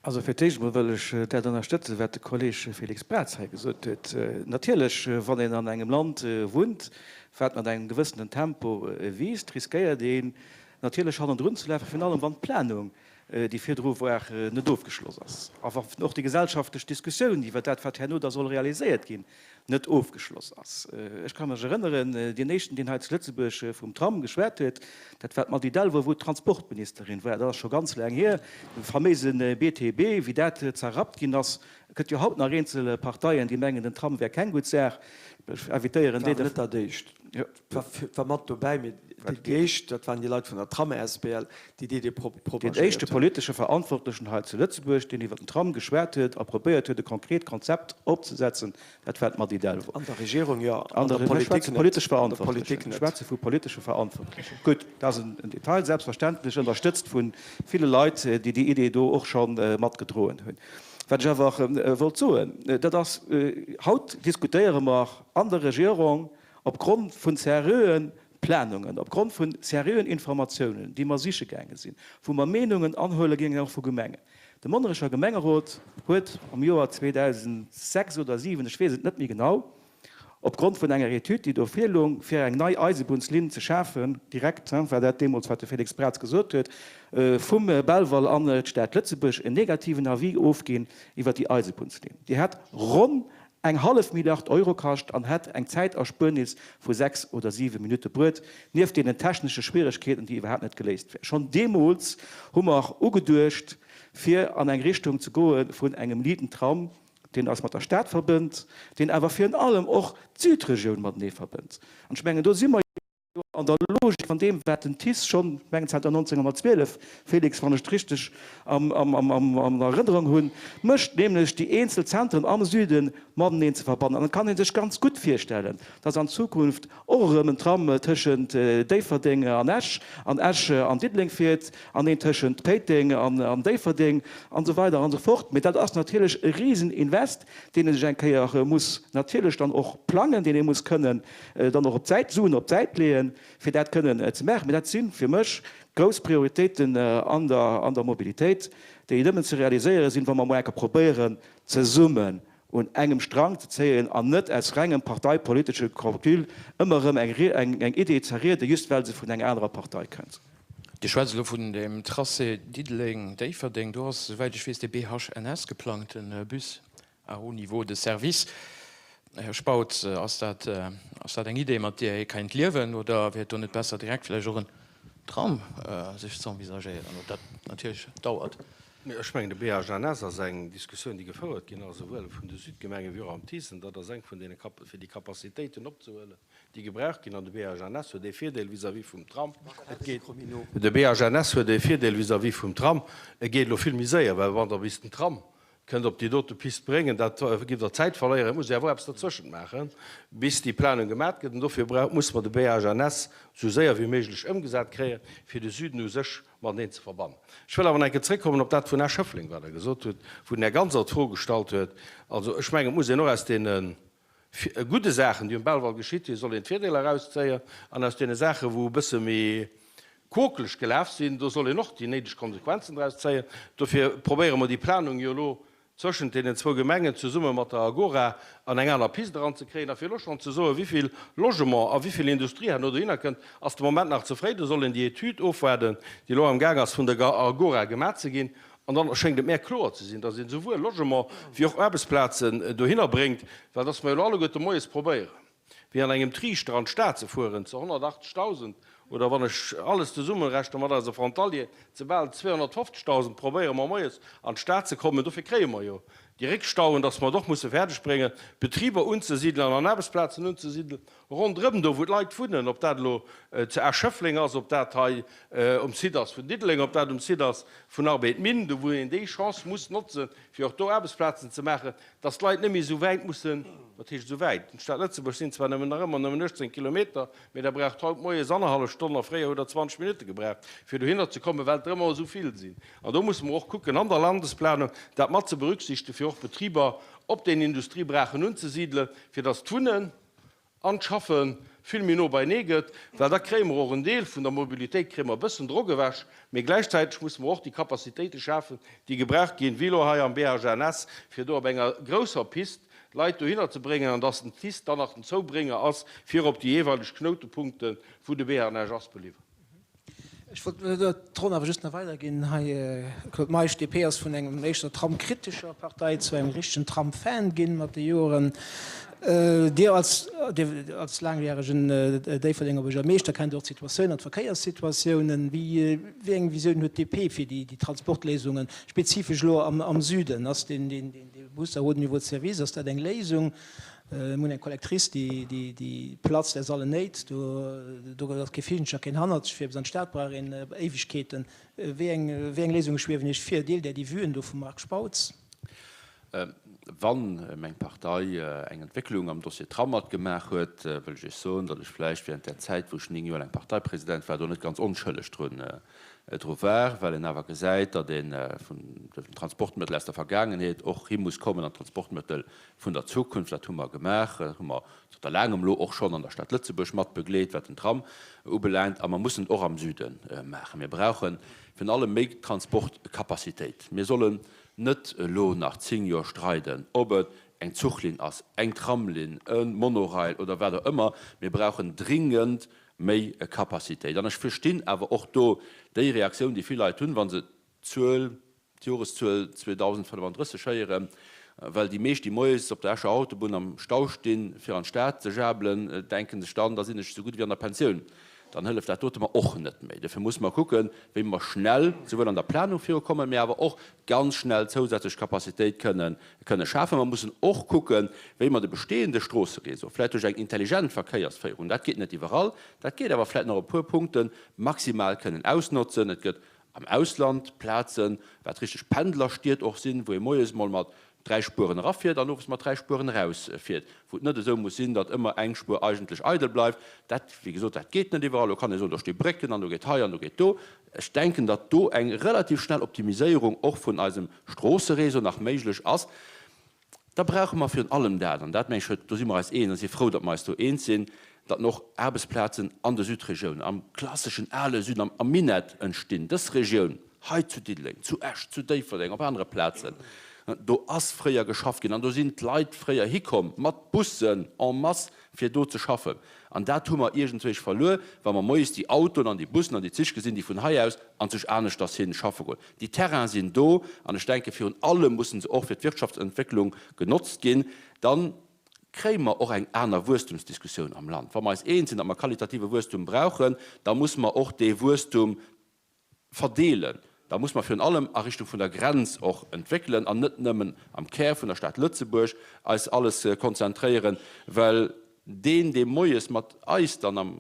Also fir d'éischt emol wëll ech dat ënnerstëtzen, wat de Kolleg Félix Braz hei gesot huet. Natierlech, wann een an engem Land wunnt, wat mat engem gewëssenen Tempo wiisst, riskéiert een. natierlech hannendrun ze lafen, virun allem wann d'Planung, déi virdru war, net ofgeschloss ass a wann och déi gesellschaftlech Diskussioun iwwer dat, wat herno da soll realiséiert ginn, net ofgeschloss ass. Ech ka mech erënneren, deen éischten, deen hei zu Lëtzebuerg vum Tram geschwat huet, dat war d'Mady Delvaux, wou Transportministerin war. Dat ass scho ganz laang hier. De faméise BTB, wéi dat zerrappt ginn ass. Et gëtt jo haut nach eenzel Parteien, déi mengen, den Tram wär keng gutt Saach. Ech invitéieren déi. War net dat éischt. Et war mat dobäi, mee déi éischt, dat waren déi Leit vun der Tram asbl, déi déi Idee propagéiert hunn. Deen éischte politesche Verantwortlechen hei zu Lëtzebuerg, deen iwwer den Tram geschwat huet a probéiert huet, e konkret Konzept opzesetzen, dat war d'Mady Delvaux. An der Regierung, jo, an der Politik net. Politesch Verantwortlechen. Ech schwätze vu politesche Verantwortlechen. Gutt, dat ass en Detail, selbstverständlech ënnerstëtzt vu ville Leit, déi déi Idee do och scho matgedroen hunn. Wat ech awer wollt soen, dat ass, Haut diskutéiere mer an der Regierung Opgrond vun seriöen Planungen, opgrond vun seriöen Informatiounen, déi mer siche gaange sinn, wou mer Meenungen anhuele géingen, och vu Gemengen. De Monnerecher Gemengerot huet am Joer 2006 oder 2007, ech weess et net méi genau, opgrond vun enger Etüd, déi do virloung, fir eng nei Eisebunnsslinn ze schafen, direkt, war dat deemools, wat de Félix Braz gesot huet, vum Belval an d'Stad Lëtzebuerg, en negativen Avis ofginn iwwer déi Eisebunnslinn. Déi hätt ronn eng hallef Milliard Euro kascht an hätt eng Zäiterspuernis vu 6 oder 7 Minutte bruet, nieft deenen technesche Schwieregkeeten, déi iwwerhaapt net geléist wären. Schonn deemools hu mer ugeduecht, fir an eng Richtung ze goe vun engem liiten Tram, deen eis mat der Stad verbënnt, deen awer virun allem och d'Südregioun matenee verbënnt. An ech mengen, do si mer jo an der Logik vun deem, wat den TICE schonn, ech mengen zanter 1912, Félix, wann ech et richteg an Erënnerung hunn, mécht, nämlech déi eenzel Zentren am Süde mateneen ze verbannen. An et kann ee sech ganz gutt virstellen, dass an Zukunft och erëm en Tram tëschent Déifferdeng an Esch an Esch an Diddeleng fiert an een tëschent Péiteng an Déifferdeng an esou weider an esou fort. Mee dat ass natierlech e Riseninvest, deen ee sech eng Kéier muss natierlech dann och plangen, deen ee muss kënnen dann och op d'Säit, Suen op d'Säit leeën, fir dat kënnen ze maachen. Mee dat si fir mech grouss Prioritéiten an der, an der Mobilitéit, déi nëmmen ze realiséiere sinn, wa mer emol eng Kéier probéieren, zesummen un engem Strang ze zéien an net aus rengem parteipolitesche Calcul ëmmer erëm eng, eng Idee zerrieden, just well se vun enger anerer Partei kënnt. Dir schwätzt elo vun dem Tracé Diddeleng-Déifferdeng. Do ass, esouwäit ech weess, de BHNS geplangt, de Bus à haut niveau de service. Här Spautz, ass dat, ass dat eng Idee, mat deer ee kéint liewen, oder wier et do net besser, direkt vläicht och en Tram sech ze envisagéieren, ob dat natierlech dauert? Ech mengen, de BHNS ass eng Diskussioun, déi gefouert ginn ass, esouwuel vun de Südgemenge wéi och am TICE. Dat ass eng vun deene Cap-, fir déi Capacitéiten opzehuelen, déi gebraucht ginn. An de BHNS huet ee Virdeel vis-à-vis vum Tram, et geet, de BHNS huet ee Virdeel vis-à-vis vum Tram, e geet elo vill méi séier, well wann Der bis den Tram kënnt op déi dote Pist bréngen, dat giff Der Zäit verléieren. Et muss ee awer och eppes derzwëschent maachen, bis déi Planung gemat gëtt. An dofir musse mer de BHNS esou séier wéi méiglech ëmgesat kréien, fir de Süden u sech mateneen ze verbannen. Ech wëll awer nach eng Kéier zréckkommen op dat vun Här Schëffling, wat Der gesot hutt, wou den Här Ganser d'Fro gestallt huet. Also ech mengen, et muss een och aus deene gudde Saachen, déi um Belval geschitt sinn, soll een d'Virdeeler erauszéien, an aus deene Saachen, wou e bësse méi quokeleg gelaf sinn, do soll een och déi néideg Konsequenzen draus zéien. Dofir probéiere mer déi Planung jo elo zwëschent deenen zwou Gemengen zesumme mat der Agora an eng aner Piste eranzekréien. A fir elo schonn ze soen, wéi vill Logement a wéi vill Industrie herno dohinner kënnt, ass de Moment nach ze fréi. Do soll een déi Etüd ofwaarden, déi elo amgaang ass vun der Agora gemaach ze ginn. An dann schéngt et mär kloer ze sinn, dass een esouwuel Logement wéi och Aarbechtsplazen dohinner bréngt, well dass mer jo elo alleguerte moies probéieren, wéi an engem Triichter an d'Stad ze fueren, ze 180.000 oder wann ech alles zesummenrechne mat eise Frontalier, ze bal 250.000 probéiere mer moies an d'Stad ze kommen. Dofir kréie mer jo déi Réckstauen, dass mer et och musse fäerdeg bréngen, Betriber unzesidelen an Aarbechtsplazen unzesidelen ronderëm do, wou d'Leit wunnen, ob dat elo zu Esch-Schëffleng ass, ob dat hei um Site ass vun Diddeleng, ob dat um Site ass vun Arbed Mine, do wou een déi Chance muss notzen, fir och do Aarbechtsplazen ze maachen, dass d'Leit net méi esou wäit mussen, wat heescht esou wäit, an d'Stad Lëtzebuerg sinn zwar nëmmen nach ëmmer nëmmen 18 Kilometer, mee der braucht haut moies annerhallef Stonn a fréier hutt der 20 Minutte gebraucht, fir dohinner ze kommen, well et der ëmmer esou vill sinn. An do musse mer och kucken an der Landesplanung dat mat ze berücksichten, fir och Betriber op den Industriebrachen unzesidelen, fir dass d'Wunnen an d'Schaffe vill méi no beienee gëtt, well da kréie mer och en Deel vun der Mobilitéit kréie mer e bëssen Drock ewech, mee gläichzäiteg musse mer och déi Capacitéite schafen, déi gebraucht ginn, wéi elo hei am BHNS, fir do op enger grousser Pist d'Leit dohinner ze bréngen an dass den TICE dann nach den Zoubrénger ass, fir op déi jeeweileg Knoutepunkte wou de BHNS ass, beliwweren. Ech wollt d'Ronn awer just nach weiderginn hei. Claude Meisch, DP ass vun engem éischter tramkritescher Partei zu engem richtegen Tram-Fan ginn mat de Joren. Dir als, Dir als laangjäregen Déifferdenger Buergermeeschter kennt och d'Situatioun an d'Verkéierssituatiounen. Wéi, wéi eng Visioun huet d'DP fir déi, déi Transportléisungen, spezifesch elo am, am Süden? Ass deen, deen, dee Bus à haut niveau de service, ass dat eng Léisung? Mir hunn eng Collectrice, déi, déi platzt aus allen Néit. Do, do ass kee Figencher, keen Hannerzeg, fir bis an d'Stad brauch een Éiwegkeeten. Wéi eng, wéi eng Léisunge schwiewen Iech vir? Deelt Där déi Vuen do vum Marc Spautz? Wann meng Partei eng Entwécklung am Dossier Tram matgemaach huet, wëll ech Iech soen, datt ech vläicht während där Zäit, wou ech 9 Joer laang Parteipresident war, do net ganz onschëlleg drun, dru war, well een awer gesäit, datt ee vun dem Transportmëttel aus der Vergaangenheet och hi muss kommen an d'Transportmëttel vun der Zukunft. Dat hu mer gemaach, dat hu mer zanter laangem elo och schonn an der Stad Lëtzebuerg mat begleet, wat den Tram ubelaangt, a mer mussen et och am Süde maachen. Mir brauche virun allem méi Transportcapacitéit. Mir sollen net elo nach 10 Joer streiden, ob et eng Zuchlinn ass, eng Tramlinn, e Monorail oder wat och ëmmer. Mir brauchen dringend méi Capacitéit. An ech verstinn awer och do déi Reaktioun, déi vill Leit hunn, wa se d'Zuel, d'Joreszuel 2035 héieren, well déi meescht, déi moies op der Escher Autobunn am Stau stinn, fir an d'Stad ze jabelen, denke sech dann, da sinn ech esou gutt ewéi an der Pensioun. Dann hëlleft dat dote mer och net méi. Dofir musse mer kucken, wéi mer schnell souwuel an der Planung virukommen, mä awer och ganz schnell zousätzlech Capacitéit kënnen kënne schafen. Mer mussen och kucken, wéi mer de bestehende Stroosseréseau vläicht duerch eng intelligent Verkéiersféierung, dat geet net iwwerall, dat geet awer vläicht nach op e puer Punkten, maximal kënnen ausnotzen. Et gëtt am Ausland Plazen, wat richteg Pendlerstied och sinn, wou ee moies mol mat 3 Spueren erafiert an owes mat 3 Spueren erausfiert, wou et net esou muss sinn, datt ëmmer eng Spuer eigentlech eidel bleift. Dat, wéi gesot, dat geet net iwwerall. Do kann ee soen, do sti Brécken an do geet hei an do geet do. Ech denken, datt do eng relativ schnell Optimiséierung och vun eisem Stroosseréseau nach méiglech ass. Da brauche mer virun allem dat, an dat, meng ech, huet, do si mer eis eens a si frou, datt mer eis do eens sinn, datt och Aarbechtsplazen an de Südregiounen, am klasseschen ale Süden, am Minett entstinn. Dës Regioun hei zu Diddeleng, zu Esch, zu Déifferdeng, op anere Plazen, do ass fréier geschafft ginn an do sinn d'Leit fréier hikomm mat Bussen en masse, fir do ze schaffen. An dat hu mer iergendzwéich verluer, wa mer moies déi Autoen an déi Bussen an déi Zich gesinn, déi vun hei aus an sech aneschters hin schaffe goen. Déi Terrainen sinn do an ech denke virun allem mussen se och fir d'Wirtschaftsentwécklung genotzt ginn. Dann kréie mer och eng aner Wuesstumsdiskussioun am Land. Wa mer eis eens sinn, datt mer qualitative Wuesstum brauchen, da musse mer och dee Wuesstum verdeelen. Da muss mer virun allem a Richtung vun der Grenz och entwéckelen an net nëmmen am Kär vun der Stad Lëtzebuerg eis alles konzentréieren, well deen, dee moies mat eis dann am,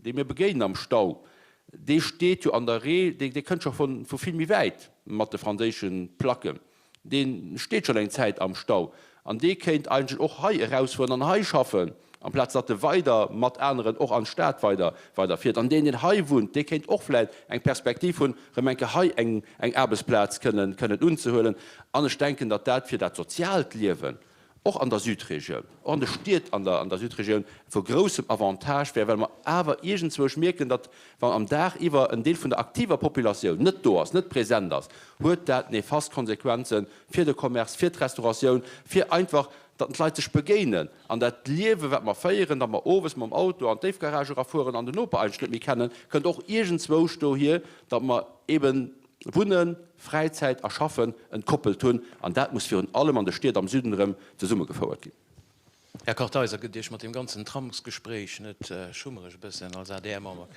dee mir begéinen am Stau, Dee steet jo an der Ree, dee kënnt scho vu vill méi wäit mat de franséische Placken, dee steet schonn eng Zäit am Stau an dee kéint eigentlech och hei erausfueren an hei schaffen, amplaz datt e weider mat aneren och an d'Stad weider weider fiert. An deen, deen hei wunnt, dee kéint och vläicht eng Perspektiv hunn, erëm eng Kéier hei eng eng Aarbechtsplaz kënnen kënnen unzehuelen. An ech denken, datt dat fir dat soziaalt Liewen och an der Südregioun, och an de Stied an der an der Südregioun vu groussem Avantage wär, well mer awer iergendzwousch mierken, datt wann am Dag iwwer en Deel vun der aktiver Populatioun net do ass, net present ass, huet dat nefast Konsequenze fir de Commerce, fir d'Restauratioun, fir einfach, datt d'Leit sech begéinen an dat Liewe wat mer féieren, datt mer owes mam Auto an d'Déifgarage erafueren an den Noper eigentlech net méi kennen, kënnt och iergendzwousch dohier, datt mer eben Wunnen, Fräizäit a Schaffen entkoppelt hunn, an dat muss virun allem an de Stied am Süden erëm zesummegefouert ginn. Här Kartheiser, gëtt Iech mat deem ganzen Tramsgespréich net schummereg e bëssen als ADR-Member?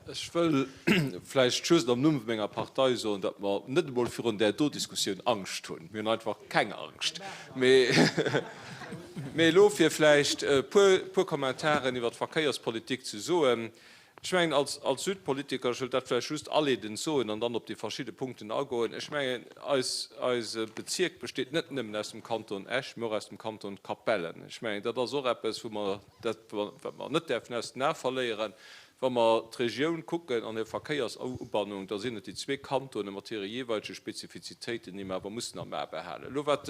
Ech wëll vläicht just am Numm vu menger Partei soen, datt mer net emol virun där do Diskussioun Angscht hunn. Mir hunn einfach keng Angscht. Mee elo, fir vläicht e puer Kommentaren iwwer d'Verkéierspolitik ze soen, Ech mengen, als, als Südpolitiker, ech wëll dat vläicht just aleedend soen an dann op déi verschidde Punkten agoen, ech mengen, eis, eise Bezierk besteet net nëmmen aus dem Kanton Esch, mä och aus dem Kanton Capellen. Ech mengen, dat ass och eppes, wou mer dat, wat mer net däerfen aus den Ae verléieren. Wa mer d'Regioun kucken an hir Verkéiersubannung, da sinn et déi zwee Kantone mat hire jeeweilege Spezifizitéiten, déi mer awer mussen am A behalen. Elo wat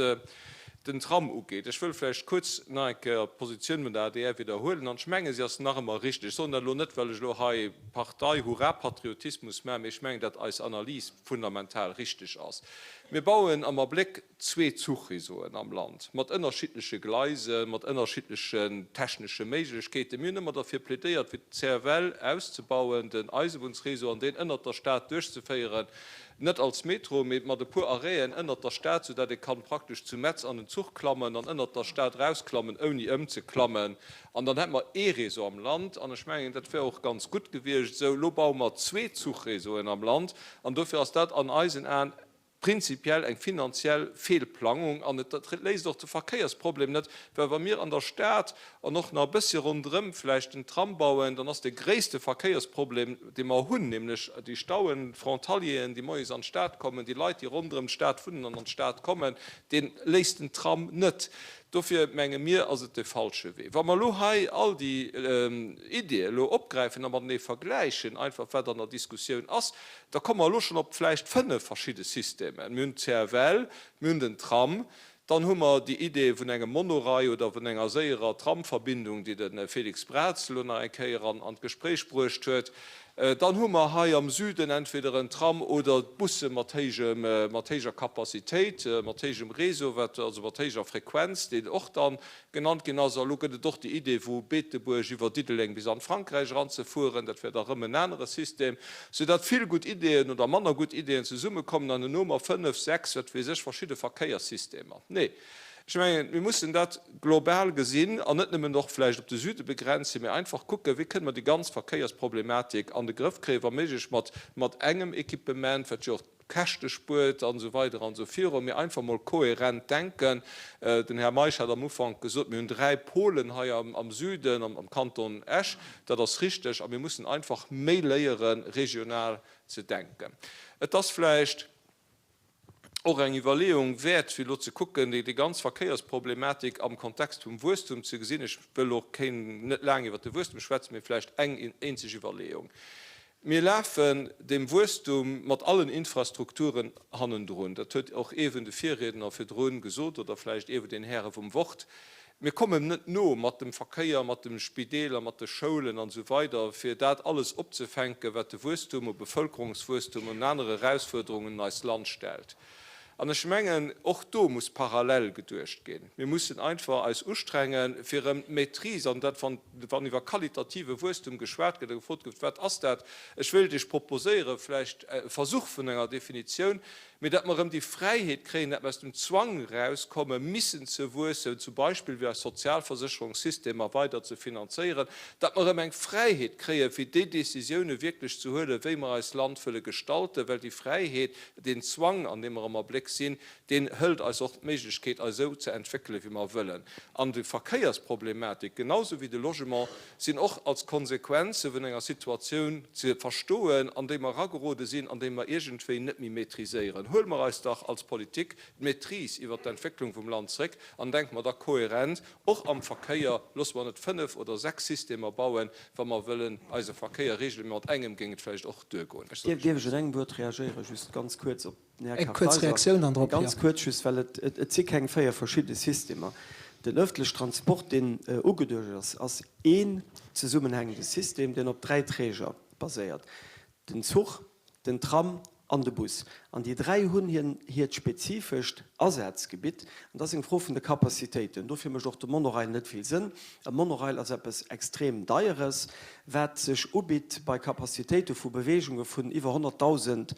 den Tram ugeet, ech wëll vläicht kuerz nach eng Kéier d'Positioun vun der adr widderhuelen, an ech menge si ass nach ëmmer richteg. Ech soen dat elo net, well ech elo hei Partei-Hurra-Patriotismus maachen, mee ech mengen, datt eis Analys fundamental richteg ass. Mir bauen am Abléck zwee Zuchreseauen am Land, mat ënnerschiddleche Gleisen, mat ënnerschiddlechen technesche Méiglechkeeten. Mir hunn ëmmer derfir plädéiert, fir d'CFL auszebauen, den Eisebunnsreseau, an deen ënnert der Stad duerchzeféieren, net als Metro, mee mat e puer Arrêten ënnert der Stad, soudatt ee kann praktesch zu Metz an den Zuch klammen an ënnert der Stad erausklammen, ouni ëmzeklammen. An dann hätte mer ee Réseau am Land, an ech mengen, dat wär och ganz gutt gewiescht esou. Elo baue mer zwee Zuchréseauen am Land, an dofir ass dat an eisen Aen prinzipiell eng finanziell Feelplangung. An et léist och de Verkéiersproblem net, well wa mir an der Stad an och nach e bëssche ronderëm vläicht den Tram bauen, dann ass de gréisste Verkéiersproblem, dee mer hunn, nämlech déi Stauen, d'Frontalieren, déi moies an d'Stad kommen, déi Leit, déi ronderëm d'Stad wunnen an an d'Stad kommen, dee léist den Tram net. Dofir menge mir, ass et de falsche Wee. Wa mer elo hei all déi Ideeë elo opgräifen a matenee vergläichen, einfach wat an der Diskussioun ass, da komme mer elo schonn op vläicht fënnf verschidde Systemen. Mir hunn d'CFL, mir hunn den Tram, dann hu mer déi Idee vun engem Monorail oder vun enger séierer Tramverbindung, déi de Félix Braz elo nach eng Kéier an d'Gespréich bruecht huet. Dann hu mer hei am Süden entweder en Tram oder Busse mat héijem, mat héijer Capacitéit, mat héijem Réseau, wat, also mat héijer Frequenz, deen och da genannt ginn ass. A lo gëtt et och déi Idee vu Beetebuerg iwwer Diddeleng bis an Frankräich eranzefueren. Dat wär da rëm en anere System. Soudatt vill gutt Ideeën oder manner gutt Ideeën zesummekommen an herno hu mer fënnef, sechs, wat weess ech, verschidde Verkéierssystemer. Nee. Ech mengen, mir mussen dat global gesinn an net nëmmen och vläicht op de Süde begrenzen, mee einfach kucken, wéi kënne mer déi ganz Verkéiersproblematik an de Grëff kréien, wa méiglech mat, mat engem Equipement, wat jo och Käschte spuert an esou weider an esou virun, mee einfach mol kohärent denken. Den Här Meisch hat am Ufank gesot, mir hunn dräi Polen hei am Süden, am Kanton Esch. Dat ass richteg a mir mussen einfach méi léieren, regional ze denken. Et ass vläicht. och eng Iwwerleeung wäert, fir elo ze kucken, déi ganz Verkéiersproblematik am Kontext vum Wuesstum ze gesinn. Ech wëll och keen, net laang iwwert de Wuesstum schwätzen, mee vläicht eng eenzeg Iwwerleeung. Mir lafen dem Wuesstum mat allen Infrastrukturen hannendrun. Dat huet och ee vun de Virriedner virdrun gesot oder vläicht ee vun den Häre vum Wort. Mir kommen net no mat dem Verkéier, mat de Spideeler, mat de Schoulen an esou weider, fir dat alles opzefänken, wat de Wuesstum u Bevölkerungswuesstum un anere Erausfuerderungen un eist Land stellt. An ech mengen, och do muss parallel geduecht ginn. Mir mussen einfach eis ustrengen, fir erëm d'Maîtrise, an dat, wann iwwer qualitative Wuesstum geschwat gëtt a gefrot gëtt, Wat ass dat? Ech wéilt Iech proposéieren, vläicht e Versuch vun enger Definitioun, Mee datt mer erëm déi Fräiheet kréien, datt mer aus dem Zwang erauskommen, missen ze wuessen, zum Beispill fir eis Sozialversécherungssystemer weider ze finanzéieren, datt mer erëm eng Fräiheet kréien, fir déi Décisioune wierklech ze huelen, wéi mer eist Land wëlle gestalten, well déi Fräiheet, deen Zwang, an deem mer am Abléck sinn, deen hëlt eis och d'Méiglechkeet, eis esou ze entwéckelen, wéi mer wëllen. An déi Verkéiersproblematik, genau sou wéi de Logement, sinn och als Konsequenze vun enger Situatioun ze verstoen, an déi mer eragerode sinn an déi mer iergendwéi net méi maîtriséieren. Huele mer eis dach als Politik d'Maîtrise iwwert d'Entwécklung vum Land zréck an denke mer da kohärent och am Verkéier. Loosse mer net fënnf oder sechs Systemer bauen, wa mer wëllen eise Verkéier regelen, mee mat engem géing et vläicht och duergoen. Ech soen. Dierf ech un engem Wuert reagéieren, just ganz kuerz op Den Här Eng kuerz Kartheiser, Reaktioun dann drop, jo. Ganz kuerz just, well et, et si keng 4 verschidde Systemer. Den öffentliche Transport, deen ugeduecht ass, ass een zesummenhängende System, deen op dräi Träger baséiert, den Zuch, den Tram an de Bus. An déi dräi hunn hir hiert spezifescht Asazgebitt. An dat ass eng Fro vun de Capacitéiten. Dofir mécht och de Monorail net vill Sënn. E Monorail ass eppes extrem Deieres, wat sech ubitt bei Capacitéite vu Beweegunge vun iwwer 100.000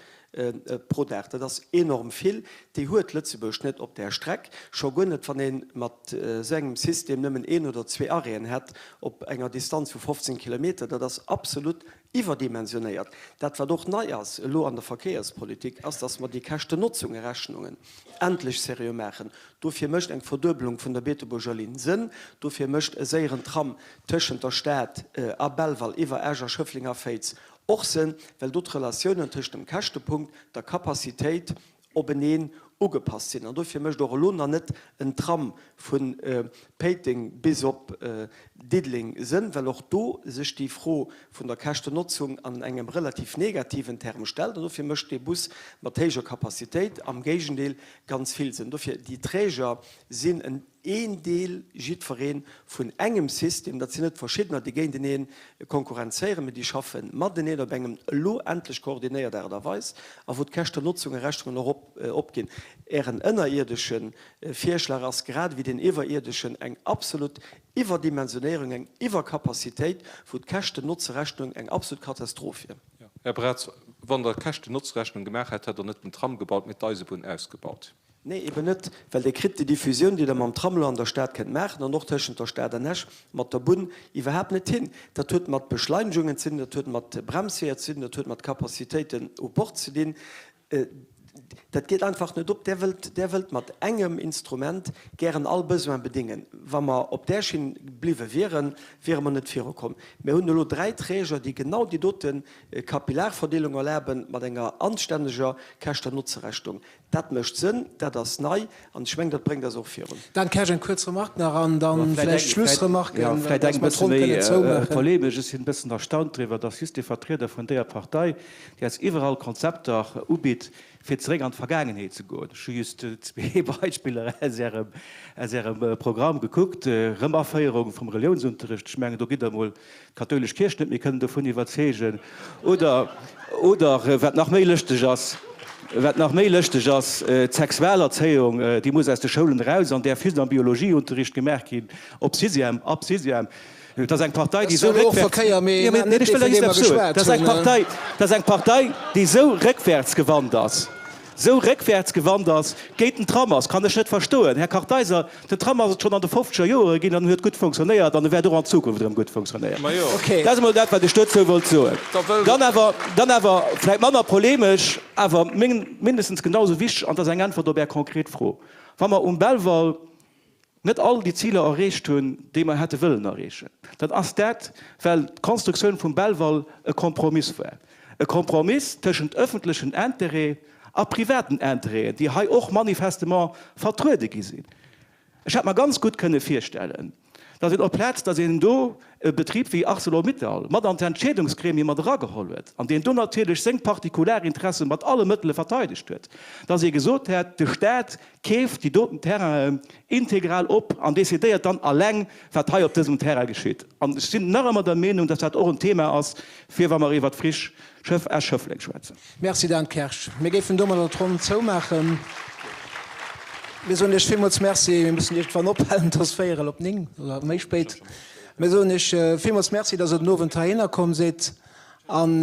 pro Dag. Dat ass enorm vill. Déi huet Lëtzebuerg net op där Streck. Scho guer net, wann ee mat esou engem System nëmmen een oder zwee Arrêten hätt op enger Distanz vu 15 Kilometer. Dat ass absolut iwwerdimensionéiert. Dat, wat och nei ass elo an der Verkéierspolitik, ass, dass mer déi Käschten-Notzung-Rechnungen endlech seriö maachen. Dofir mécht eng Verduebelung vun der Beetebuerger Linn Sënn. Dofir mécht e séieren Tram tëschent der Stad a Belval iwwer Esch a Schëffleng a Féiz Och sënn, well do d'Relatiounen tëscht dem Käschtepunkt, der Capacitéit openeen ugepasst sinn. An dofir mécht och elo nach net en Tram vu Péiteng bis op Diddeleng Sënn, well och do sech déi Fro vun der Käschten-Notzung an engem relativ negativen Term stellt. An dofir mécht dee Bus mat héijer Capacitéit am Géigendeel ganz vill Sënn. Dofir, déi Träger sinn en een Deel, jiddweree vun engem System. Dat sinn net verschiddener, déi géintenee konkurrenzéieren, mee déi schaffe mateneen op engem elo endlech koordinéiert Aart a Weis a wou d'Käschten-Notzung-Rechnungen och opginn. Ären ënnerierdesche Virschlag ass grad ewéi deen iwwerierdeschen eng absolut Iwwerdimensionéierung, eng Iwwercapacitéit, wou d'Käschten-Notze-Rechnung eng absolut Katastroph wier. Här Braz, wann Der d'Käschten-Notze-Rechnung gemaach hätt, hätt Der net den Tram gebaut, mee d'Eisebunn ausgebaut. Nee, eben net, well Dir kritt déi Diffusioun, déi Der mam Tram elo an der Stad kënnt maachen an och tëschent der Stad an Esch mat der Bunn, iwwerhaapt net hin. Dat huet mat Beschleinegungen ze dinn, dat huet mat Bremsweeër ze dinn, dat huet mat Capacitéiten u Bord ze dinn. Dat geet einfach net op. Där wëllt, Där wëllt mat engem Instrument gären all Besoin bedéngen. Wa mer op där Schinn bliwwe wieren, wiere mer net virukomm. Mir hunn elo 3 Träger, déi genau déi dote Kapillarverdeelung erlaben, mat enger anstänneger Käschten-Notze-Rechnung. Dat mécht Sënn, dat ass nei an ech mengen, dat bréngt eis och virun. Dan Kersch, eng kuerz Remarque nach an dann vläicht Schlussremarquen, Vläicht dass eng mer bësse d'Ronn méi kënnen zoumaachen. polemesch. Ech sinn e bëssen erstaunt driwwer, dass just dee Vertrieder vun deeër Partei, déi eis iwwerall Konzepter ubitt, fir zeréck an d'Vergaangenheet ze goen. Ech hu just zwee Beispiller aus Ärem, aus Ärem Programm gekuckt, Erëmaféierung vum Reliounsunterricht, ech mengen, do gitt Der emol d'kathoulesch Kierch net méi kënnen dovun iwwerzeegen, oder, oder wat nach méi lëschteg ass, wat nach méi lëschteg ass, d'Sexualerzéiung, déi muss aus de Schoulen eraus an däerf just am Biologieunterricht gemaach ginn, op Sixième, ab Sixième. Et ass eng Partei, déi esou réckwäerts, jo, mee ech wëll just eppes soen, et ass eng Partei, et ass eng Partei, déi esou réckwäertsgewannt ass, esou réckwäertsgewannt ass géint den Tram ass, kann ech net verstoen. Här Kartheiser, den Tram ass et schonn an de fofzeger Joere ginn an en huet gutt funktionéiert an e wäert och an Zukunft erëm gutt funktionéieren. Dat ass emol dat, wat ech dozou wollt soen. Dann awer, dann awer vläicht manner polemesch, awer mindestens genau esou wichteg, an dat ass eng Äntwert op Är konkret Fro, Wa mer um Belval net all déi Ziler erreecht hunn, déi mer hätte wëllen erreechen, dann ass dat, well d'Konstruktioun vum Belval e Kompromiss war. E Kompromiss tëschent öffentlechen Intérêt a privaten Intérêten, déi hei och manifestement vertruede gi sinn. Ech hätt mer ganz gutt kënne virstellen, datt een op Plaz, datt een do e Betrib wéi Arcelor-Mittal mat an d'Entscheedungsgremie mat erageholl huet an deen do natierlech seng Partikularinteresse mat alle Mëttele verteidegt huet, datt ee gesot hätt, de Stat keeft déi doten Terrainen integral op an decidéiert dann alleng, wat hei op dësem Terrain geschitt. An ech sinn nach ëmmer der Meenung, datt dat och en Thema ass, fir wa mer iwwert d'Friche Schëff Esch-Schëffleng schwätzen. Merci Dan Kersch. Mir géifen domadder d'Ronn zoumaachen. Mir soen Iech villmools Merci. Mir mussen iergendwann ophalen, et ass véierel op 9 oder méi spéit. Mir soen Iech villmools Merci, dass Der den Owend heihinner komm sidd. An,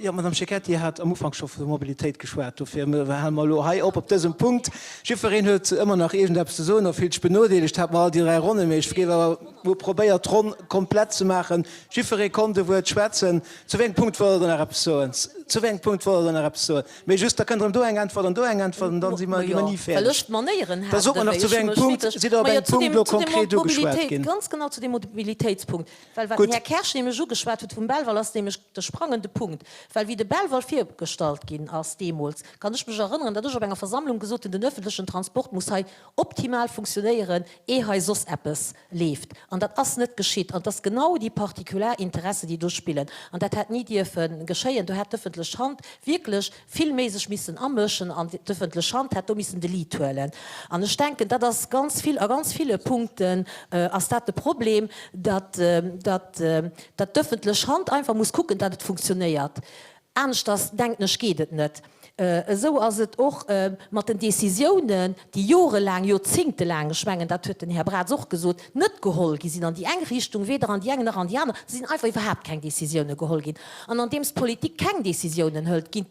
jo, d'Madame Cecchetti hat am Ufank scho vu Mobilitéit geschwat, dofir hale mer elo hei op op dësem Punkt. Jiddwereen huet ëmmer nach iergendeppes ze soen a fillt sech benodeelegt, hat mer all déi 3 Ronnen, mee ech géif awer hu probéiert, d'Ronn komplett ze maachen. Jiddweree konnt e Wuert schwätzen. Zu wéi engem Punkt wollt Der nach eppes soen? Zu wéi engem Punkt wollt Der nach eppes soen? Mee just, da kënnt erëm do eng Äntwert an do eng Äntwert an dann si mer, gi mer ni fäerdeg. Da sot mer nach, zu wéi engem Punkt sidd Der op engem Punkt elo konkret ugeschwat ginn? Ganz genau zu deem Mobilitéitspunkt. Well wat den Här Kersch nämlech ugeschwat huet vum Belval, ass nämlech de sprangende Punkt. Well wéi de Belval virgestallt ginn ass deemools, kann ech mech erënneren, datt ech op enger Versammlung gesot hunn, den öffentlechen Transport muss hei optimal funktionéieren, ee hei soss eppes leeft. An dat ass net geschitt. An et ass genau déi partikular Interesse, déi do spillen. An dat hätt ni dierfe geschéien. Do hätt d'ëffentlech Hand wierklech vill méi sech missen amëschen an d'ëffentlech Hand hätt do missen de Lead huelen. An ech denken, dat ass ganz vill, a ganz ville Punkten ass dat de Problem, datt, datt, datt d'ëffentlech Hand einfach muss kucken, datt et funktionéiert. Aneschters, denken ech, geet et net. Esou ass et och mat den Décisiounen, déi jorelaang, joerzéngtelaang, ech mengen, dat huet den Här Braz och gesot, net geholl gi sinn an déi eng Richtung, weder an déi eng nach an déi aner. Et sinn einfach iwwerhaapt keng Décisiounen geholl ginn. An andeems d'Politik keng Décisiounen hëlt, ginn,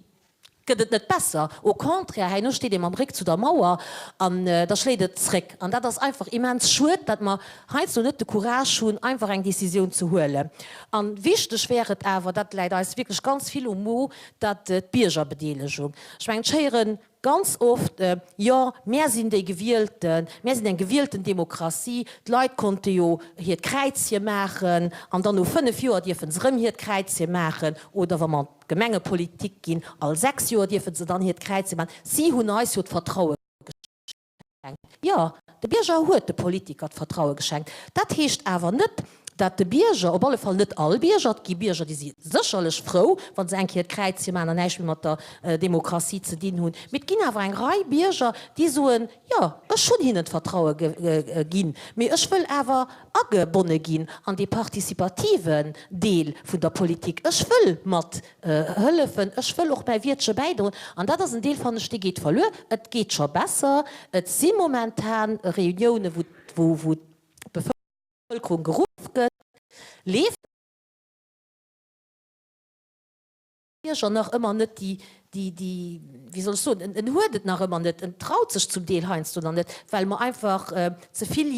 gëtt et net besser. Au contraire, herno steet ee mam Réck zu der Mauer an da schléit et zréck. An dat ass einfach immens schued, datt mer heiansdo net de Courage hunn, einfach eng Décisioun ze huelen. A wichteg wär et awer, dat läit eis wierklech ganz vill um Mo, datt d'Biergerbedeelegung, ech mengen, ech héiere ganz oft, Jo, mär sinn déi Gewielten, mär sinn eng gewielten Demokratie, d'Leit konnte jo hiert Kräizche maachen an dann no 5 Joer dierfe se erëm hiert Kräizche maachen oder wa mer an d'Gemengepolitik ginn, all 6 Joer dierfe se dann hiert Kräizche maachen. Si hunn eis jo d'Vertraue. Jo, de Bierger huet de Politiker d'Vertraue geschenkt. Dat heescht awer net, dat de Bierger, op alle Fall net all Bierger, et gi Bierger, déi si sécherlech frou, wa se eng Kéier d'Kräizche maachen an näischt méi mat der Demokratie ze dinn hunn, mee et ginn awer eng Rei Bierger, déi soen, jo, ech hunn hinnen d'Vertraue ginn, mee ech wëll awer agebonne ginn an dee participativen Deel vun der Politik, ech wëll mat hëllefen, ech wëll och mäi Wiertche bäidroen. An dat ass en Deel, fannen ech, dee geet verluer. Et geet scho besser, et si momentan Reuniounen, wou d'Bevëlkerung geruff gëtt, leeft Bierger nach ëmmer net déi, déi, déi, wéi soll ech soen, en, en huet et nach ëmmer net, en traut sech zum Deel heiansdo nach net, well mer einfach ze vill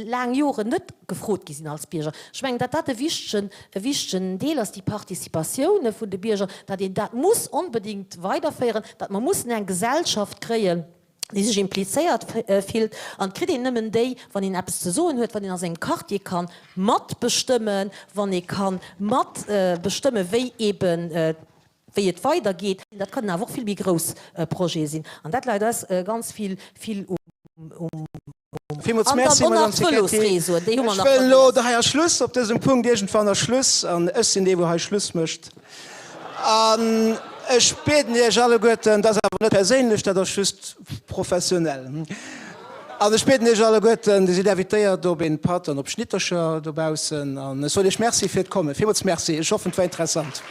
laang Joren net gefrot gi sinn als Bierger. Ech mengen, datt dat e wichtegen, e wichtegen Deel ass, déi Participatioune vun de Bierger, datt een dat muss onbedéngt weiderféieren, datt mer mussen eng Gesellschaft kréien, déi sech implizéiert fillt. An et kritt een nëmmen déi, wann een eppes ze soen huet, wann een a sengem Quartier ka matbestëmmen, wann ee ka matbestëmmen, wéi eeben, wéi et weidergeet. Dat kënnen awer och vill méi grouss Projete sinn. An dat läit eis ganz vill, vill um. Villmools An Merci, dann och Madame nach Cecchetti. d'Vëlosreseauen, déi hu mer Ech nach wëll elo vergiess. hei Schluss op dësem Punkt, iergendwann ass Schluss an ech sinn dee wou hei Schluss mécht. An ech bieden Iech alleguerten, dat ass awer net perséinlech, dat ass just professionell, an ech bieden Iech alleguerten, Dir sidd invitéiert op een Patt an op Schnittercher dobaussen an ech soen Iech Merci fir d'Kommen. Villmools Merci, ech hoffen et war interessant.